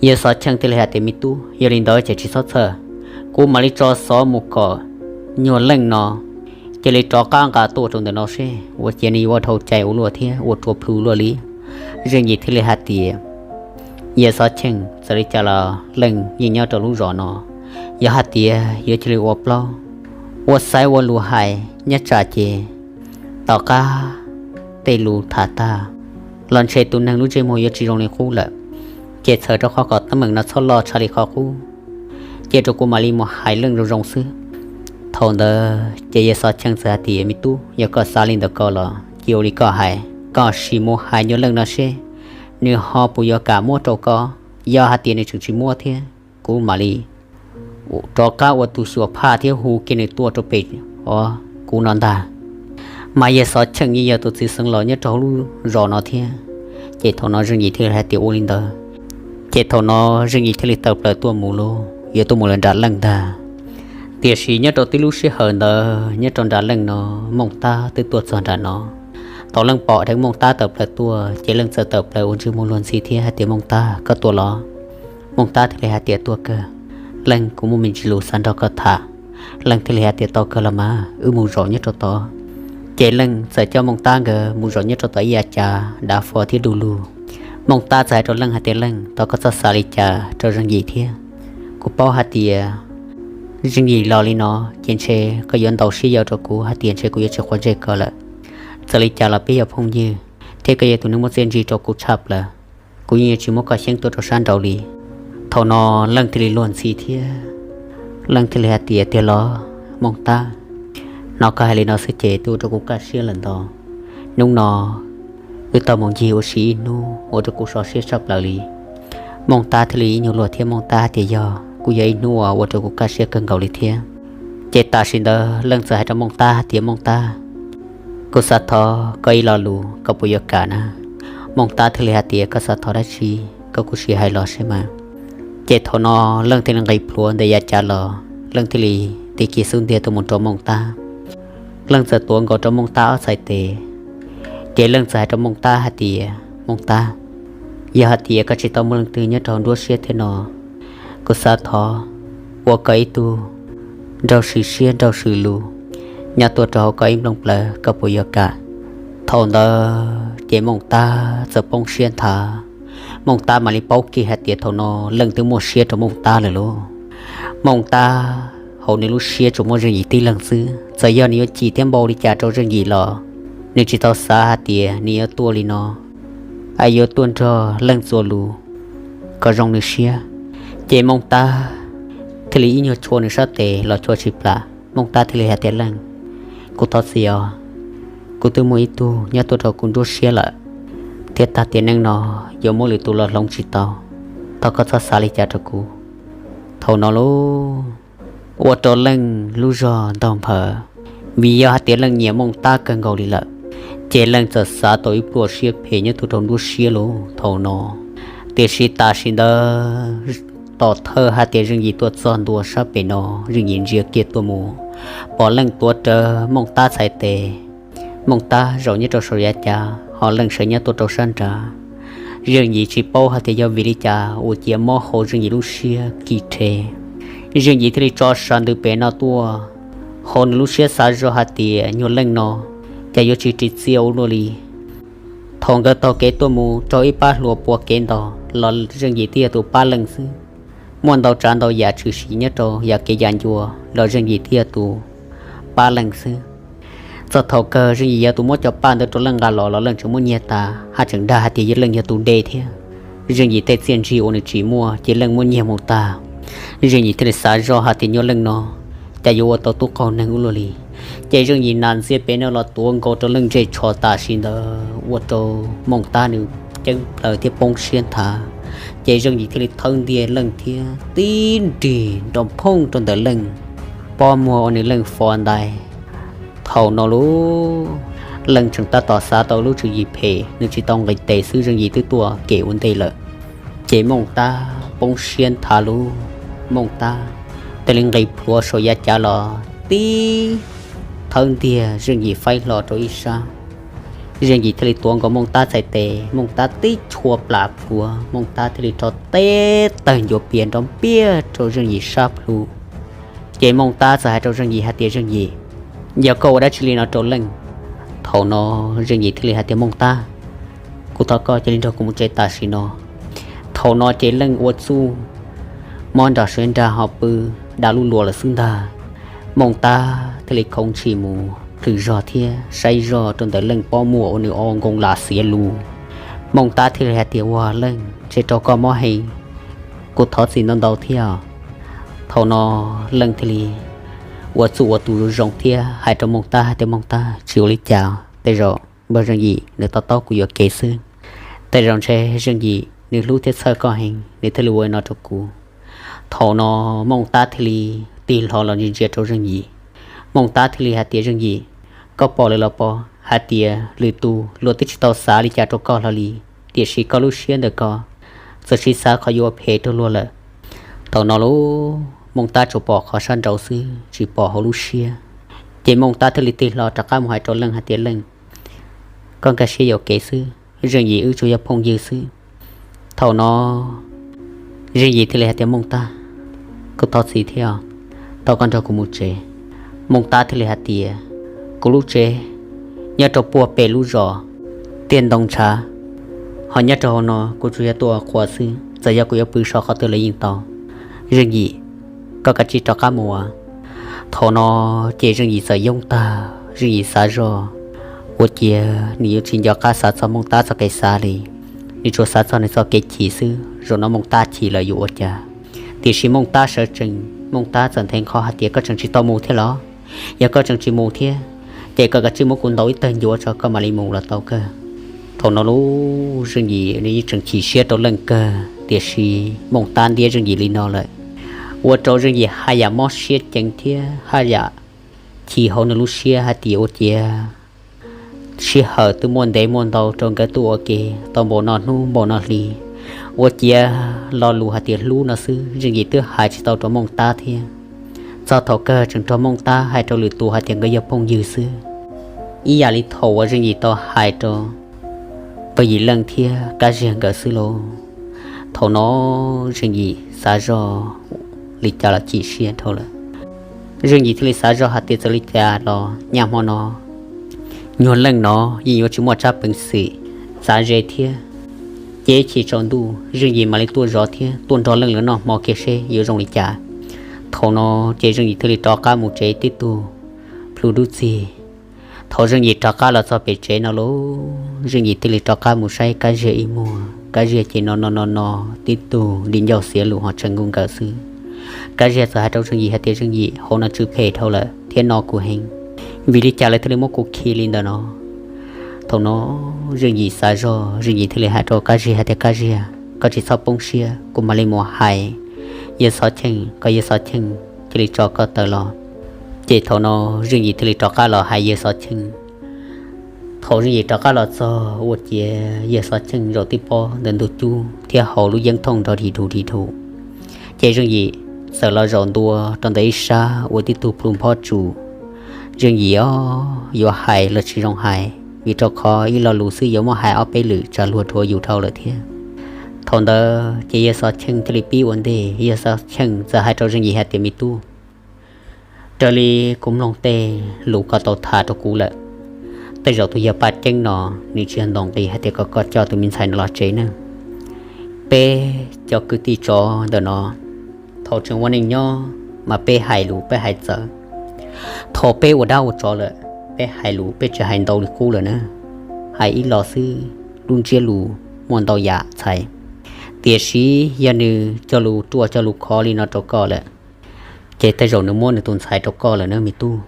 Yawg Xov Cheej thiaj li hais tias me tub, yog li ntawd ces tsis txhob txhawj, kuv mam li tso xov mus kom nyuag Leej no cia li rov qab nqa tuaj rau ntawm no seb ua cas nws yuav ua dhau cai ua luaj thiab ua rua plhu luaj li. Zeej Yim thiaj li hais tias, yawg Xov Cheej, txawm li cas los Leej yeej nyob rau lub zos no, yog hais tias yuav cia li ua plaub ua xaiv ua lus hais nyob tsam ces tom qab tej lus tham tag los ntshe tus neeg lub ntsej muag yuav tsis zoo li qub lawm. Ces txhawm rau qhov kom teeb meem no txhob loj tshaj li qhov qub, cia rau kuv mam li mus hais Leej zoo zoo xwb. Thaum ntawd ces yawg Xov Cheej txawm hais tias me tub, yog koj xav li ntawd ko los cia ua li koj hais, koj sim mus hais nyuag Leej no seb nws ho puas yuav kam muab rau koj. Yog hais tias nws tseem tsis muab thiab, kuv mam li rov qab ua tus xyuas phaj thiab hu kiag nws tuaj rau pem kuv no ntag. Mas yawg Xov Cheej yeej yog tus txiv xeev laus nyob rau hauv lub zos no thiab. Ces thaum no Zeej Yim thiaj li hais tias ua li ntawd. Ces thaum no Zeej Yim thiaj li tawm plaws tuaj mus lauj, yuav tuaj mus lawm nram Leej ntag. Tiam sis nyob rau tib lub sij hawm ntawd nyob rau nram Leej no, Mooj Tab twb tuaj txog nram no. Thaum Leej pom dheev Mooj Tab tawm plaws tuaj ces Leej txawm tawm plaws ua ntsej muag luag ntxhi thiab hais tias Mooj Tab, koj tuaj los? Mooj Tab thiaj li hais tias tuaj kawg Leej, kuv muaj me ntsis lus xav nrog koj tham. Leej thiaj li hais tias tau kawg los mas, wb mus zaum nyob rau tod. Ces Leej txawm coj Mooj Tab nkawd mus zaum nyob rau tod ib yav cav dav fo thiab du lug. Mooj Tab txawm hais rau Leej hais tias Leej, thov koj txhob xav li cas rau Zeej Yim thiab. Kuv paub hais tias Zeej Yim los li no ces ntshe koj yuav ntaus siab yau rau kuv hais tias ntshe kuv yuav tsis quav ntsej koj lawm. Txawm li cas los peb yog phooj ywg thiab koj yog tus neeg muaj txiaj ntsig rau kuv tshaj plaws. Kuv yeej yuav tsis muab koj xyeeb tuaj rau sab nraud li. Thaum no Leej thiaj li luag ntxhi thiab Leej thiaj li hais tias tiag los Mooj Tab, hnov koj hais li no xwb ces twb ua rau kuv kaj siab lawm ntau. Hnub no wb tau mus ncig ua si ib hnub ua rau kuv so siab tshaj plaws li. Mooj Tab thiaj li ib nyuag luag thiab Mooj Tab hais tias yog, kuj yog ib hnub uas ua rau kuv kaj siab kawg nkaus li thiab. Ces tam sim ntawd Leej txawm hais rau Mooj Tab hais tias Mooj Tab, kuv xav thov koj ib lo lus, koj puas yuav kam na? Mooj Tab thiaj li hais tias koj xav thov dab tsi, koj kuj sim hais los seb mas. Ces thaum no Leej thiaj li nqis plhuav ntawm yav cav los, Leej thiaj li tig kiag xub ntiag tuaj mus rau Mooj Tab. Leej txawm tuav nkaus rau Mooj Tab ob txhais tes, ces Leej txawm hais rau Mooj Tab hais tias Mooj Tab, yog hais tias koj tsis tau muaj leej twg nyob rau hauv nruab siab thiab no, kuv xav thov ua koj ib tug nraug swm siab nraug swm lus nyob tuaj rau hauv koj ib nplooj plawv, koj puas yuav kam? Thaum ntawd ces Mooj Tab txawm poob siab nthav. Mooj Tab mam li paub kiag hais tias thaum no Leej twb muaj siab rau Mooj Tab lawm lauj. Mooj Tab hauv nws lub siab tsuas muaj Zeej Yim tib leeg xwb, txawm yog nws yuav chim thiab npau li cas rau Zeej Yim los nws tsis tau xav hais tias nws yuav tuaj li no, es yuav tuaj nrog Leej txuas lus kom zoo nws siab. Ces Mooj Tab thiaj li ib nyuag chua nws sab tes los chua tsis plam, Mooj Tab thiaj li hais tias Leej, kuv thov txim os, kuv twb muaj ib tug nyob tuaj rau kuv nruab siab lawm, thiab tag tiam neej no yuav muab lwm tus los hloov tsis tau, thov koj txhob xav li cas rau kuv. Thaum no lauj, ua rau Leej lub zog ntaug nphawv, vim yog hais tias Leej nyiam Mooj Tab kawg nkaus li lawm, ces Leej txawm xav tau ib pluaj siab phem nyob tuaj rau nruab siab lauj thaum no. Tiam sis tam sim ntawd tom thawj hais tias Zeej Yim tuaj txog ntua sab pem no, Zeej Yim ntsia kiag tuaj mus, pom Leej tuav rawv Mooj Tab txhais tes, Mooj Tab zaum nyob rau saum yav cav ho Leej sawv nyob tuaj rau sab nrad. Zeej Yim tsis paub hais tias yog vim li cas ua cia mob hauv Zeej Yim lub siab kis rhe, Zeej Yim thiaj li tso sav ntws pem no tuaj. Hauv nws lub siab xav zoj hais tias nyuag Leej no cas yuav tsis ris txiaj ua luaj li. Thaum nkawd taug kev tuaj mus raug ib pab hluas puav kev ntaus los Zeej Yim thiaj yog tus pab Leej xwb. Muaj ntau tsav ntau yam tshwm sim nyob rau yam kev yam ncua los Zeej Yim thiaj yog tus pab Leej xwb. Txog thaum kawg Zeej Yim yog tus muab cov paj ntawd rau Leej nqa los los Leej tseem muab nyiag tas, haj tseem dag hais tias yog Leej yog tus de thiab. Zeej Yim tej txiaj ntsig uas nws tsis muaj ces Leej muab nyiag mus tag. Zeej Yim thiaj li xav zoj hais tias nyuag Leej no cas yuav ua tau tub qaug neeg ua luaj li. Ces Zeej Yim nas ntxiag pem no los tuav nkaus rau Leej ntsej tsho tam sim ntawd ua rau Mooj Tab nws ceeb plaws thiab poob siab nthav. Ces Zeej Yim thiaj li thawb ntiag Leej thiab tib nrig nrov phooj rau ntawm Leej pob muag uas nws Leej fov ntais. Thaum no lauj, Leej tseem tab tom xav tau lub tswv yim phem, nws tsis tau nqis tes xwb Zeej Yim twb tuaj kev ua ntej lawm. Ces Mooj Tab poob siab nthav lauj, Mooj Tab thiaj li nqis plhuav saum yav cav los tib thawb ntiag Zeej Yim faib hlo rau ib sab. Zeej Yim thiaj li tuav nkaus Mooj Tab txhais tes, Mooj Tab tib chua plam plhuav, Mooj Tab thiaj li rho teb tawg ncuav pias nrov npiaj rau Zeej Yim sab plhu. Ces Mooj Tab txawm hais rau Zeej Yim hais tias Zeej Yim, yog koj ua dab tsi li no rau Leej? Thaum no Zeej Yim thiaj li hais tias Mooj Tab, kuv thov koj cia li nrog kuv mus tsev tam sim no. Thaum no ces Leej ua txuj mob nram suav nra ho pw da lub luas lawm xwb ntag. Mooj Tab thiaj li khoov ntshis mus plhws zog thiab saib zog rau ntawm Leej pob muag uas nws ua nkoos lam xiav lus. Mooj Tab thiaj li hais tias ua Leej, ntshe rau koj mob heev, kuv thov txim ntau ntau thiab. Thaum no Leej thiaj li ua txuj ua tus zoo zoo thiab hais rau Mooj Tab hais tias Mooj Tab, tsis ua li cas, tej zaum npawg Zeej Yim nws to taub kuv yuam kev xwb. Tej zaum ntshe Zeej Yim nws hlub thiab txhawj koj heev nws thiaj li ua li no rau kuv. Thaum no Mooj Tab thiaj li tig hlo los ntsia ntsia rau Zeej Yim. Mooj Tab thiaj li hais tias Zeej Yim, koj pom lawm los pov hais tias lwm tus luag twb tsis tau xav li cas rau koj hlo li, tiam sis koj lub siab ntawm koj txawm siv xav qhov yuav phem rau luag lawm. Thaum no lauj, Mooj Tab tsuas pom qhov sab nraud xwb tsis pom hauv lub siab. Ces Mooj Tab thiaj li tig hlo rov qab mus hais rau Leej hais tias Leej, koj nkag siab yuam kev xwb, Zeej Yim wb tsuas yog phooj ywg xwb. Thaum no Zeej Yim thiaj li hais tias Mooj Tab, kuv thov txim thiab, thov koj nrog kuv mus tsev. Mooj Tab thiaj li hais tias kuv lub tsev nyob rau puag pem lub zos tiaj ntoo ntshav, ho nyob rau hauv no kuv tsuas yog tuaj ua qhua xwb, txawm yog kuv yuav pw so qhov twg los yeej tau. Zeej Yim, koj kav tsij rov qab mus. Thaum no ces Zeej Yim txawm yoob tag, Zeej Yim xav zoj ua ciav nws yuav tsis nco qab xav txog Mooj Tab txoj kev xav li. Nws tsuas xav txog nws txoj kev chim xwb, zaum no Mooj Tab chim lawm yuav ua cas. Tiam sis Mooj Tab sawv tsees, Mooj Tab txawm nthe nqho hais tias koj tseem tsis tau mus thiab los? Yog koj tseem tsis mus thiab, ces koj kav tsij muab kuv ntaus ib tawg ncuav tso koj mam li mus los tau kawg. Thaum no lauj, Zeej Yim nws yeej tseem chim siab rau Leej kawg, tiam sis Mooj Tab ntiab Zeej Yim li no lawm, ua rau Zeej Yim haj yam mob siab ceev thiab haj yam chim hauv nws lub siab hais tias ua ciav sij hawm twb muaj ntev muaj ntau rau nkawd tuaj ua ke tau npaum no hnub npaum no hli, ua ciav lo lus hais tias hlub no xwb Zeej Yim twb hais tsis tau rau Mooj Tab thiab. Txog thaum kawg tseem raug Mooj Tab hais rau lwm tus hais tias nkawd yog phooj ywg xwb, ib yam li thaum uas Zeej Yim tau hais rau Pawg Yim Leej thiab Kab Ziag nkawd xwb lauj. Thaum no Zeej Yim xav zoj li cas los chim siab dhau lawm. Zeej Yim thiaj li xav zoj hais tias txawm li cas los nyaj hmo no nyuag Leej no yeej yuav tsis muaj tsab peev xwm txav ze thiab. Ces ib chim tsaus ntuj Zeej Yim mam li tuaj zov thiab tuaj nrog leej lawv noj hmo kiag seb yuav zoo li cas. Thaum no ces Zeej Yim thiaj li rov qab mus tsev tib tug plhu dub txig. Thaum Zeej Yim rov qab los txog pem tsev no lauj, Zeej Yim thiaj li rov qab mus saib Kab Ziag ib muag. Kab Ziag ces no no no no tib tug di ncauj xiav lus ho tseem nkaus nkawm xwb. Kab Ziag txawm hais rau Zeej Yim hais tias, Zeej Yim, hauv no tsw phem dhau lawm thiab no kuv heev, vim li cas lawv thiaj li muab kuv khi li ntawm no? Thaum no Zeej Yim xav zog, Zeej Yim thiaj li hais rau Kab Ziag hais tias, Kab Ziag, koj tsis txhob poob siab, kuv mam li mus hais Yawg Xov Cheej kom Yawg Xov Cheej cia li tso koj tawm los. Ces thaum no Zeej Yim thiaj li rov qab los hais Yawg Xov Cheej. Thaum Zeej Yim rov qab los txog ua ciav Yawg Xov Cheej zaum tib pob ntawm ntug cub thiab haus lub yeeb thooj nrov dim dhus dim dhus. Ces Zeej Yim txawm los zaum ntua rau ntawm ib sab ua tib tug plhu nphob tsuas. Zeej Yim os, yuav hais los tsis zoo hais, vim rau qhov ib lo lus xwb yuav muab hais ob peb lwm tsam luag dhuav yus dhau lawm thiab. Thaum ntawd ces Yawg Xov Cheej thiaj li pib ua ntej, Yawg Xov Cheej txawm hais rau Zeej Yim hais tias, Me tub, raws li kuv mloog tej lus koj tau tham rau kuv lawm, tej zaum tus yawg Paj Ceeb no nws tsis yog ntaus nqi hais tias kom koj coj tus me ntxhais no los tsev ne. Peb cov kwv tij tsov ntawm no thaum tseem ua neej nyob mas peb hais lus peb hais txawv. Thaum peb ua dab ua tsov lawm, peb hais lus peb tsis hais ntau li qub lawm na. Hais ib los xwb, lub ntsiab lus muaj ntau yam txhais. Tiam sis yog nws cog lus ruaj cog lus khov li no rau koj lawm, ces tej zaum nws muab nws tus ntxhais rau koj lawm na me tub.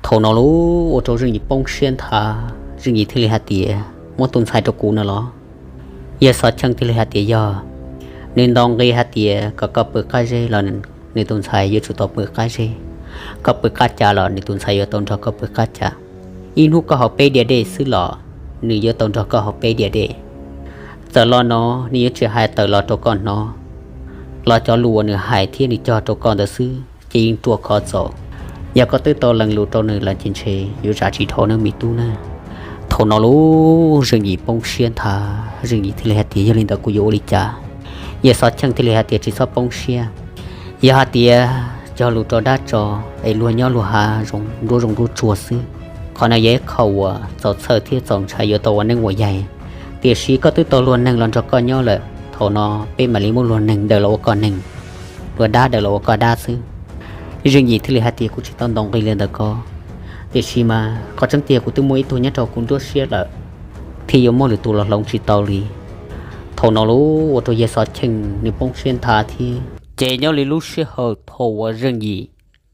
Thaum no lauj, ua rau Zeej Yim poob siab nthav, Zeej Yim thiaj li hais tias, Muab tus ntxhais rau kuv no los? Yawg Xov Cheej thiaj li hais tias, Yog, nws ntaus nqi hais tias kom koj pw qab zeb los nws tus ntxhais yuav tsum tau pw qab zeb, koj pw qab cav los nws tus ntxhais yuav tau nrog koj pw qab cav. Ib hnub koj haus peb diav dej xwb los nws yuav tau nrog koj haus peb diav dej. Txawm los no nws yuav tsis hais tawm los rau koj hnov, los cov lus uas nws hais thiab nws cog rau koj ntawd xwb ces yeej ruaj khov txaus. Yog koj twb tau lees lus rau nws lawm ces ntshe yuav zam tsis dhau nawb me tub na. Thaum no lauj, Zeej Yim poob siab nthav, Zeej Yim thiaj li hais tias, Yog li ntawd kuv yuav ua li cas? Yawg Xov Cheej thiaj li hais tias, Tsis txhob poob siab. Yog hais tias cog lus rau dab tso es luag nyob luag hav zoo nruab zoo nruab tsuag xwb, qhov no yog ib qho uas txaus txhawj thiab txaus ntshai yuav tau ua neeb ua yaig. Tiam sis koj twb tau luag neeg los nrog koj nyob lawm, thaum no peb mam li muab luag neeg daws los ua koj neeg, luag dab daws los ua koj dab xwb. Zeej Yim thiaj li hais tias, Kuv tsis tau ntaus nqi li ntawd ko, tiam sis mas qhov tseeb tiag kuv twb muaj ib tug nyob rau kuv nruab siab lawm, thiaj yuav muaj lwm tus los hloov tsis tau li. Thaum no lauj, ua rau Yawg Xov Cheej nws poob siab nthav thiab. Ces nyob li lub sij hawm thaum uas Zeej Yim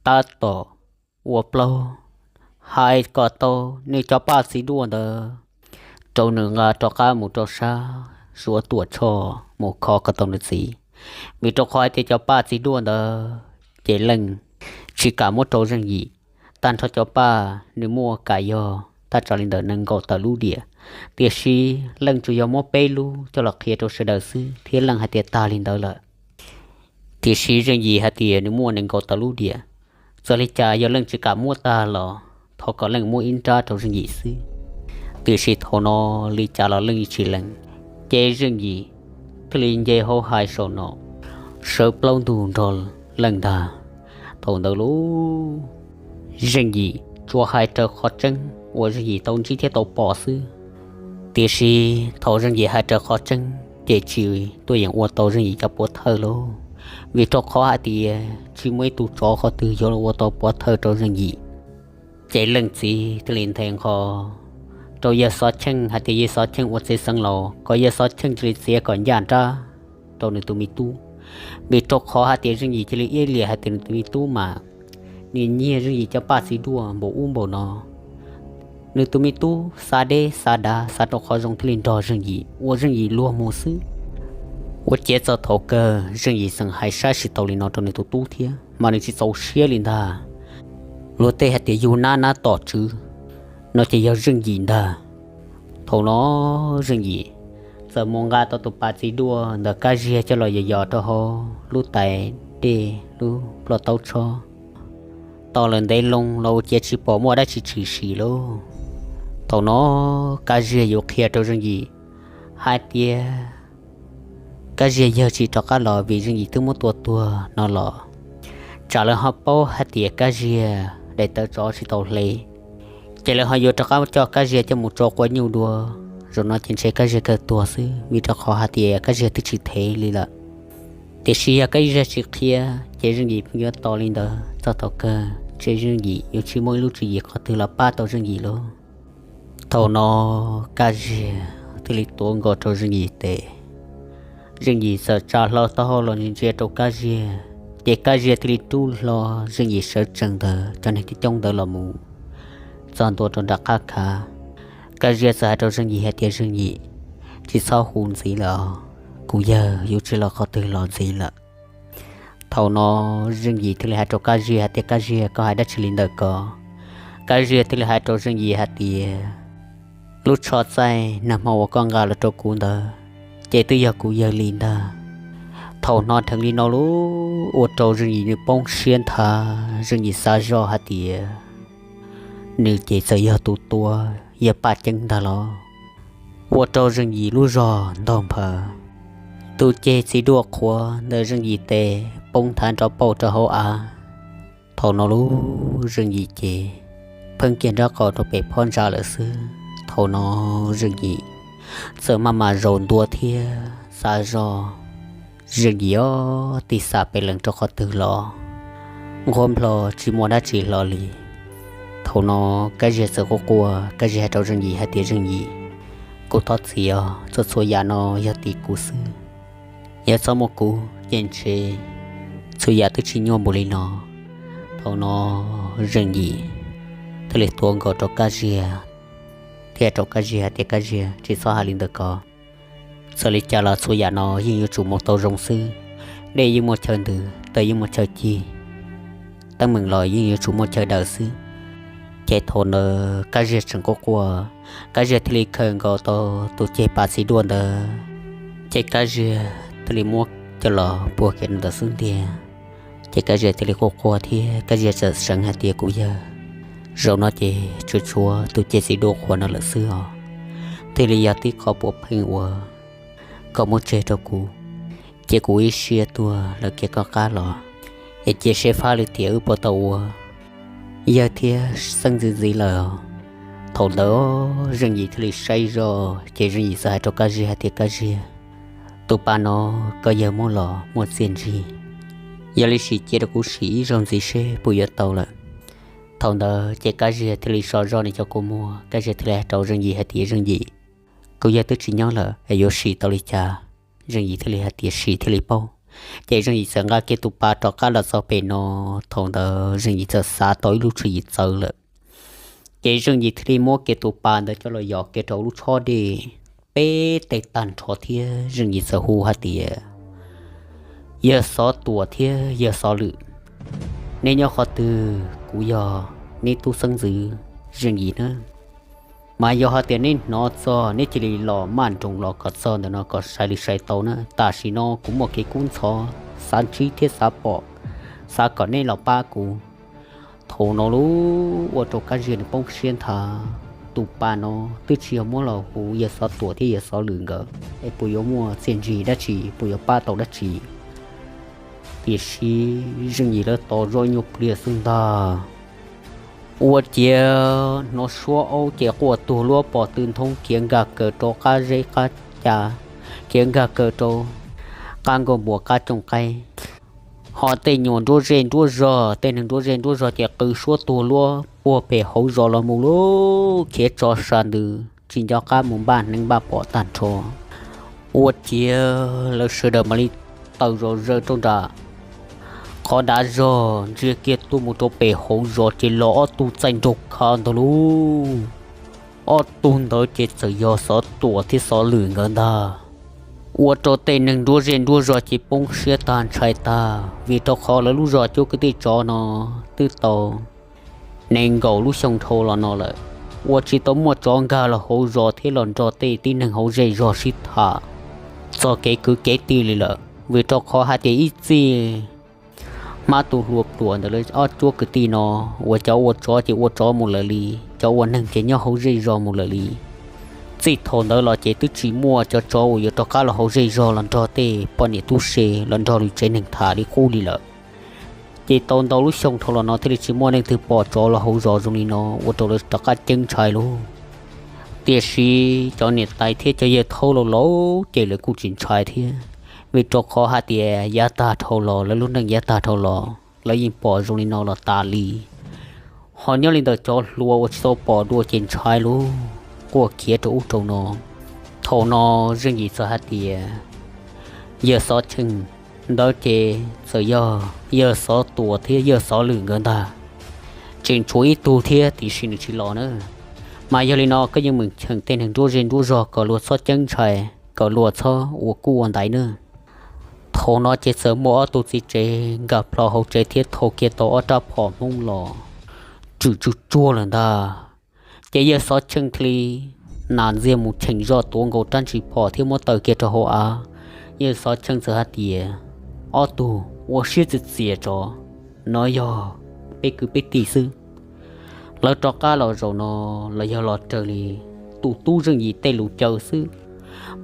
tab tom ua plaub hais kom tau nws cov paj txiv duaj ntawd rau nws nqa rov qab mus rau sab Suav Tuam Tshoj mus kho kom tau nws txiv. Vim rau qhov hais tias cov paj txiv duaj ntawd ces Leej tsis kam muab rau Zeej Yim. Tag nrho cov paj nws muaj kam yog thaj tsam li ntawm nees nkaum tawm lub diam, tiam sis Leej tsuas yog muab peb lub coj los qhia rau sawv daws xwb thiab Leej hais tias tag li ntawd lawm. Tiam sis Zeej Yim hais tias nws muaj nees nkaum tawm lub diam, txawm li cas yog Leej tsis kam muab tag los thov kom Leej muab ib nrab rau Zeej Yim xwb. Tiam sis thaum no li cas los Leej tsis lees, ces Zeej Yim thiaj li nce hauv hais saum no sawv plaub ntug nrog Leej ntag. Thaum ntawd lauj, Zeej Yim tsuas hais raws qhov tseeb uas Zeej Yim tau ntsib thiab tau pom xwb. Tiam sis thaum Zeej Yim hais raws qhov tseeb ces tsis tuaj yeem ua tau Zeej Yim cov puav thawj lauj, vim rau qhov hais tias tsis muaj ib tug tsov qhov twg yuav los ua tau puav thawj rau Zeej Yim. Ces Leej txiv thiaj li nthe nqho rau Yawg Xov Cheej hais tias Yawg Xov Cheej ua txiv xeev laus kom Yawg Xov Cheej cia li txiav kom ncaj nrab rau nws tus me tub, vim rau qhov hais tias Zeej Yim cia li iab liam hais tias nws tus me tub mas nws nyiag Zeej Yim cov paj txiv duaj npaum ub npaum no. Nws tus me tub xav deb xav dav xav rau qhov zoo thiaj li nrog Zeej Yim ua Zeej Yim luag mus xwb. Ua ciav txog thaum kawg Zeej Yim tseem hais saib tsis taus li no rau nws tus tub thiab mas nws tsis txaus siab li ntag. Luag tej hais tias yug nab nab tom tswv, no ces yog Zeej Yim ntag. Thaum no Zeej Yim txawm mus nqa tau tus pas txiv duaj ntawm Kab Ziag coj los yos yos rau hauv lub tais dej lub ploj taub tshob. Tos lawm ntev loo los ua ciav tsis pom muaj dab tsi tshwm sim lauj. Thaum no Kab Ziag yuav qhia rau Zeej Yim hais tias Kab Ziag yawg tsis rov qab los vim Zeej Yim twb muab tua tuag no los, tsam lawv ho paub hais tias Kab Ziag daim tawv tsov tsis tau hle, ces lawv ho yuav rov qab coj Kab Ziag coj mus tso quav nyuj dua Zaum no ces ntshe Kab Ziag kawg tuag xwb, vim rau qhov hais tias Kab Ziag twb tsis thev li lawm. Tiam sis yog Kab Ziag tsis qhia, ces Zeej Yim pheej yuav tos li ntawd txog thaum kawg ntshe Zeej Yim yuav tsis muaj ib lub tswv yim qhov twg los pab tau Zeej Yim lauj. Thaum no Kab Ziag thiaj li tuav nkaus rau Zeej Yim tes. Zeej Yim txawm tsa hlo taub hau los ntsia ntsia rau Kab Ziag, ces Kab Ziag thiaj li rub hlo Zeej Yim sawv tsees ntawd cov neeg coob coob ntawd los mus txog ntua rau nram qab khav. Kab Ziag txawm hais rau Zeej Yim hais tias, Zeej Yim, tsis txhob hu ntxiv lawm os, kuv yawg yuav tsis los qhov twg los ntxiv lawm. Thaum no Zeej Yim thiaj li hais rau Kab Ziag hais tias, Kab Ziag, koj hais dab tsi li ntawm ko? Kab Ziag thiaj li hais rau Zeej Yim hais tias, lub tsho txaij nag hmo uas koj nqa los rau kuv ntawd, ces twb yog kuv yawg li ntag. Thaum no dheev li no lauj, ua rau Zeej Yim nws poob siab nthav, Zeej Yim xav zoj hais tias, nws ces txawm yog tus tua, yog Paj Ceeb ntag los? Ua rau Zeej Yim lub zog ntog nphaws, tus ceg txiv duaj qhuav ntawm Zeej Yim tes poob nthav nrov pauj rau hauv av. Thaum no lauj, Zeej Yim ces pheej kiag nraub qaum rau pem phab ntsa lawm xwb. Thaum no Zeej Yim txawm maj mam zaum ntua thiab xav zoj. Zeej Yim ob tig xam pem lees rau qhov twg los nquag nplho tsis muaj dab tsi hlo li. Thaum no Kab Ziag txawm quaj quaj, Kab Ziag hais rau Zeej Yim hais tias, Zeej Yim, kuv thov txim os, txhua txhua yam no yog tim kuv xwb. Yog txhob muaj kuv ces ntshe txhua yam twb tsis nyuaj npaum li no. Thaum no Zeej Yim thiaj li tuav nkaus rau Kab Ziag thiab rau Kab Ziag hais tias, Kab Ziag, tsis txhob hais li ntawd ko. Txawm li cas los txhua yam no yeej yuav tsum mus tau zoo xwb. Dej yeej muaj chaw ntws, taws yeej muaj chaw cig, teeb meem los yeej yuav tsum muaj chaw daws xwb. Ces thaum ntawd Kab Ziag tseem quaj quaj, Kab Ziag thiaj li khaws nkaus tau tus ceg pas txiv duaj ntawd, ces Kab Ziag thiaj li muab coj los puag kiag ntawd xwb ntiag. Ces Kab Ziag thiaj li quaj quaj thiab Kab Ziag txawm seev hais tias, kuv yawg, zaum no ces tsuas tshuav tus ceg txiv duaj qhuav no lawm xwb os. Thiaj li yog tib qho puav pheej uas koj muab tseg rau kuv, ces kuv ib siab tuag lawm kiag koj qab los, es cia seb fab lwm tiam wb puas tau ua yawg thiab xeeb ntxwv ntxiv lawm. Thaum ntawd Zeej Yim thiaj li saib zoj, ces Zeej Yim txawm hais rau Kab Ziag hais tias, Kab Ziag, tus pas no koj yawg muab los muaj txiaj ntsig, yog li sim cia rau kuv sim ib zaug ntxiv seb puas yuav tau lawm. Thaum ntawd ces Kab Ziag thiaj li so zoj nws cov kua muag, Kab Ziag thiaj li hais rau Zeej Yim hais tias, Zeej Yim, kuv yawg twb tsis nyob lawm es yuav sim tau li cas? Zeej Yim thiaj li hais tias, sim thiaj li paub. Ces Zeej Yim txawm nqa kiag tus pas rov qab los txog pem no. Thaum ntawd Zeej Yim txawm xav tau ib lub tswv yim txawv lawm. Ces Zeej Yim thiaj li muab kiag tus pas ntawd coj los yos kiag rau lub tshob dej peb teg tag nrho thiab Zeej Yim txawm hu hais tias, Yawg Xov Tuam thiab yawg Xov Lwm, nej nyob qhov twg kuv yog neb tub xeeb ntxwv Zeej Yim na. Mas yog hais tias neb hnov txog neb cia li los maj nroos los kom txog ntawm no kom sai li sai tau na. Tam sim no kuv muaj kev kub ntxhov, xav ntsib thiab xav pom, xav kom neb los pab kuv. Thaum no lauj, ua rau Kab Ziag nws poob siab nthav. Tus pas no twb tsis yog muab los hu yawg Xov Tuam thiab yawg Xov Lwm nkawd es puas yuav muaj txiaj ntsig dab tsi, puas yuav pab tau dab tsi? Tiam sis Zeej Yim lawv tos zoj nyuag pliag xwb ntag, ua ciav hnov suab aub ces quaj tuag luab, pom tw nthoob khiav nkag kaws rau qab zeb qab ca, khiav nkag kaws rau qab nkuaj npua qab cooj qaib. Ho tej nyuam nruab zej nruab zog, tej neeg nruab zej nruab zog ces qw suab tuag luab puag pem hauv zos los mus lauj, khiav tso sa ntws tsis nco qab mus npaj hneev npaj pom tag nrho. Ua ciav lawv sawv daws mam li tawm zom zaws rau nram qhov dav zog ntsia kiag tuaj mus rau pem hauv zos ces los ob tug txaij nraug khav ntag lauj. Ob tug ntawd ces txawm yog Xov Tuam thiab Xov Lwm nkawd ntag. Ua rau tej neeg nruab zej nruab zog ces poob siab tag ntshai tag, vim rau qhov lawv lub zos cuab kwv tij tsov no twb tau nees nkaum lub xyoo dhau los no lawm, ua tsis tau muaj tsov nkag los hauv zos thiab los nrog tej tib neeg hauv zej zog sib tham txog kev kwv kev tij li lawm. Vim rau qhov hais tias ib txij hmab tu hlua pluas ntawd lawv ob cuab kwv tij no uas cov ua tsov ces ua tsov mus lawm li, cov ua neeg ces nyob hauv zej zog mus lawm li. Txij thaum ntawd los ces twb tsis muaj cov tsov uas yuav rov qab los hauv zej zog los nrog tej poj niam tub se los nrog lwm tsev neeg tham li qub li lawm. Ces tau ntau lub xyoo dhau los no thiaj li tsis muaj leej twg pom tsov los hauv zos zoo li no, ua rau lawv rov qab ceeb ntshai lauj. Tiam sis cov niam tais thiab cov yawg thaub laus laus ces lawv kuj tsis ntshai thiab, vim rau qhov hais tias yav tag dhau los, lawv lub neej yav tag dhau los lawv yeej pom zoo li no los tas li. Ho nyob li ntawm cov hluas uas tsis tau pom dua ces ntshai lub quaj khiav rau ub rau no. Thaum no Zeej Yim txawm hais tias, yawg Xov Cheej, ntawd ces txawm yog yawg Xov Tuam thiab yawg Xov Lwm nkawd ntag. Tseem tshuav ib tug thiab tiam sis nws tsis los na. Mas yog li no koj yeej meem cheem tej neeg nruab zej nruab zog kom luag txhob ceeb ntshai, kom luag txhob ua kub ua ntaiv na. Thaum no ces txawm muaj ob tug txiv tsev nkag plho hauv tsev thiab thau kiag tau ob rab phom Hmoob los tswm tsuj tsuag lawm ntag. Ces yawg Xov Cheej thiaj li nas ntxiag mus cheem zoj tuav nkaus rab ntsis phom thiab muab taw kiag rau hauv av. Yawg Xov Cheej txawm hais tias, ob tug ua siab txias txias tso, no yog peb kwv peb tij xwb. Lawv rov qab los zaum no los yog los raws li tus tub Zeej Yim tej lus caw xwb.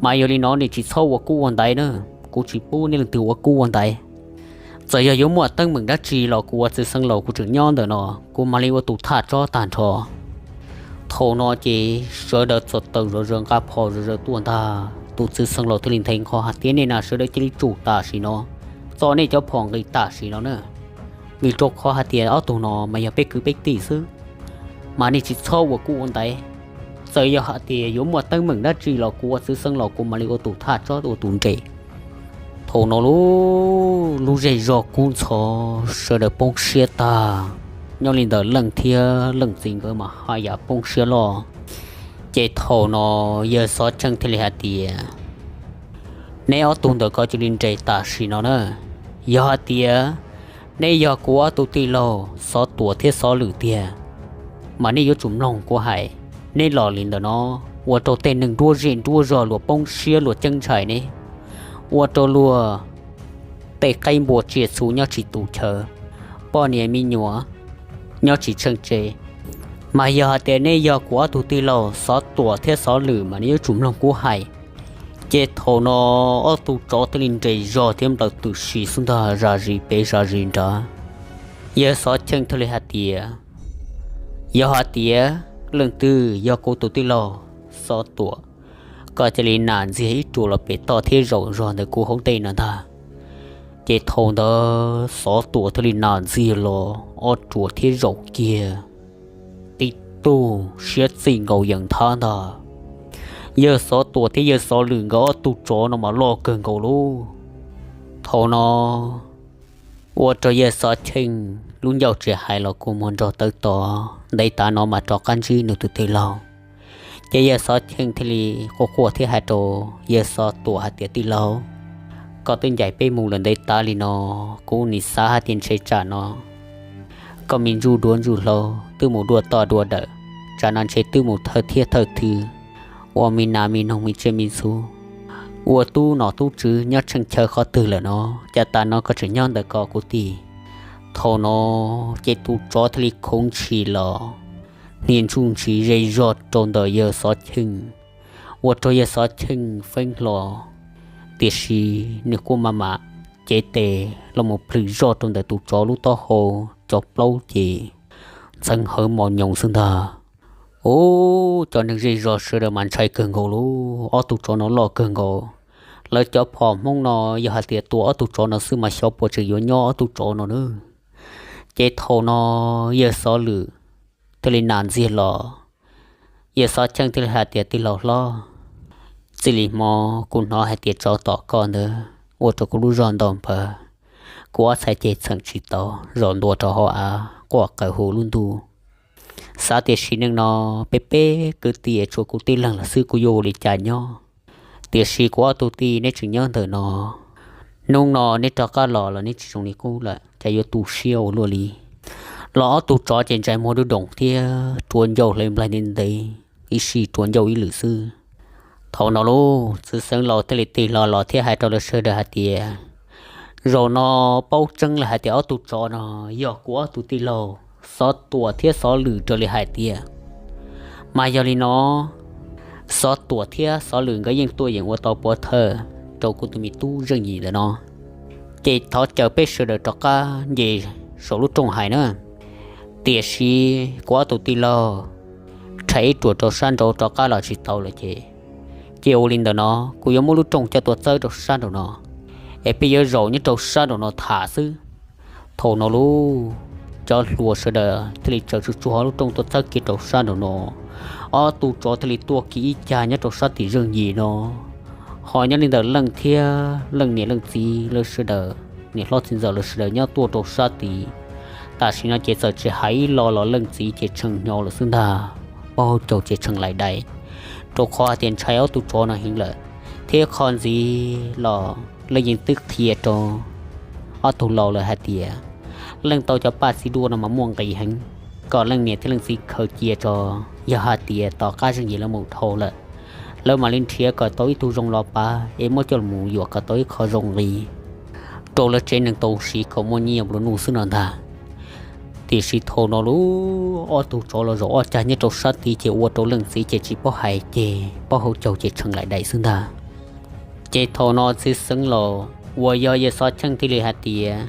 Mas yog li no nej tsis txhob ua kub ua ntaiv na, kuv tsis pub nej leej twg ua kub ua ntaiv. Txawm yog yuav muaj teeb meem dab tsi los kuv ua txwv xeev laus kuv tseem nyob ntawm no, kuv mam li ua tus thaj tsob tag nrho. Thaum no ces sawv daws txawm taws zom zaws nqa phom zom zaws tuaj ntag. Tus txwv xeev laus thiaj li nthe nqho hais tias, nej na sawv daws cia li tsum tam sim no, txo nej cov phom nqis tam sim no na. Vim rau qhov hais tias ob tug no mas yog peb kwv peb tij xwb, mas nej tsis txhob ua kub ua ntaiv. Txawm yog hais tias yuav muaj teeb meem dab tsi los kuv ua txwv xeev laus kuv mam li ua tus thaj tsob ua tus nres. Thaum no lub, lub zej zog kub ntxhov sawv daws poob siab tag. Nyob li ntawm leej thiab leej txiv nkawd mas haj yam poob siab loj. Ces thaum no yawg Xov Cheej thiaj li hais tias, neb ob tug ntawm ko cia li nres tam sim no na. Yog hais tias neb yog kuv ob tug tij laug Xov Tuam thiab Xov Lwm tiag, mas nej yuav tsum mloog kuv hais. Neb los li ntawm no ua rau tej neeg nruab zej nruab zog luag poob siab luag ceeb ntshai ne, ua rau luag tej qaib npua tsiaj txhu nyob tsis tus chaw, poj niam me nyuam nyob tsis tsheej tsev. Mas yog hais tias neb yog kuv ob tug tij laug Xov Tuam thiab Xov Lwm mas neb yuav tsum mloog kuv hais. Ces thaum no ob tug tsov thiaj li nres zog thiab nplawm tws si xwb ntag, zam zis pem zam zis nrad. Yawg Xov Cheej thiaj li hais tias, yog hais tias leej twg yog kuv tus tij laug Xov Tuam, koj cia li nas ntxiag ib ruam los pem toj thiab zaum zog ntawm kuv hauv ntej no ntag. Ces thaum ntawd Xov Tuam thiaj li nas ntxiag los ob ruam thiab zaum kiag tib tug siab txij nkaus yees nthab ntag. Yawg Xov Tuam thiab yawg Xov Lwm nkawd ob tug tsov no mas loj kawg nkaus lauj. Thaum no ua rau yawg Xov Cheej lub ncauj tsis hais los kua muag nrog tawv tod, ntev tav no mas rov qab ntsib nws tus tij laug. Ces yawg Xov Cheej thiaj li quaj quaj thiab hais rau yawg Xov Tuam hais tias, tij laug, koj twb ncaim peb mus lawm ntev tav li no, kuv nim xav hais tias ntshe tsam no koj me ntsuj duav ntsuj hlauv twb mus dua toj dua dawm, tsam no ntshe twb mus thawj thiab thawj thwv, ua me nas me noog me tsiaj me txhu, ua tub nom tub tswv nyob tsheej chaw qhov twg lawm no, cas tas no koj tseem nyob ntawm ko kuv tij. Thaum no ces tus tsov thiaj li khoov ntshis los hnia ntsuj ntshis zej zog rau ntawm yawg Xov Cheej, ua rau yawg Xov Cheej feeb hlo, tiam sis nws kuj maj mam cev tes los mus plhws zoj rau ntawm tus tsov lub taub hau cov plaub ces ntxeev hawv mos nyoos xwb ntag. Ub, cov neeg zej zog sawv daws mas ntshai kawg nkaus lauj, ob tug tsov no loj kawg nkaus. Lawv cov phom Hmoob no yog hais tias tua ob tug tsov no xwb mas xyov puas tseem yuav nyob ob tug tsov no na. Ces thaum no yawg Xov Lwm thiaj li nas ntxiag los, yawg Xov Cheej thiaj li hais tias, tij laug hlob, txij li hmo kuv hnov hais tias tsov tom koj ntawd ua rau kuv lub zog nto npawg, kuv ob txhais ceg txheem tsis tau, zaum ntua rau hauv av quaj qawv hu lub ntuj. Xav tias sim neej no peb peb kwv tij tshuav kuv tib leeg los xwb kuv yuav ua li cas nyob. Tiam sis kuv ob tug tij neb tseem nyob ntawm no, hnub no neb rov qab los los neb tsis zoo li qub lawm, cas yuav tu siab ua luaj li. Los ob tug tsov ces ntsais muag dub doom thiab rua ncauj hlawv nplaig ntev ntev, ib sij rua ncauj ib lwm xwb. Thaum no lauj, txiv xeev laus thiaj li tig hlo los thiab hais rau lawv sawv daws hais tias, zaum no paub tseeb lawm hais tias ob tug tsov no yog kuv ob tug tij laug Xov Tuam thiab Xov Lwm raws li hais tias. Mas yog li no, Xov Tuam thiab Xov Lwm nkawd yeej tuaj yeem ua tau pov thawj rau kuv tus me tub Zeej Yim ntawm no, ces thov caw peb sawv daws rov qab nce saum lub rooj hais na. Tiam sis kuv ob tug tij laug, rhais ib ruam rau sab nraud rov qab los tsis tau lawm ces, ces ua li ntawm no, kuv yuav muab lub rooj coj tuaj txawb rau sab nraum no, es peb yuav zaum nyob rau sab nraum no tham xwb. Thaum no lub, cov hluas sawv daws thiaj li tsaws tsuag tsuag lub rooj tuaj txawb kiag rau sab nraum no. Ob tug tsov thiaj li tuaj kiag ib cag nyob rau sab tim zeej yim no. Ho nyob li ntawm leej thiab leej niam leej txiv lawv sawv daws, niam hlob txiv ntxawm lawv sawv daws nyob tuaj rau sab tid. Tam sim no ces txawm tsis hais ib lo los leej txiv ces tshee hnyo lawm xwb ntag, pob hauv caug ces tshee laim dais, rau qhov hais tias ntshai ob tug tsov no heev lawm. Thiab qhov ntxiv los leej yeej twb qhia rau ob tug laus lawm hais tias, leej tau cov paj txiv duaj no mas muaj nqis heev, kom leej niam thiab leej txiv khaws cia tso, yog hais tias tom qab zeej yim lawv mus dhau lawm, lawv mam li nrhiav kom tau ib tug zoo los pav es muab coj los yuam kom tau ib qho zoo nqis rau lawv tsev neeg tau siv kom muaj nyiaj nplua nuj xwb no ntag. Tiam sis thaum no lub, ob tug tsov los zaum ob cag nyob rau sab tid ces ua rau leej txiv ces tsis paub hais ces pob hauv caug ces tshee laim dais xwb ntag. Ces thaum no txiv xeev laus uas yog yawg Xov Cheej thiaj li hais tias,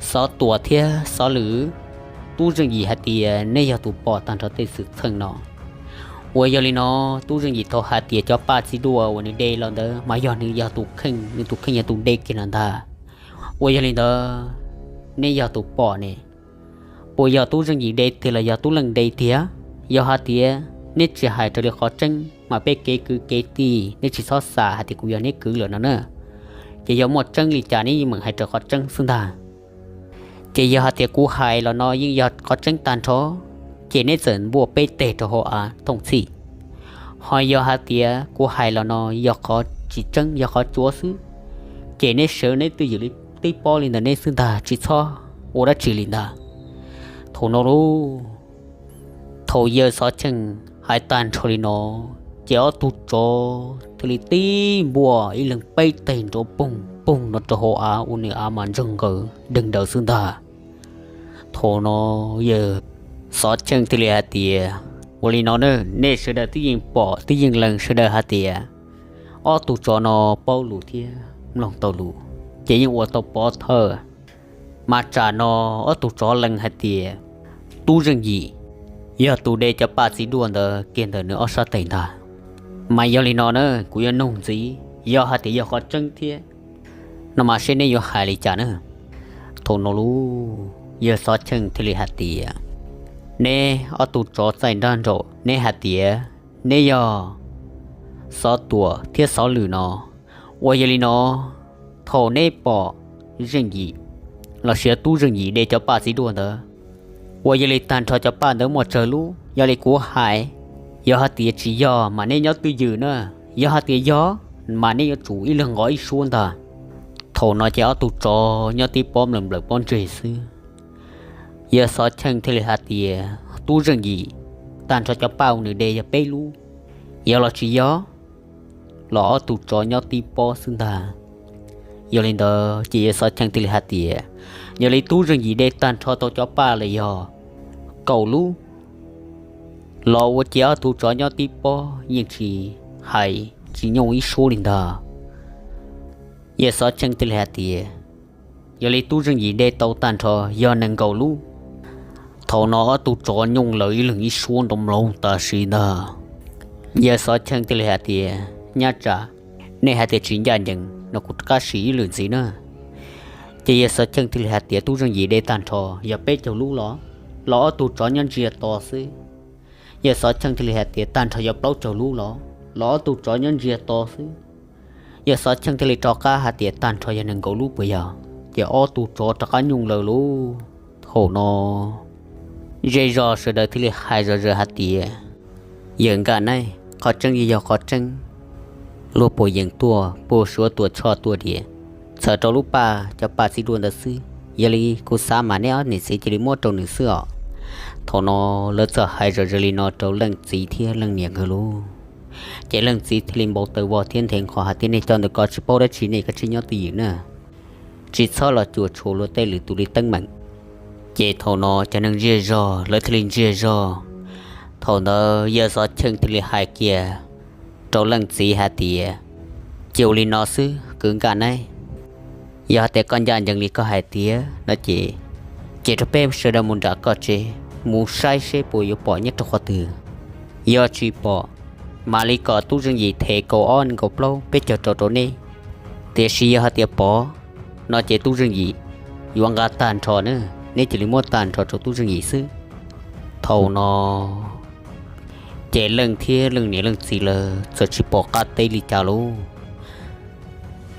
Xov Tuam thiab Xov Lwm, tub zeej yim hais tias neb yog tus pom tag nrho tej xwm txheej no. Uas yog li no, tub zeej yim tau hais tias cov paj txiv duaj uas nws de los ntawd mas yog nws yog tus kheej, nws tus kheej yog tus de kiag no ntag. Uas yog li ntawd, neb yog tus pom ne, puas yog tub zeej yim de tiag los yog tub leej de tiag? Yog hais tias neb tsis hais raws li qhov tseeb mas peb kev kwv kev tij neb tsis txhob xav hais tias kuv yog neb kwv lawm no na. Ces yog muaj tseeb li cas neb yeej meem hais raws qhov tseeb xwb ntag. Ces yog hais tias kuv hais los no yeej yog qhov tseeb tag nrho, ces neb txawm npuaj peb teg rau hauv av thooj txhij. Ho yog hais tias kuv hais los no yog qhov tsis tseeb, yog qhov tsuav xwb, ces neb sawv neb twj ywm li tib pob li ntawm neb xwb ntag, tsis txhob ua dab tsi li ntag. Thaum no lub, thaum yawg Xov Cheej hais tag nrho li no, ces ob tug tsov thiaj li tib npuaj ib leeg peb teg nrov poog poog no rau hauv av ua nws av mas ntsoog nkaws deeg daws xwb ntag. Thaum no yawg Xov Cheej thiaj li hais tias, ua li no na, nej sawv daws twb yeej pom twb yeej lees sawv daws hais tias ob tug tsov no paub lus thiab mloog tau lus, ces yeej ua tau pov thawj. Mas tsam no ob tug tsov lees hais tias tub zeej yim yog tus de cov paj txiv duaj ntawd kiag ntawm nws ob sab tes ntag. Mas yog li no na, kuv yuav nug ntxiv, yog hais tias yog qhov tseeb thiab no mas seb neb yuav hais li cas na? Thaum no lub, yawg Xov Cheej thiaj li hais tias, neb ob tug tsov txaij nrab nraum, neb hais tias neb yog Xov Tuam thiab Xov Lwm no. Uas yog li no, thaum neb pom zeej yim lossis yog tub zeej yim de cov paj txiv duaj ntawd, uas yog li tag nrho cov paj ntawd muaj tsawg lub? Yog li kuv hais, yog hais tias tsis yog mas neb nyob twj ywm na, yog hais tias yog mas neb yuav tsum ib leeg nqos ib suab ntag. Thaum no ces ob tug tsov nyob tib pob nplawm nplawm pob ntseg xwb. Yawg Xov Cheej thiaj li hais tias tub zeej yim, tag nrho cov paj uas nws de yog peb lub, yog los tsis yog los ob tug tsov nyob tib pob xwb ntag. Yog li ntawd ces yawg Xov Cheej thiaj li hais tias, yog li tub zeej yim de tag nrho tau cov paj los yog kaum lub, los ua ces ob tug tsov nyob tib pob yeej tsis hais tsis nyooj ib suab li ntag. Yawg Xov Cheej thiaj li hais tias, yog li tub zeej yim de tau tag nrho yog nees nkaum lub. Thaum no ob tug tsov nyooj lawv ib leeg ib suab nrov mloog tam sim ntag. Yawg Xov Cheej thiaj li hais tias, nyab tsam, nej hais tias tsis ncaj ncees no kuv rov qab sim ib lwm ntxiv na. Ces yawg Xov Cheej thiaj li hais tias tub zeej yim de tag nrho yog peb caug lub los, los ob tug tsov nyob ntsia tos xwb. Yawg Xov Cheej thiaj li hais tias tag nrho yog plaub caug lub los, los ob tug tsov nyob ntsia tos xwb. Yawg Xov Cheej thiaj li rov qab hais tias tag nrho yog nees nkaum lub puas yog? Ces ob tug tsov rov qab nyooj lawv lub. Thaum no zej zog sawv daws thiaj li hais zom zaws hais tias, yawm Nkaj Naib, qhov tseeb yeej yog qhov tseeb, luag puas yeem tuaj puas suav tuam tshoj tuaj diam, txhawm rau lub paj cov paj txiv duaj ntawd xwb. Yog li kuv xav mas neb ob niam txiv cia li muab rau nws xwb os. Thaum no lawv txawm hais zom zaws li no rau leej txiv thiab leej niam nkawd lub. Ces leej txiv thiaj li npau taws vog thiab nthe nqho hais tias nej cov ntawm ko tsis paub dab tsi, nej kav tsij nyob twj ywm na, tsis txhob los cuam tshuam luag tej lwm tus li teeb meem. Ces thaum no cov neeg ntsiag zog lawv thiaj li ntsiag zog. Thaum ntawd yawg Xov Cheej thiaj li hais kiag rau leej txiv hais tias, ces ua li no xwb kwv Nkaj Naib, yog hais tias koj ncaj ncees li koj hais tiag no ces, ces rau peb sawv daws mus nram koj tsev, mus saib seb puas yuav pom nyob rau qhov twg. Yog tsis pom, mam li kom tub Zeej Yim them kaum ob nees nkaum plaub peb caug rau rau neb. Tiam sis yog hais tias pom no ces tub Zeej Yim yuav nqa tag nrho na, neb cia li muab tag nrho rau tub Zeej Yim xwb. Thaum no ces Leej thiab Leej niam Leej txiv lawv txawm tsis pom qab teb li cas lauj.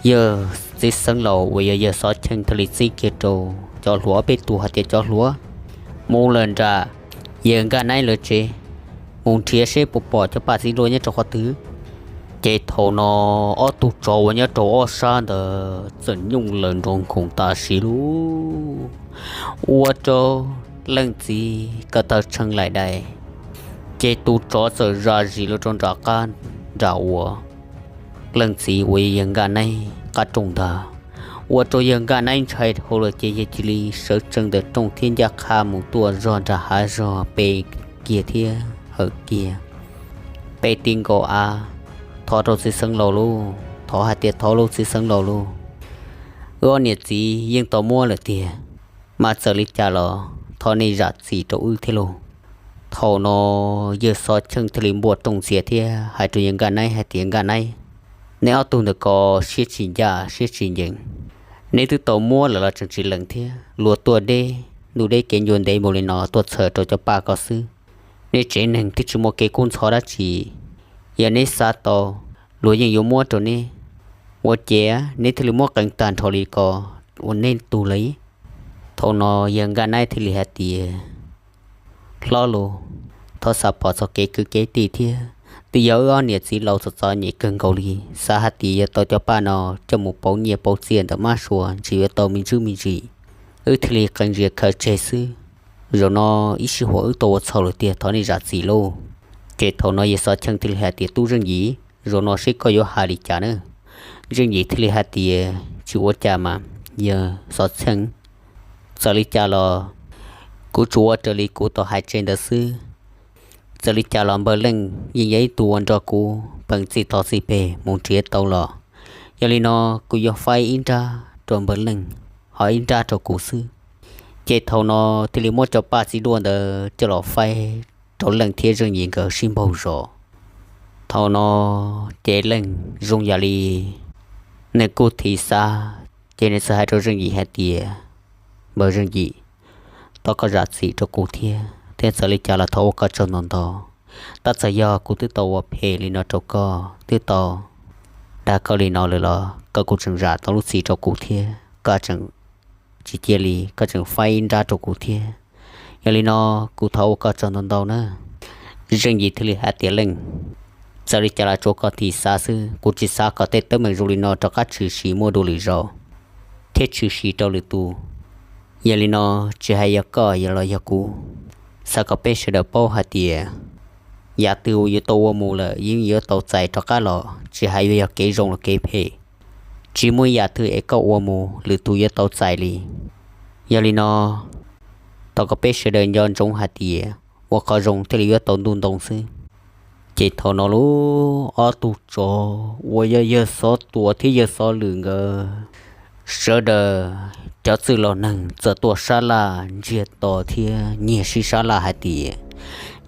Yawg txiv xeev laus uas yog yawg Xov Cheej thiaj li txib kiag rau cov hluas ob peb tug hais tias, cov hluas, mus lawm nram yawg Nkaj Naib lawv tsev, mus nrhiav seb puas pom cov paj txiv duaj nyob rau qhov twg. Ces thaum no ob tug tsov uas nyob rau ob sab ntawd txawm nyooj lawm nrov nkhoos tam sim lauj, ua rau Leej txiv ko taw tshee laim dais, ces tus tsov txawm zam zis los rau nram qab nram uas Leej txiv uas yog yawg Nkaj Naib qab rooj ntag, ua rau yawg Nkaj Naib ntshai dhau lawm ces yawg cia li sawv tsees ntawm rooj thiab ncaj qha mus tuaj zog nram hav zog pe kiag thiab hawm kiag pe ti nkaus av, thov rau txiv xeev laus lauj, thov hais tias, thov lauj txiv xeev laus lauj, wb ob niam txiv yeej tau muab lawm tiag, mas txawm li cas los thov nej zam txim rau wb thiab lauj. Thaum no yawg Xov Cheej thiaj li npuaj rooj ntxias thiab hais rau yawg Nkaj Naib hais tias, Nkaj Naib, neb ob tug ntawm ko siab tsis ncaj siab tsis ncees, neb twb tau muab lawm los tseem tsis lees thiab, luag tuaj deb ntuj deb kev ncua ntev npaum li no tuaj txhawm rau cov paj ko xwb. Neb tsev neeg twb tsis muaj kev kub ntxhov dab tsi, yog neb xav tau, luag yeej yuav muab rau neb. Ua ciav neb thiaj li muab qee tag nrho li ko ua neb tug lawm. Thaum no yawg Nkaj Naib thiaj li hais tias, Hlob lauj, thov xav pom txog kev kwv kev tij thiab. Twb yog wb ob niam txiv laus txom txom nyem kawg nkaus li, xav hais tias yuav tau cov paj no coj mus pauv nyiaj pauv txiaj ntawm mab sua ntsis yuav tau me ntsuj me ntsis, wb thiaj li qee ntsis khaws tseg xwb. Zaum no ib sij huam wb tau ua txhaum lawm tiag, thov nej zam txim lauj. Ces thaum no yawg Xov Cheej thiaj li hais tias, Tub Zeej Yim, zaum no seb koj yuav hais li cas na? Zeej Yim thiaj li hais tias, Tsis ua cas mas, yawg Xov Cheej, txawm li cas los kuv tsuas ua raws li kuv tau hais tseg ntawd xwb. Txawm li cas los npawg Leej yeej yog ib tug uas nrog kuv peem txij tog txij peg mus nrhiav tau los, yog li no kuv yuav faib ib nrab rau npawg Leej, ho ib nrab rau kuv xwb. Ces thaum no thiaj li muab cov paj txiv duaj ntawd coj los faib rau Leej thiab Zeej Yim nkawd sib npaug zos. Thaum no ces Leej zoo yam li nws kuj thim xav, ces nws txawm hais rau Zeej Yim hais tias, Npawg Zeej Yim, thov koj zam txim rau kuv thiab, thiab txawm li cas los thov ua koj tsaug ntau ntau. Tab txawm yog kuv twb tau ua phem li no rau koj, twb tau dag koj li no lawm los koj kuj tseem zam tau lub txim rau kuv thiab, koj tseem tsis cia li, koj tseem faib ib nrab rau kuv thiab. Yog li no kuv thov ua koj tsaug ntau ntau na. Zeej Yim thiaj li hais tias, Leej, txawm li cas los tsuav koj thim xav xwb, kuv tsis xav kom tej teeb meem zoo li no rov qab tshwm sim muaj dua lwm zaus thiab tshwm sim rau lwm tus. Yog li no, tsis hais yog koj los yog kuv, xav kom peb sawv daws paub hais tias yam twg uas yuav tau ua mus lawm yeej yuav tau txais rov qab los, tsis hais yuav yog kev zoo los kev phem. Tsis muaj yam twg es koj ua mus lwm tus yuav tau txais li. Yog li no, thov kom peb sawv daws nco ntsoov hais tias ua qhov zoo thiaj li yuav tau ntuj ntoo xwb. Ces thaum no lauj, ob tug tsov uas yog yawg Xov Tuam thiab yawg Xov Lwm nkawd sawv daws cov txwj laus neeg txawm tuaj sab laj ntsiag to thiab nyiag sib sab laj hais tias,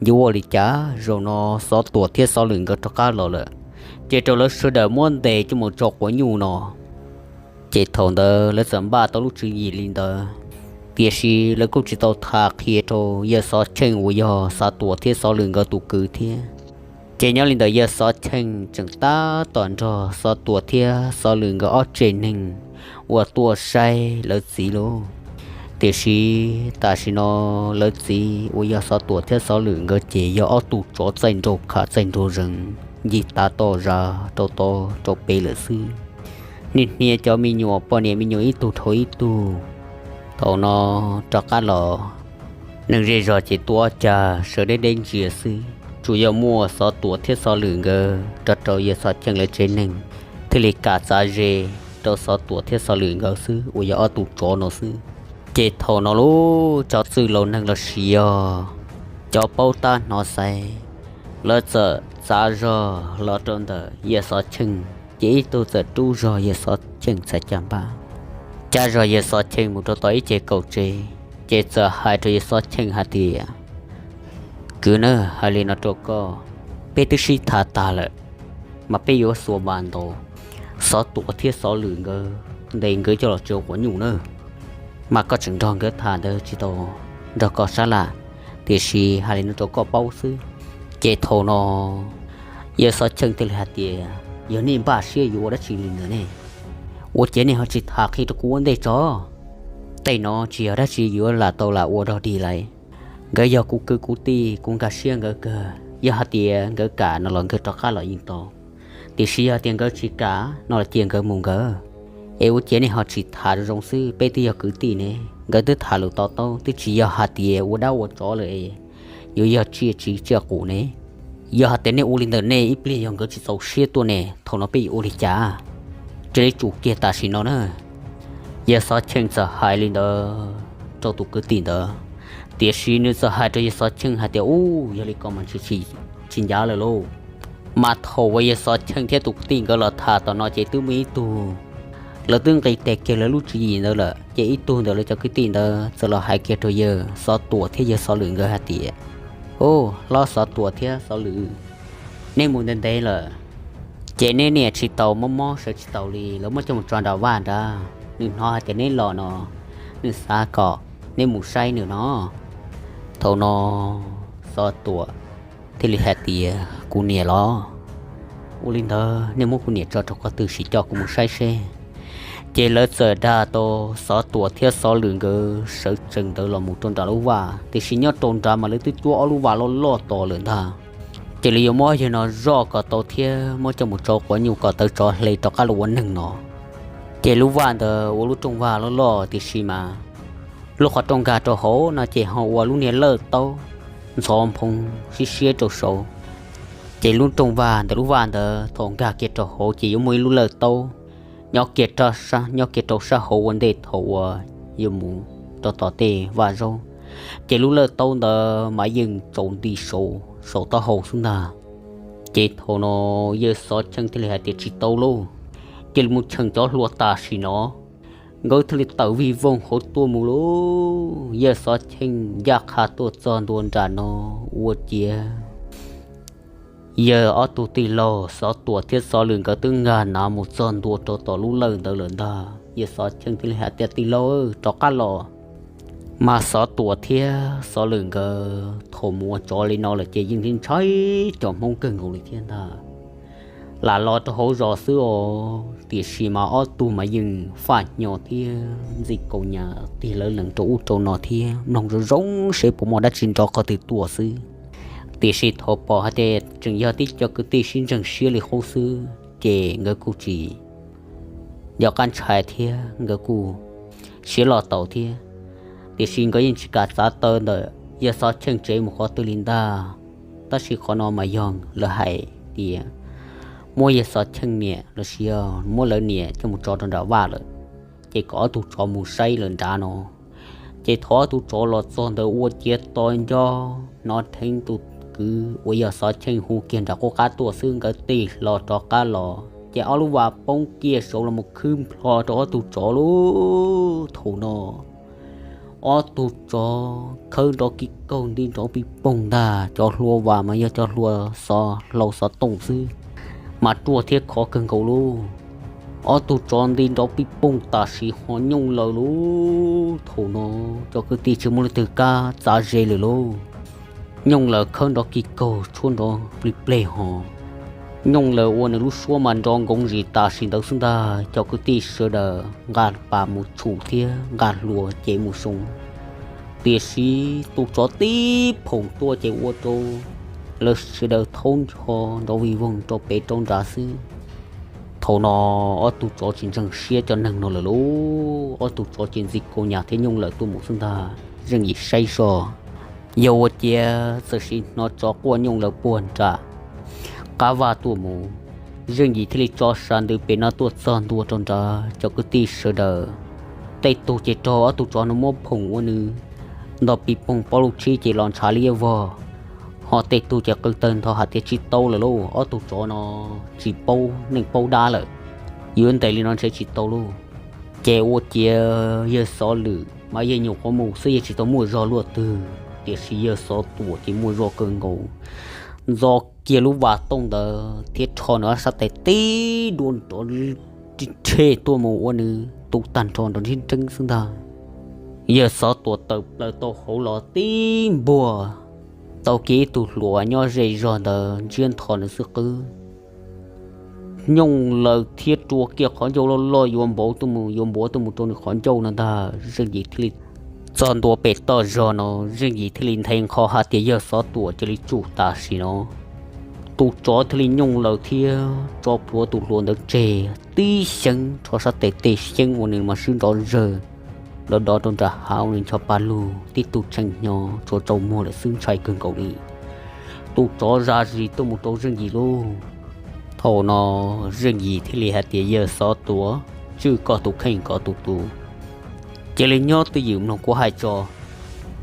yuav ua li cas zaum no Xov Tuam thiab Xov Lwm nkawd rov qab los lawm, ces rau lawv sawv daws muab ntes coj mus tso quav nyuj no. Ces thaum ntawd lawv txawm npaj tau lub tswv yim li ntawd, tiam sis lawv kuj tsis tau tham qhia rau yawg Xov Cheej uas yog Xov Tuam thiab Xov Lwm nkawd tus kwv thiab. Ces nyob li ntawd yawg Xov Cheej tseem tab tom nrog Xov Tuam thiab Xov Lwm nkawd ob tsev neeg uas tuaj saib lawv txiv lauj. Tiam sis tam sim no lawv txiv uas yog Xov Tuam thiab Xov Lwm nkawd ces yog ob tug tsov txaij nraug kham txaij nraug zees, ncig tav toj zas rau tod rau pem lawm xwb. Niaj hnia cov me nyuam poj niam me nyuam ib tug dhau ib tug. Thaum no rov qab los, neeg zej zog ces tuaj ob cag sawv deb deb ntsia xwb, tsuas yog muaj Xov Tuam thiab Xov Lwm nkawd nrog rau yawg Xov Cheej lawv tsev neeg thiaj li kam txav ze rau Xov Tuam thiab Xov Lwm nkawd xwb uas yog ob tug tsov no xwb. Ces thaum no lauj, cov txwj laus neeg los sis yog cov paub tab hnov xaiv, lawv txawm txav zog los rau ntawm yawg Xov Cheej, ces ib tug txawm rub zog yawg Xov Cheej txhais cag npab, cab zog yawg Xov Cheej mus rau tom ib ceg kaum tsev, ces txawm hais rau yawg Xov Cheej hais tias, Kwv na, hais li no rau koj, peb twb sib tham tag lawm, mas peb yuav xuas npas ntaus Xov Tuam thiab Xov Lwm nkawd, ntes nkawd coj los tso quav nyuj na. Mas koj tseem nrog nkawd tham ntawd tsis tau nrog koj sab laj, tiam sis hais li no rau koj paub xwb. Ces thaum no Yawg Xov Cheej thiaj li hais tias, yog nej npaj siab yuav ua dab tsi li ntawd ne? Ua cas nej ho tsis tham qhia rau kuv ua ntej tso? Tej no tsis yog dab tsi yuav lam tau lam ua dog dig lawm. Nkawd yog kuv kwv kuv tij, kuv nkag siab nkawd kawg. Yog hais tias nkawd kam no los nkawd rov qab los yeej tau, tiam sis yog tias nkawd tsis kam no los cia nkawd mus nkawd. Es ua cas nej ho tsis tham zoo zoo xwb, peb twb yog kwv tij ne. Nkawd twb tham lus to taub, twb tsis yog hais tias ua dab ua tsov lawm es yuav yog tsiaj tsiv tsiaj qus ne. Yog hais tias nej ua li ntawd nej ib pliag yog nkawd tsis txaus siab tuaj ne, thaum no peb yuav ua li cas? Cia li tsum kiag tam sim no na. Yawg Xov Cheej txawm hais li ntawd rau tus kwv tij ntawd, tiam sis nws txawm hais rau Yawg Xov Cheej hais tias, ub, yog li ko mas tsis ncav lawm lauj. Mas thaum uas Yawg Xov Cheej thiab tus kwv tij nkawd los tham tom no ces twb muaj ib tug, lawv twb nqis tes kiag lawv lub tswv yim ntawd lawm, ces ib tug ntawm lawv cov kwv tij ntawd txawm los hais kiag rau Yawg Xov Tuam thiab Yawg Xov Lwm nkawd hais tias, ub, hlob Xov Tuam thiab Xov Lwm, neb mus ntev ntev lawm, ces neb niam tsis tau mob mob sawv tsis taus li, lawv muab coj mus tso nram vaj nrad. Nws hnov hais tias neb los no, nws xav kom neb mus saib nws no. Thaum no Xov Tuam thiaj li hais tias, kuv niam los? Ua li ntawd nej muab kuv niam tso rau qhov twg sim coj kuv mus saib seb. Ces lawv txawm dag tau Xov Tuam thiab Xov Lwm nkawd sawv tsees ntawd los mus rau nram lub vaj, tiam sis nyob rau nrad mas lawv twb cuab ob lub vaj loj loj tos lawm ntag. Ces lawv yuav muab yawg no zoj kom tau thiab muab coj mus tso quav nyuj kom tawv tsov hle rov qab los ua neeg no. Ces lub vaj ntawd ua lub rooj vag loj loj, tiam sis mas lub qhov rooj nkag rau hauv no ces ho ua lub niag lawj taub ntxhov nphoo siab siab rau saud. Ces lub rooj vag ntawm lub vaj ntawd thaum nkag kiag rau hauv ces yuav muaj ib lub lawj taub nyob kiag, nyob kiag rau sab hauv ua ntej thaum uas yuav mus rau tom tej vaj zaub. Ces lub lawj taub ntawd mas yeej tsaus nti saud, saum taub hau xwb ntag. Ces thaum no Yawg Xov Cheej thiaj li hais tias, tsis tau lauj, cia li mus cheem cov hluas tam sim no. Nkawd thiaj li tawm vij voog hauv tuaj mus lauj. Yawg Xov Cheej ncaj qha tuaj txog ntua nram no, ua ciav yawg ob tug tij laug Xov Tuam thiab Xov Lwm nkawd twb nkag nav mus txog ntua rau tom lub lawj ntawd lawm ntag. Yawg Xov Cheej thiaj li hais tias, tij laug, rov qab los. Mas Xov Tuam thiab Xov Lwm nkawd thaum mus ua tsov li no lawm ces yeej ntshai cov Hmoob kawg nkaus li thiab ntag. Lam los rau hauv zos xwb os, tiam sis mas ob tug mas yeej faj hnyo thiab ntxi kaus nyas tig lawv lees rau ub rau no thiab mloog zoo zoo seb puas muaj dab tsi nrov qhov twg tuaj xwb. Tiam sis thaum pom hais tias tseem yog tib co kwv tij sib ntseeg siab li qub xwb ces nkawd kuj tsis nco qab ntshai thiab nkawd kuj siab loj taus thiab. Tiam sis nkawd yeej tsis kam txav taw ntawm yawg Xov Cheej tsev mus qhov twg li ntag. Tab sis qhov no mas yog lawv hais tias muab yawg Xov Cheej niam los sis yog muab lawv niam coj mus tso rau nram vaj lawm, ces kom ob tug tsov mus saib lawm nrad no. Ces thaum ob tug tsov los txog ntawd ua ciav tos nco, hnov dheev tus kwv uas yog Xov Cheej hu kiag nram qub qab tuaj xwb, nkawd tig hlo rov qab los ces ob lub vas poob kiag saud los mus khwb nplho rau ob tug tsov lauj. Thaum no ob tug tsov khawb nrov kig kaug nti nrov pij poog ntag, cov hlua vas mas yog cov hlua xov hlau xov tooj xwb, mas ruaj thiab khov kawg nkaus lauj. Ob tug tsov nti nrov pij poog tam sim ho nyooj lawm lauj. Thaum no cov kwv tij tsis muaj leej twg kam txav ze lawm lauj. Nyooj lawm khawb nrov kig kaug tshuab nrov plig pleg ho. Nyooj lawm ua nws lub suab mas nrov nkoov zis tam sim ntawd xwb ntag. Cov kwv tij sawv daws nqa pas mus tshum thiab nqa hlua ces mus soo. Tiam sis tus tsov tib phoom tuaj ces ua rau lawv sawv daws thaub ncho nrov vij voog rau pem rau nrad xwb. Thaum no ob tug tsov tsis ntseeg siab cov neeg no lawm lauj. Ob tug tsov ces ntxi kaus nyas thiab nyooj lawm tuaj mus xwb ntag. Zeej Yim saib zoj, yog ua ciav txawm sim hnov tsov quaj nyooj lawm puag nram qab vaj tuaj mus. Zeej Yim thiaj li tso sas ntws pem no tuaj txog ntua rau nrad cov kwv tij sawv daws. Tej tug ces raug ob tug tsov no muab phoom ua nws nto pij poog pob lub tshib ces los ntshav liab vog. Ho tej tug ces qw tawg ntho hais tias tsis tau lawm lauj, ob tug tsov no tsis paub neeg paub dab lawm, yuav ntes li no ntshe tsis tau lauj. Ces ua ciav yawg Xov Lwm mas yawg nyuam qhuav mus xwb, yawg tsis tau muaj zog luaj twg. Tiam sis yawg Xov Tuam ces muaj zog kawg nkaus, ntxo kiag lub vas tooj ntawd thiab rho nws ob sab tes tib dua nrov rhe tuaj mus ua nws tu tag nrho nrov nrheeb nreeb xwb ntag. Yawg Xov Tuam tawm plaws tau hauv los tib npuag tau kiag ib tug hluas nyob ze zog ntawd ntsiab ntho nws xwb qwb. Nyooj laws thiab rua kiag qhov ncauj loj loj yuav npauv tuaj mus, yuav npuav tuaj mus rau nws qhov ncauj no ntag. Zeej Yim thiaj li txog ntua pem toj zog no, Zeej Yim thiaj li nthe nqho hais tias yawg Xov Tuam cia li tsum tam sim no. Tus tsov thiaj li nyooj laws thiab tso plhuav tus hluas ntawd tseg tib xyeeb, rho sab tes tej xyeeb ua nws mas swb nrov zawg, los dov rau nram hav ua nws ncho pa lug tib tug tshee hnyo tsuas tsaus muag lawm xwb ntshai kawg nkaus li. Tus tsov zaj zis tuaj mus rau Zeej Yim lauj. Thaum no Zeej Yim thiaj li hais tias yawg Xov Tuam, tswj koj tus kheej kom tus tus, cia li nyob twj ywm mloog kuv hais tso.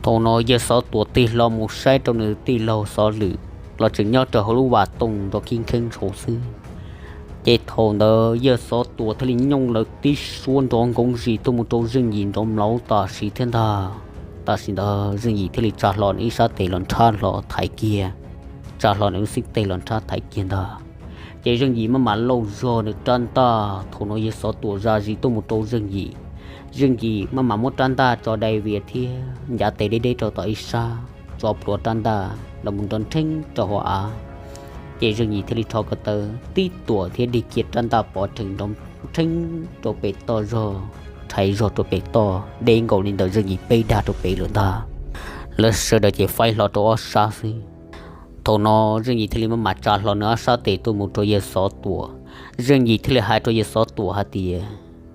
Thaum no yawg Xov Tuam tig hlo mus saib rau nws tij laug Xov Lwm los tseem nyob rau hauv lub vas tooj nrov khib nkheb ntshau xwb. Ces thaum ntawd yawg Xov Tuam thiaj li nyooj laws tib suab nrov nkoov zis tuaj mus rau Zeej Yim nrov mlauv tam sim thiab ntag. Tam sim ntawd Zeej Yim thiaj li tsa hlo nws ib sab tes los nrhab hlo thaiv kiag, tsa hlo nws lub xib teg los nrhab thaiv kiag ntag. Ces Zeej Yim maj mam lauj zog nws rab ntaj. Thaum no yawg Xov Tuam zaj zis tuaj mus rau Zeej Yim, Zeej Yim maj mam muab rab ntaj tso dai vias thiab ncav tes deb deb rau tom ib sab, tso plhuav rab ntaj los mus nrov nrheeb rau hauv av. Ces Zeej Yim thiaj li rho ko taw tib tuam thiab dig kiag rab ntaj pov rhees nrov nrheeb rau pem toj zog, rhais zog rau pem toj deb nkaus li ntawm Zeej Yim peb dag rau pem lawm ntag. Lawv sawv daws ces faib hlo rau ob sab xwb. Thaum no Zeej Yim thiaj li maj mam tsa hlo nws ob sab tes tuaj mus rau yawg Xov Tuam. Zeej Yim thiaj li hais rau yawg Xov Tuam hais tias,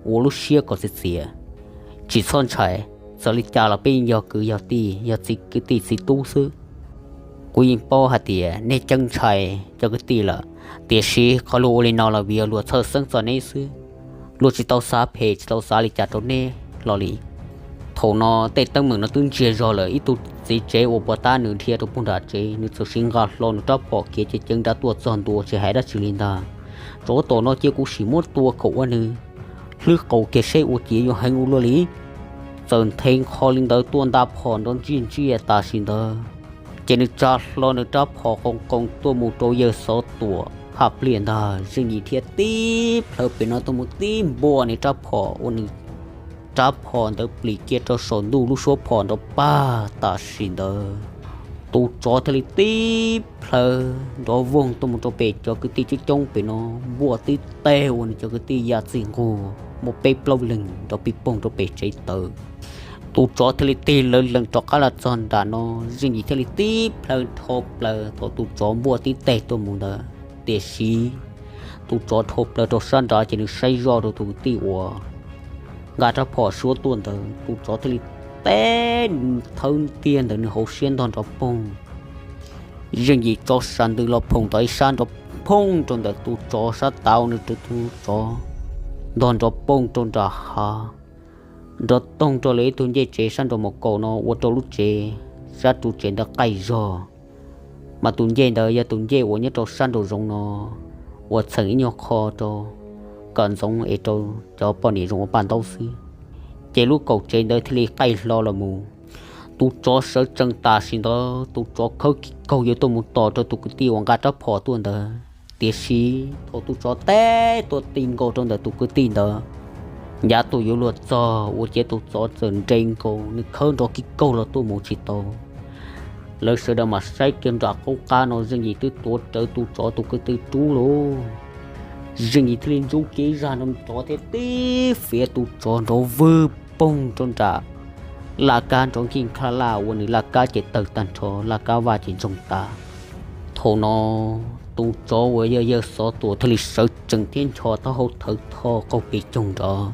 ua lub siab kom txias txias, tsis txhob ntshai, txawm li cas los peb yeej yog kwv yog tij, yog txiv kwv tij txiv tub xwb. Kuv yeej paub hais tias nej ceeb ntshai cov kwv tij lawm, tiam sis qhov luag ua li no los vim yog luag txhawj xeeb txog neb xwb. Luag tsis tau xav phem tsis tau xav li cas rau neb hlo li. Thaum no tej teeb meem no twb ntsiag zog lawm, ib tug txiv tsev uas puag ta nws dhia rau puag nram tsev, nws txawm siv nqa hlo nws rab phom khiav ceev ceev nrad tuaj txog ntua tsis hais dab tsi li ntag. Tsov tom no cia kuv sim muab tua kom ua nws hlwb qaus kiag seb ua ciav yuav heev ua luaj li. Txawm nthe nqho li ntawd tuaj nta phom nrov ntsiag ntsiag tam sim ntawd, ces nws tsa hlo nws rab phom qoos qoos tuaj mus rau yawg Xov Tuam phaj pliaj ntag. Zeej Yim dhia tib plhaw pem no tuaj mus tib npuaj nws rab phom ua nws rab phom ntawd plis kiag rau saum ntuj lub suab phom nrov pag tam sim ntawd. Tus tsov thiaj li tib plhaw nrov voog tuaj mus rau pem cov kwv tij coob coob pem no, npuaj tib teg ua nws cov kwv tij ya txij nquag muaj peb plaub leeg nrov pij poog rau pem tsev tawm. Tus tsov thiaj li tig lawv lees rov qab los txog nram no, Zeej Yim thiaj li tib plhaw dhau plaws thaum tus tsov npuaj tib teg tuaj mus ntawd. Tiam sis tus tsov dhau plaws rau sab nrad ces nws saib zoj rau tus kwv tij uas nqa rab phom suab tuaj ntawd, tus tsov thiaj li teb thawb tiag ntawm nws hauv siab ntog nrov poog. Zeej Yim tso sas ntws los phoom tom ib sab nrov phooj rau ntawm tus tsov sab tav, nws rau tus tsov ntog nrov poog rau nram hav, nrov toog rau lawv ib tug ncej tsev sab nraum mos kaum no ua rau lub tsev sab ru tsev ntawd qaij zog. Mas tus ncej ntawd yog tus ncej uas nyob rau sab nraum zoov no uas txheem ib nyuag qho rau kom ntxoov es rau cov poj niam zoo ua paj ntaub xwb. Ces lub kaum tsev ntawd thiaj li qaij hlo los mus. Tus tsov sawv tsees tam sim ntawd tus tsov khawb kiag kaug yuav tuaj mus tos rau tus kwv tij uas nqa rab phom tuaj ntawd, tiam sis thaum tus tsov teb tuaj ti nkaus rau ntawm tus kwv tij ntawd, ncav tus yuav luag txog ua ciav tus tsov txawm nres nkaus nws khawb nrov kiag kaug los tuaj mus tsis tau. Lawv sawv daws mas saib kiag nram qub qab no Zeej Yim twb tuav rawv tus tsov tus kwv tij rub lauj. Zeej Yim thiaj li ntsub kiag ib zaj nrov thiab tib fiav tus tsov nrov vwg poog rau nram laj kab nrov nkij nkaj laj ua nws laj kab ces tawg tag nrho, laj kab vaj ces ntsoog tas. Thaum no tus tsov uas yog yawg Xov Tuam thiaj li sawv tsees thiab ncho taub hau thawv tho qaug pes coog nrov,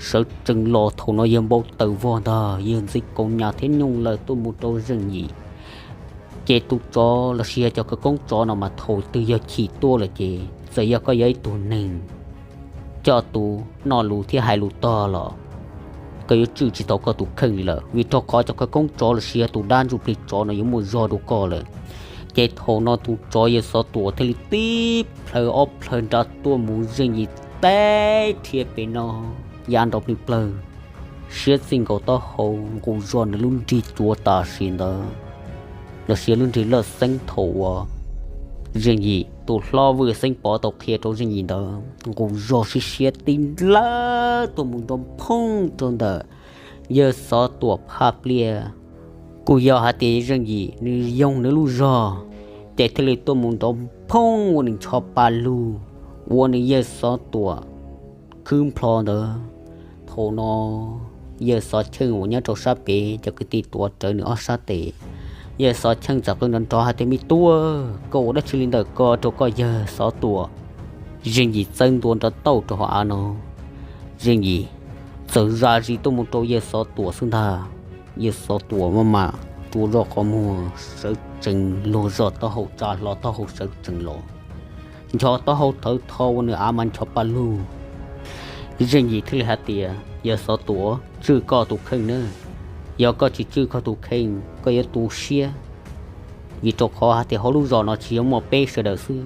sawv tsees los. Thaum no yawg npau taws vog ntag, yawg ntxi kaus nyas thiab nyooj laws tuaj mus rau Zeej Yim. Ces tus tsov los sis yog cov khawv koob tsov no mas thaum twg yog chim tuaj lawm ces txawm yog koj yog ib tug neeg coj tus noj lus thiab hais lus tog los koj yuav tswj tsis tau koj tus kheej li lawm, vim rau qhov cov khawv koob tsov los sis yog tus dab ntsuj plig tsov no yuav muaj zog dua koj lawm. Ces thaum no tus tsov yawg Xov Tuam thiaj li tib plhaw ob plhaw nrad tuaj mus, Zeej Yim teb rhia pem no ya nrov plig plawg, siab txij nkaus taub hau nqus zog nws lub nrig cuav tam sim ntawd. los sis lub nrig laj xeeb thaum uas Zeej Yim tus hlob Vwj Xeeb Pov tau qhia rau Zeej Yim ntawd nqus zog siab siab tib nlawb tuaj mus nrov phoob rau ntawm yawg Xov Tuam phaj pliaj. Kuj yog hais tias Zeej Yim nws yoog nws lub zog, ces thiaj li tuaj mus nrov phoob ua nws ncho pa lug, ua nws yawg Xov Tuam khwb nplho ntawd. Thaum no yawg Xov Cheej uas nyob rau sab pem cov kwv tij tuav rawv nws ob sab tes. Yawg Xov Cheej txawm qw nrov nrov hais tias, Me tub, koj ua dab tsi li ntawm ko rau koj yawg Xov Tuam? Zeej Yim txawb ntua nrov tauj rau hauv av no. Zeej Yim txawm zam zis tuaj mus rau yawg Xov Tuam xwb ntag. Yawg Xov Tuam maj mam rua zog qhov muag sawv tsees luag zog taub hau tsa hlo taub hau sawv tsees los, ncho taub hau thawv tho ua nws av mas ncho pa lug. Zeej Yim thiaj li hais tias, Yawg Xov Tuam, tswj koj tus kheej na. Yog koj tsis tswj koj tus kheej koj yuav tu siab, vim rau qhov hais tias hauv lub zos no tsis yog muaj peb sawv daws xwb,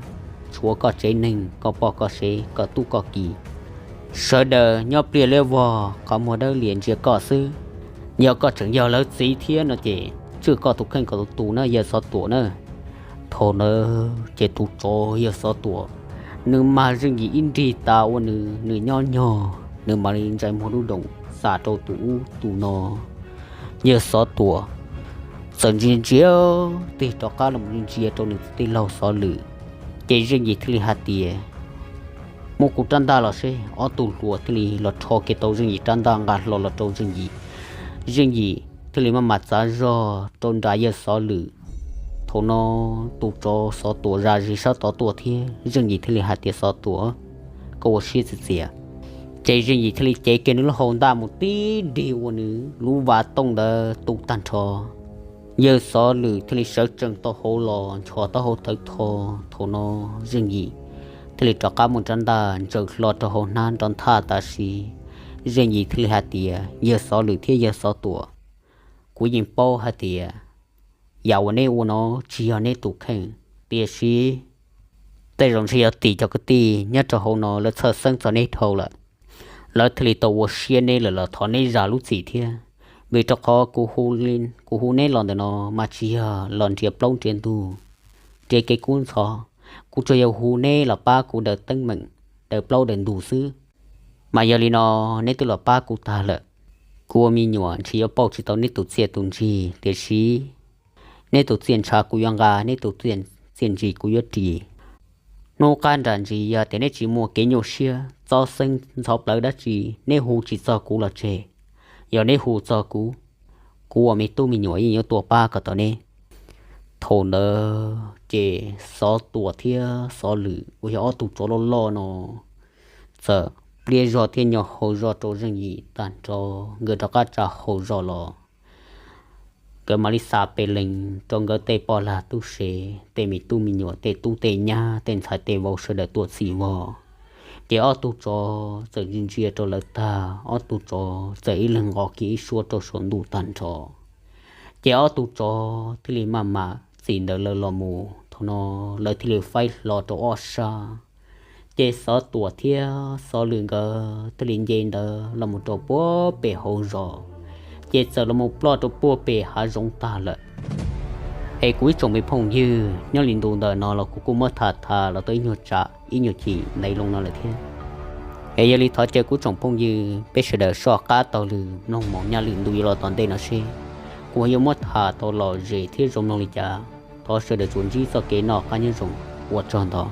tshuav koj tsev neeg, koj poj koj sev, koj tub koj ki, sawv daws nyob pliaj liab vog qhov muag dawb lias ntsia koj xwb. Yog koj tseem yog lawv txiv thiab no ces tswj koj tus kheej kom tus tus na yawg Xov Tuam na. Thaum ntawd ces tus tsov yawg Xov Tuam, nws mag Zeej Yim ib nrig tas ua nws, nws nyob nyog nws mam li ntsais muag dub doom xas rau tus ub tus no. Yawg Xov Tuam txawm ntsia ntsia tig rov qab los ntsia rau nws tus tij laug Xov Lwm, ces Zeej Yim thiaj li hais tias, Muab kuv rab ntaj los seb. Ob tug hluas thiaj li los rho kiag tau Zeej Yim rab ntaj nqa hlo los rau Zeej Yim. Zeej Yim thiaj li maj mam txav zog rau nram yawg Xov Lwm. Thaum no tus tsov Xov Tuam zam zis sab tod tuaj thiab, Zeej Yim thiaj li hais tias, Xov Tuam, koj ua siab txias txias. Ces Zeej Yim thiaj li cev kiag nws lub hau ntaj mus tib dig ua nws lub vas tooj ntawd tu tag nrho. Yawg Xov Lwm thiaj li sawv tsees tau hauv los ncho taub hau thawv tho. Thaum no Zeej Yim thiaj li rov qab muab rab ntaj ntsaws hlo rau hauv hnab nrov nthaj tam sim. Zeej Yim thiaj li hais tias, Yawg Xov Lwm thiab yawg Xov Tuam, kuv yeej paub hais tias yam uas neb ua no tsis yog neb tus kheej, tiam sis tej zaum ntshe yog tim cov kwv tij nyob rau hauv no lawv txhawj xeeb txog neb dhau lawm. Lawv thiaj li tau ua siab neb lawm los thov neb zam lub txim thiab, vim rau qhov kuv hu neb los ntawm no mas tsis yog los nrhiav plaub nrhiav ntug, nrhiav kev kub ntxhov. Kuv tsuas yog hu neb los pab kuv daws teeb meem, daws plaub daws ntug xwb. Mas yog li no, neb twb los pab kuv tag lawm. Kuv ua me nyuam ntshe yuav pauj tsis tau neb tus txiaj tus ntsig, tiam sis neb tus txiaj ntshav kuv yuav nqa, neb tus txiaj ntsig kuv yuav ris. Hnub qab nram ntsis yog tias neb tsis muaj kev nyuaj siab txob xeeb ntxhov plawv dab tsi, neb hu tsis txog kuv los tseg. Yog neb hu txog kuv, kuv ua me tub me nyuam yeej yuav tuaj pab kom tau neb. Thaum ntawd ces Xov Tuam thiab Xov Lwm uas yog ob tug tsov loj loj no txawm pliab zog thiab nyo hau zog rau Zeej Yim tag nrho, nkawd rov qab tsa hau zog los. Nkawd mam li xa pes lees rau nkawd tej poj lag tub se, tej me tub me nyuam, tej tub tej nyab, tej ntxhais tej vauv sawv daws tuaj txhij vog. Ces ob tug tsov txawm ntsia ntsia rau lawv tag, ob tug tsov txawm ib leeg nqos kiag ib suab rau saum ntuj tag nrho. Ces ob tug tsov thiaj li maj mam txim ntawd lawv los mus. Thaum no lawv thiaj li faib hlo rau ob sab. Ces Xov Tuam thiab Xov Lwm nkawd thiaj li nce ntawd los mus rau puag pem hauv zos, ces txawm los mus ploj rau puag pem hav zoov tag lawm. Es kuv ib tsoom me phooj ywg, nyob li ntu ntawm no los kuv kuj muab tham tham los tau ib nyuag tsam ib nyuag chim ntev loo no lawm thiab. Es yog li thov caw kuv tsoom phooj ywg peb sawv daws soj qab taug lw mloog mus nyaj lwm ntu yuav los tom ntej no seb kuv yuav muab tham tau lom zem thiab zoo mloog li cas. Thov sawv daws tsuas ntsib txoj kev noj qab nyob zoo, ua tsaug ntau.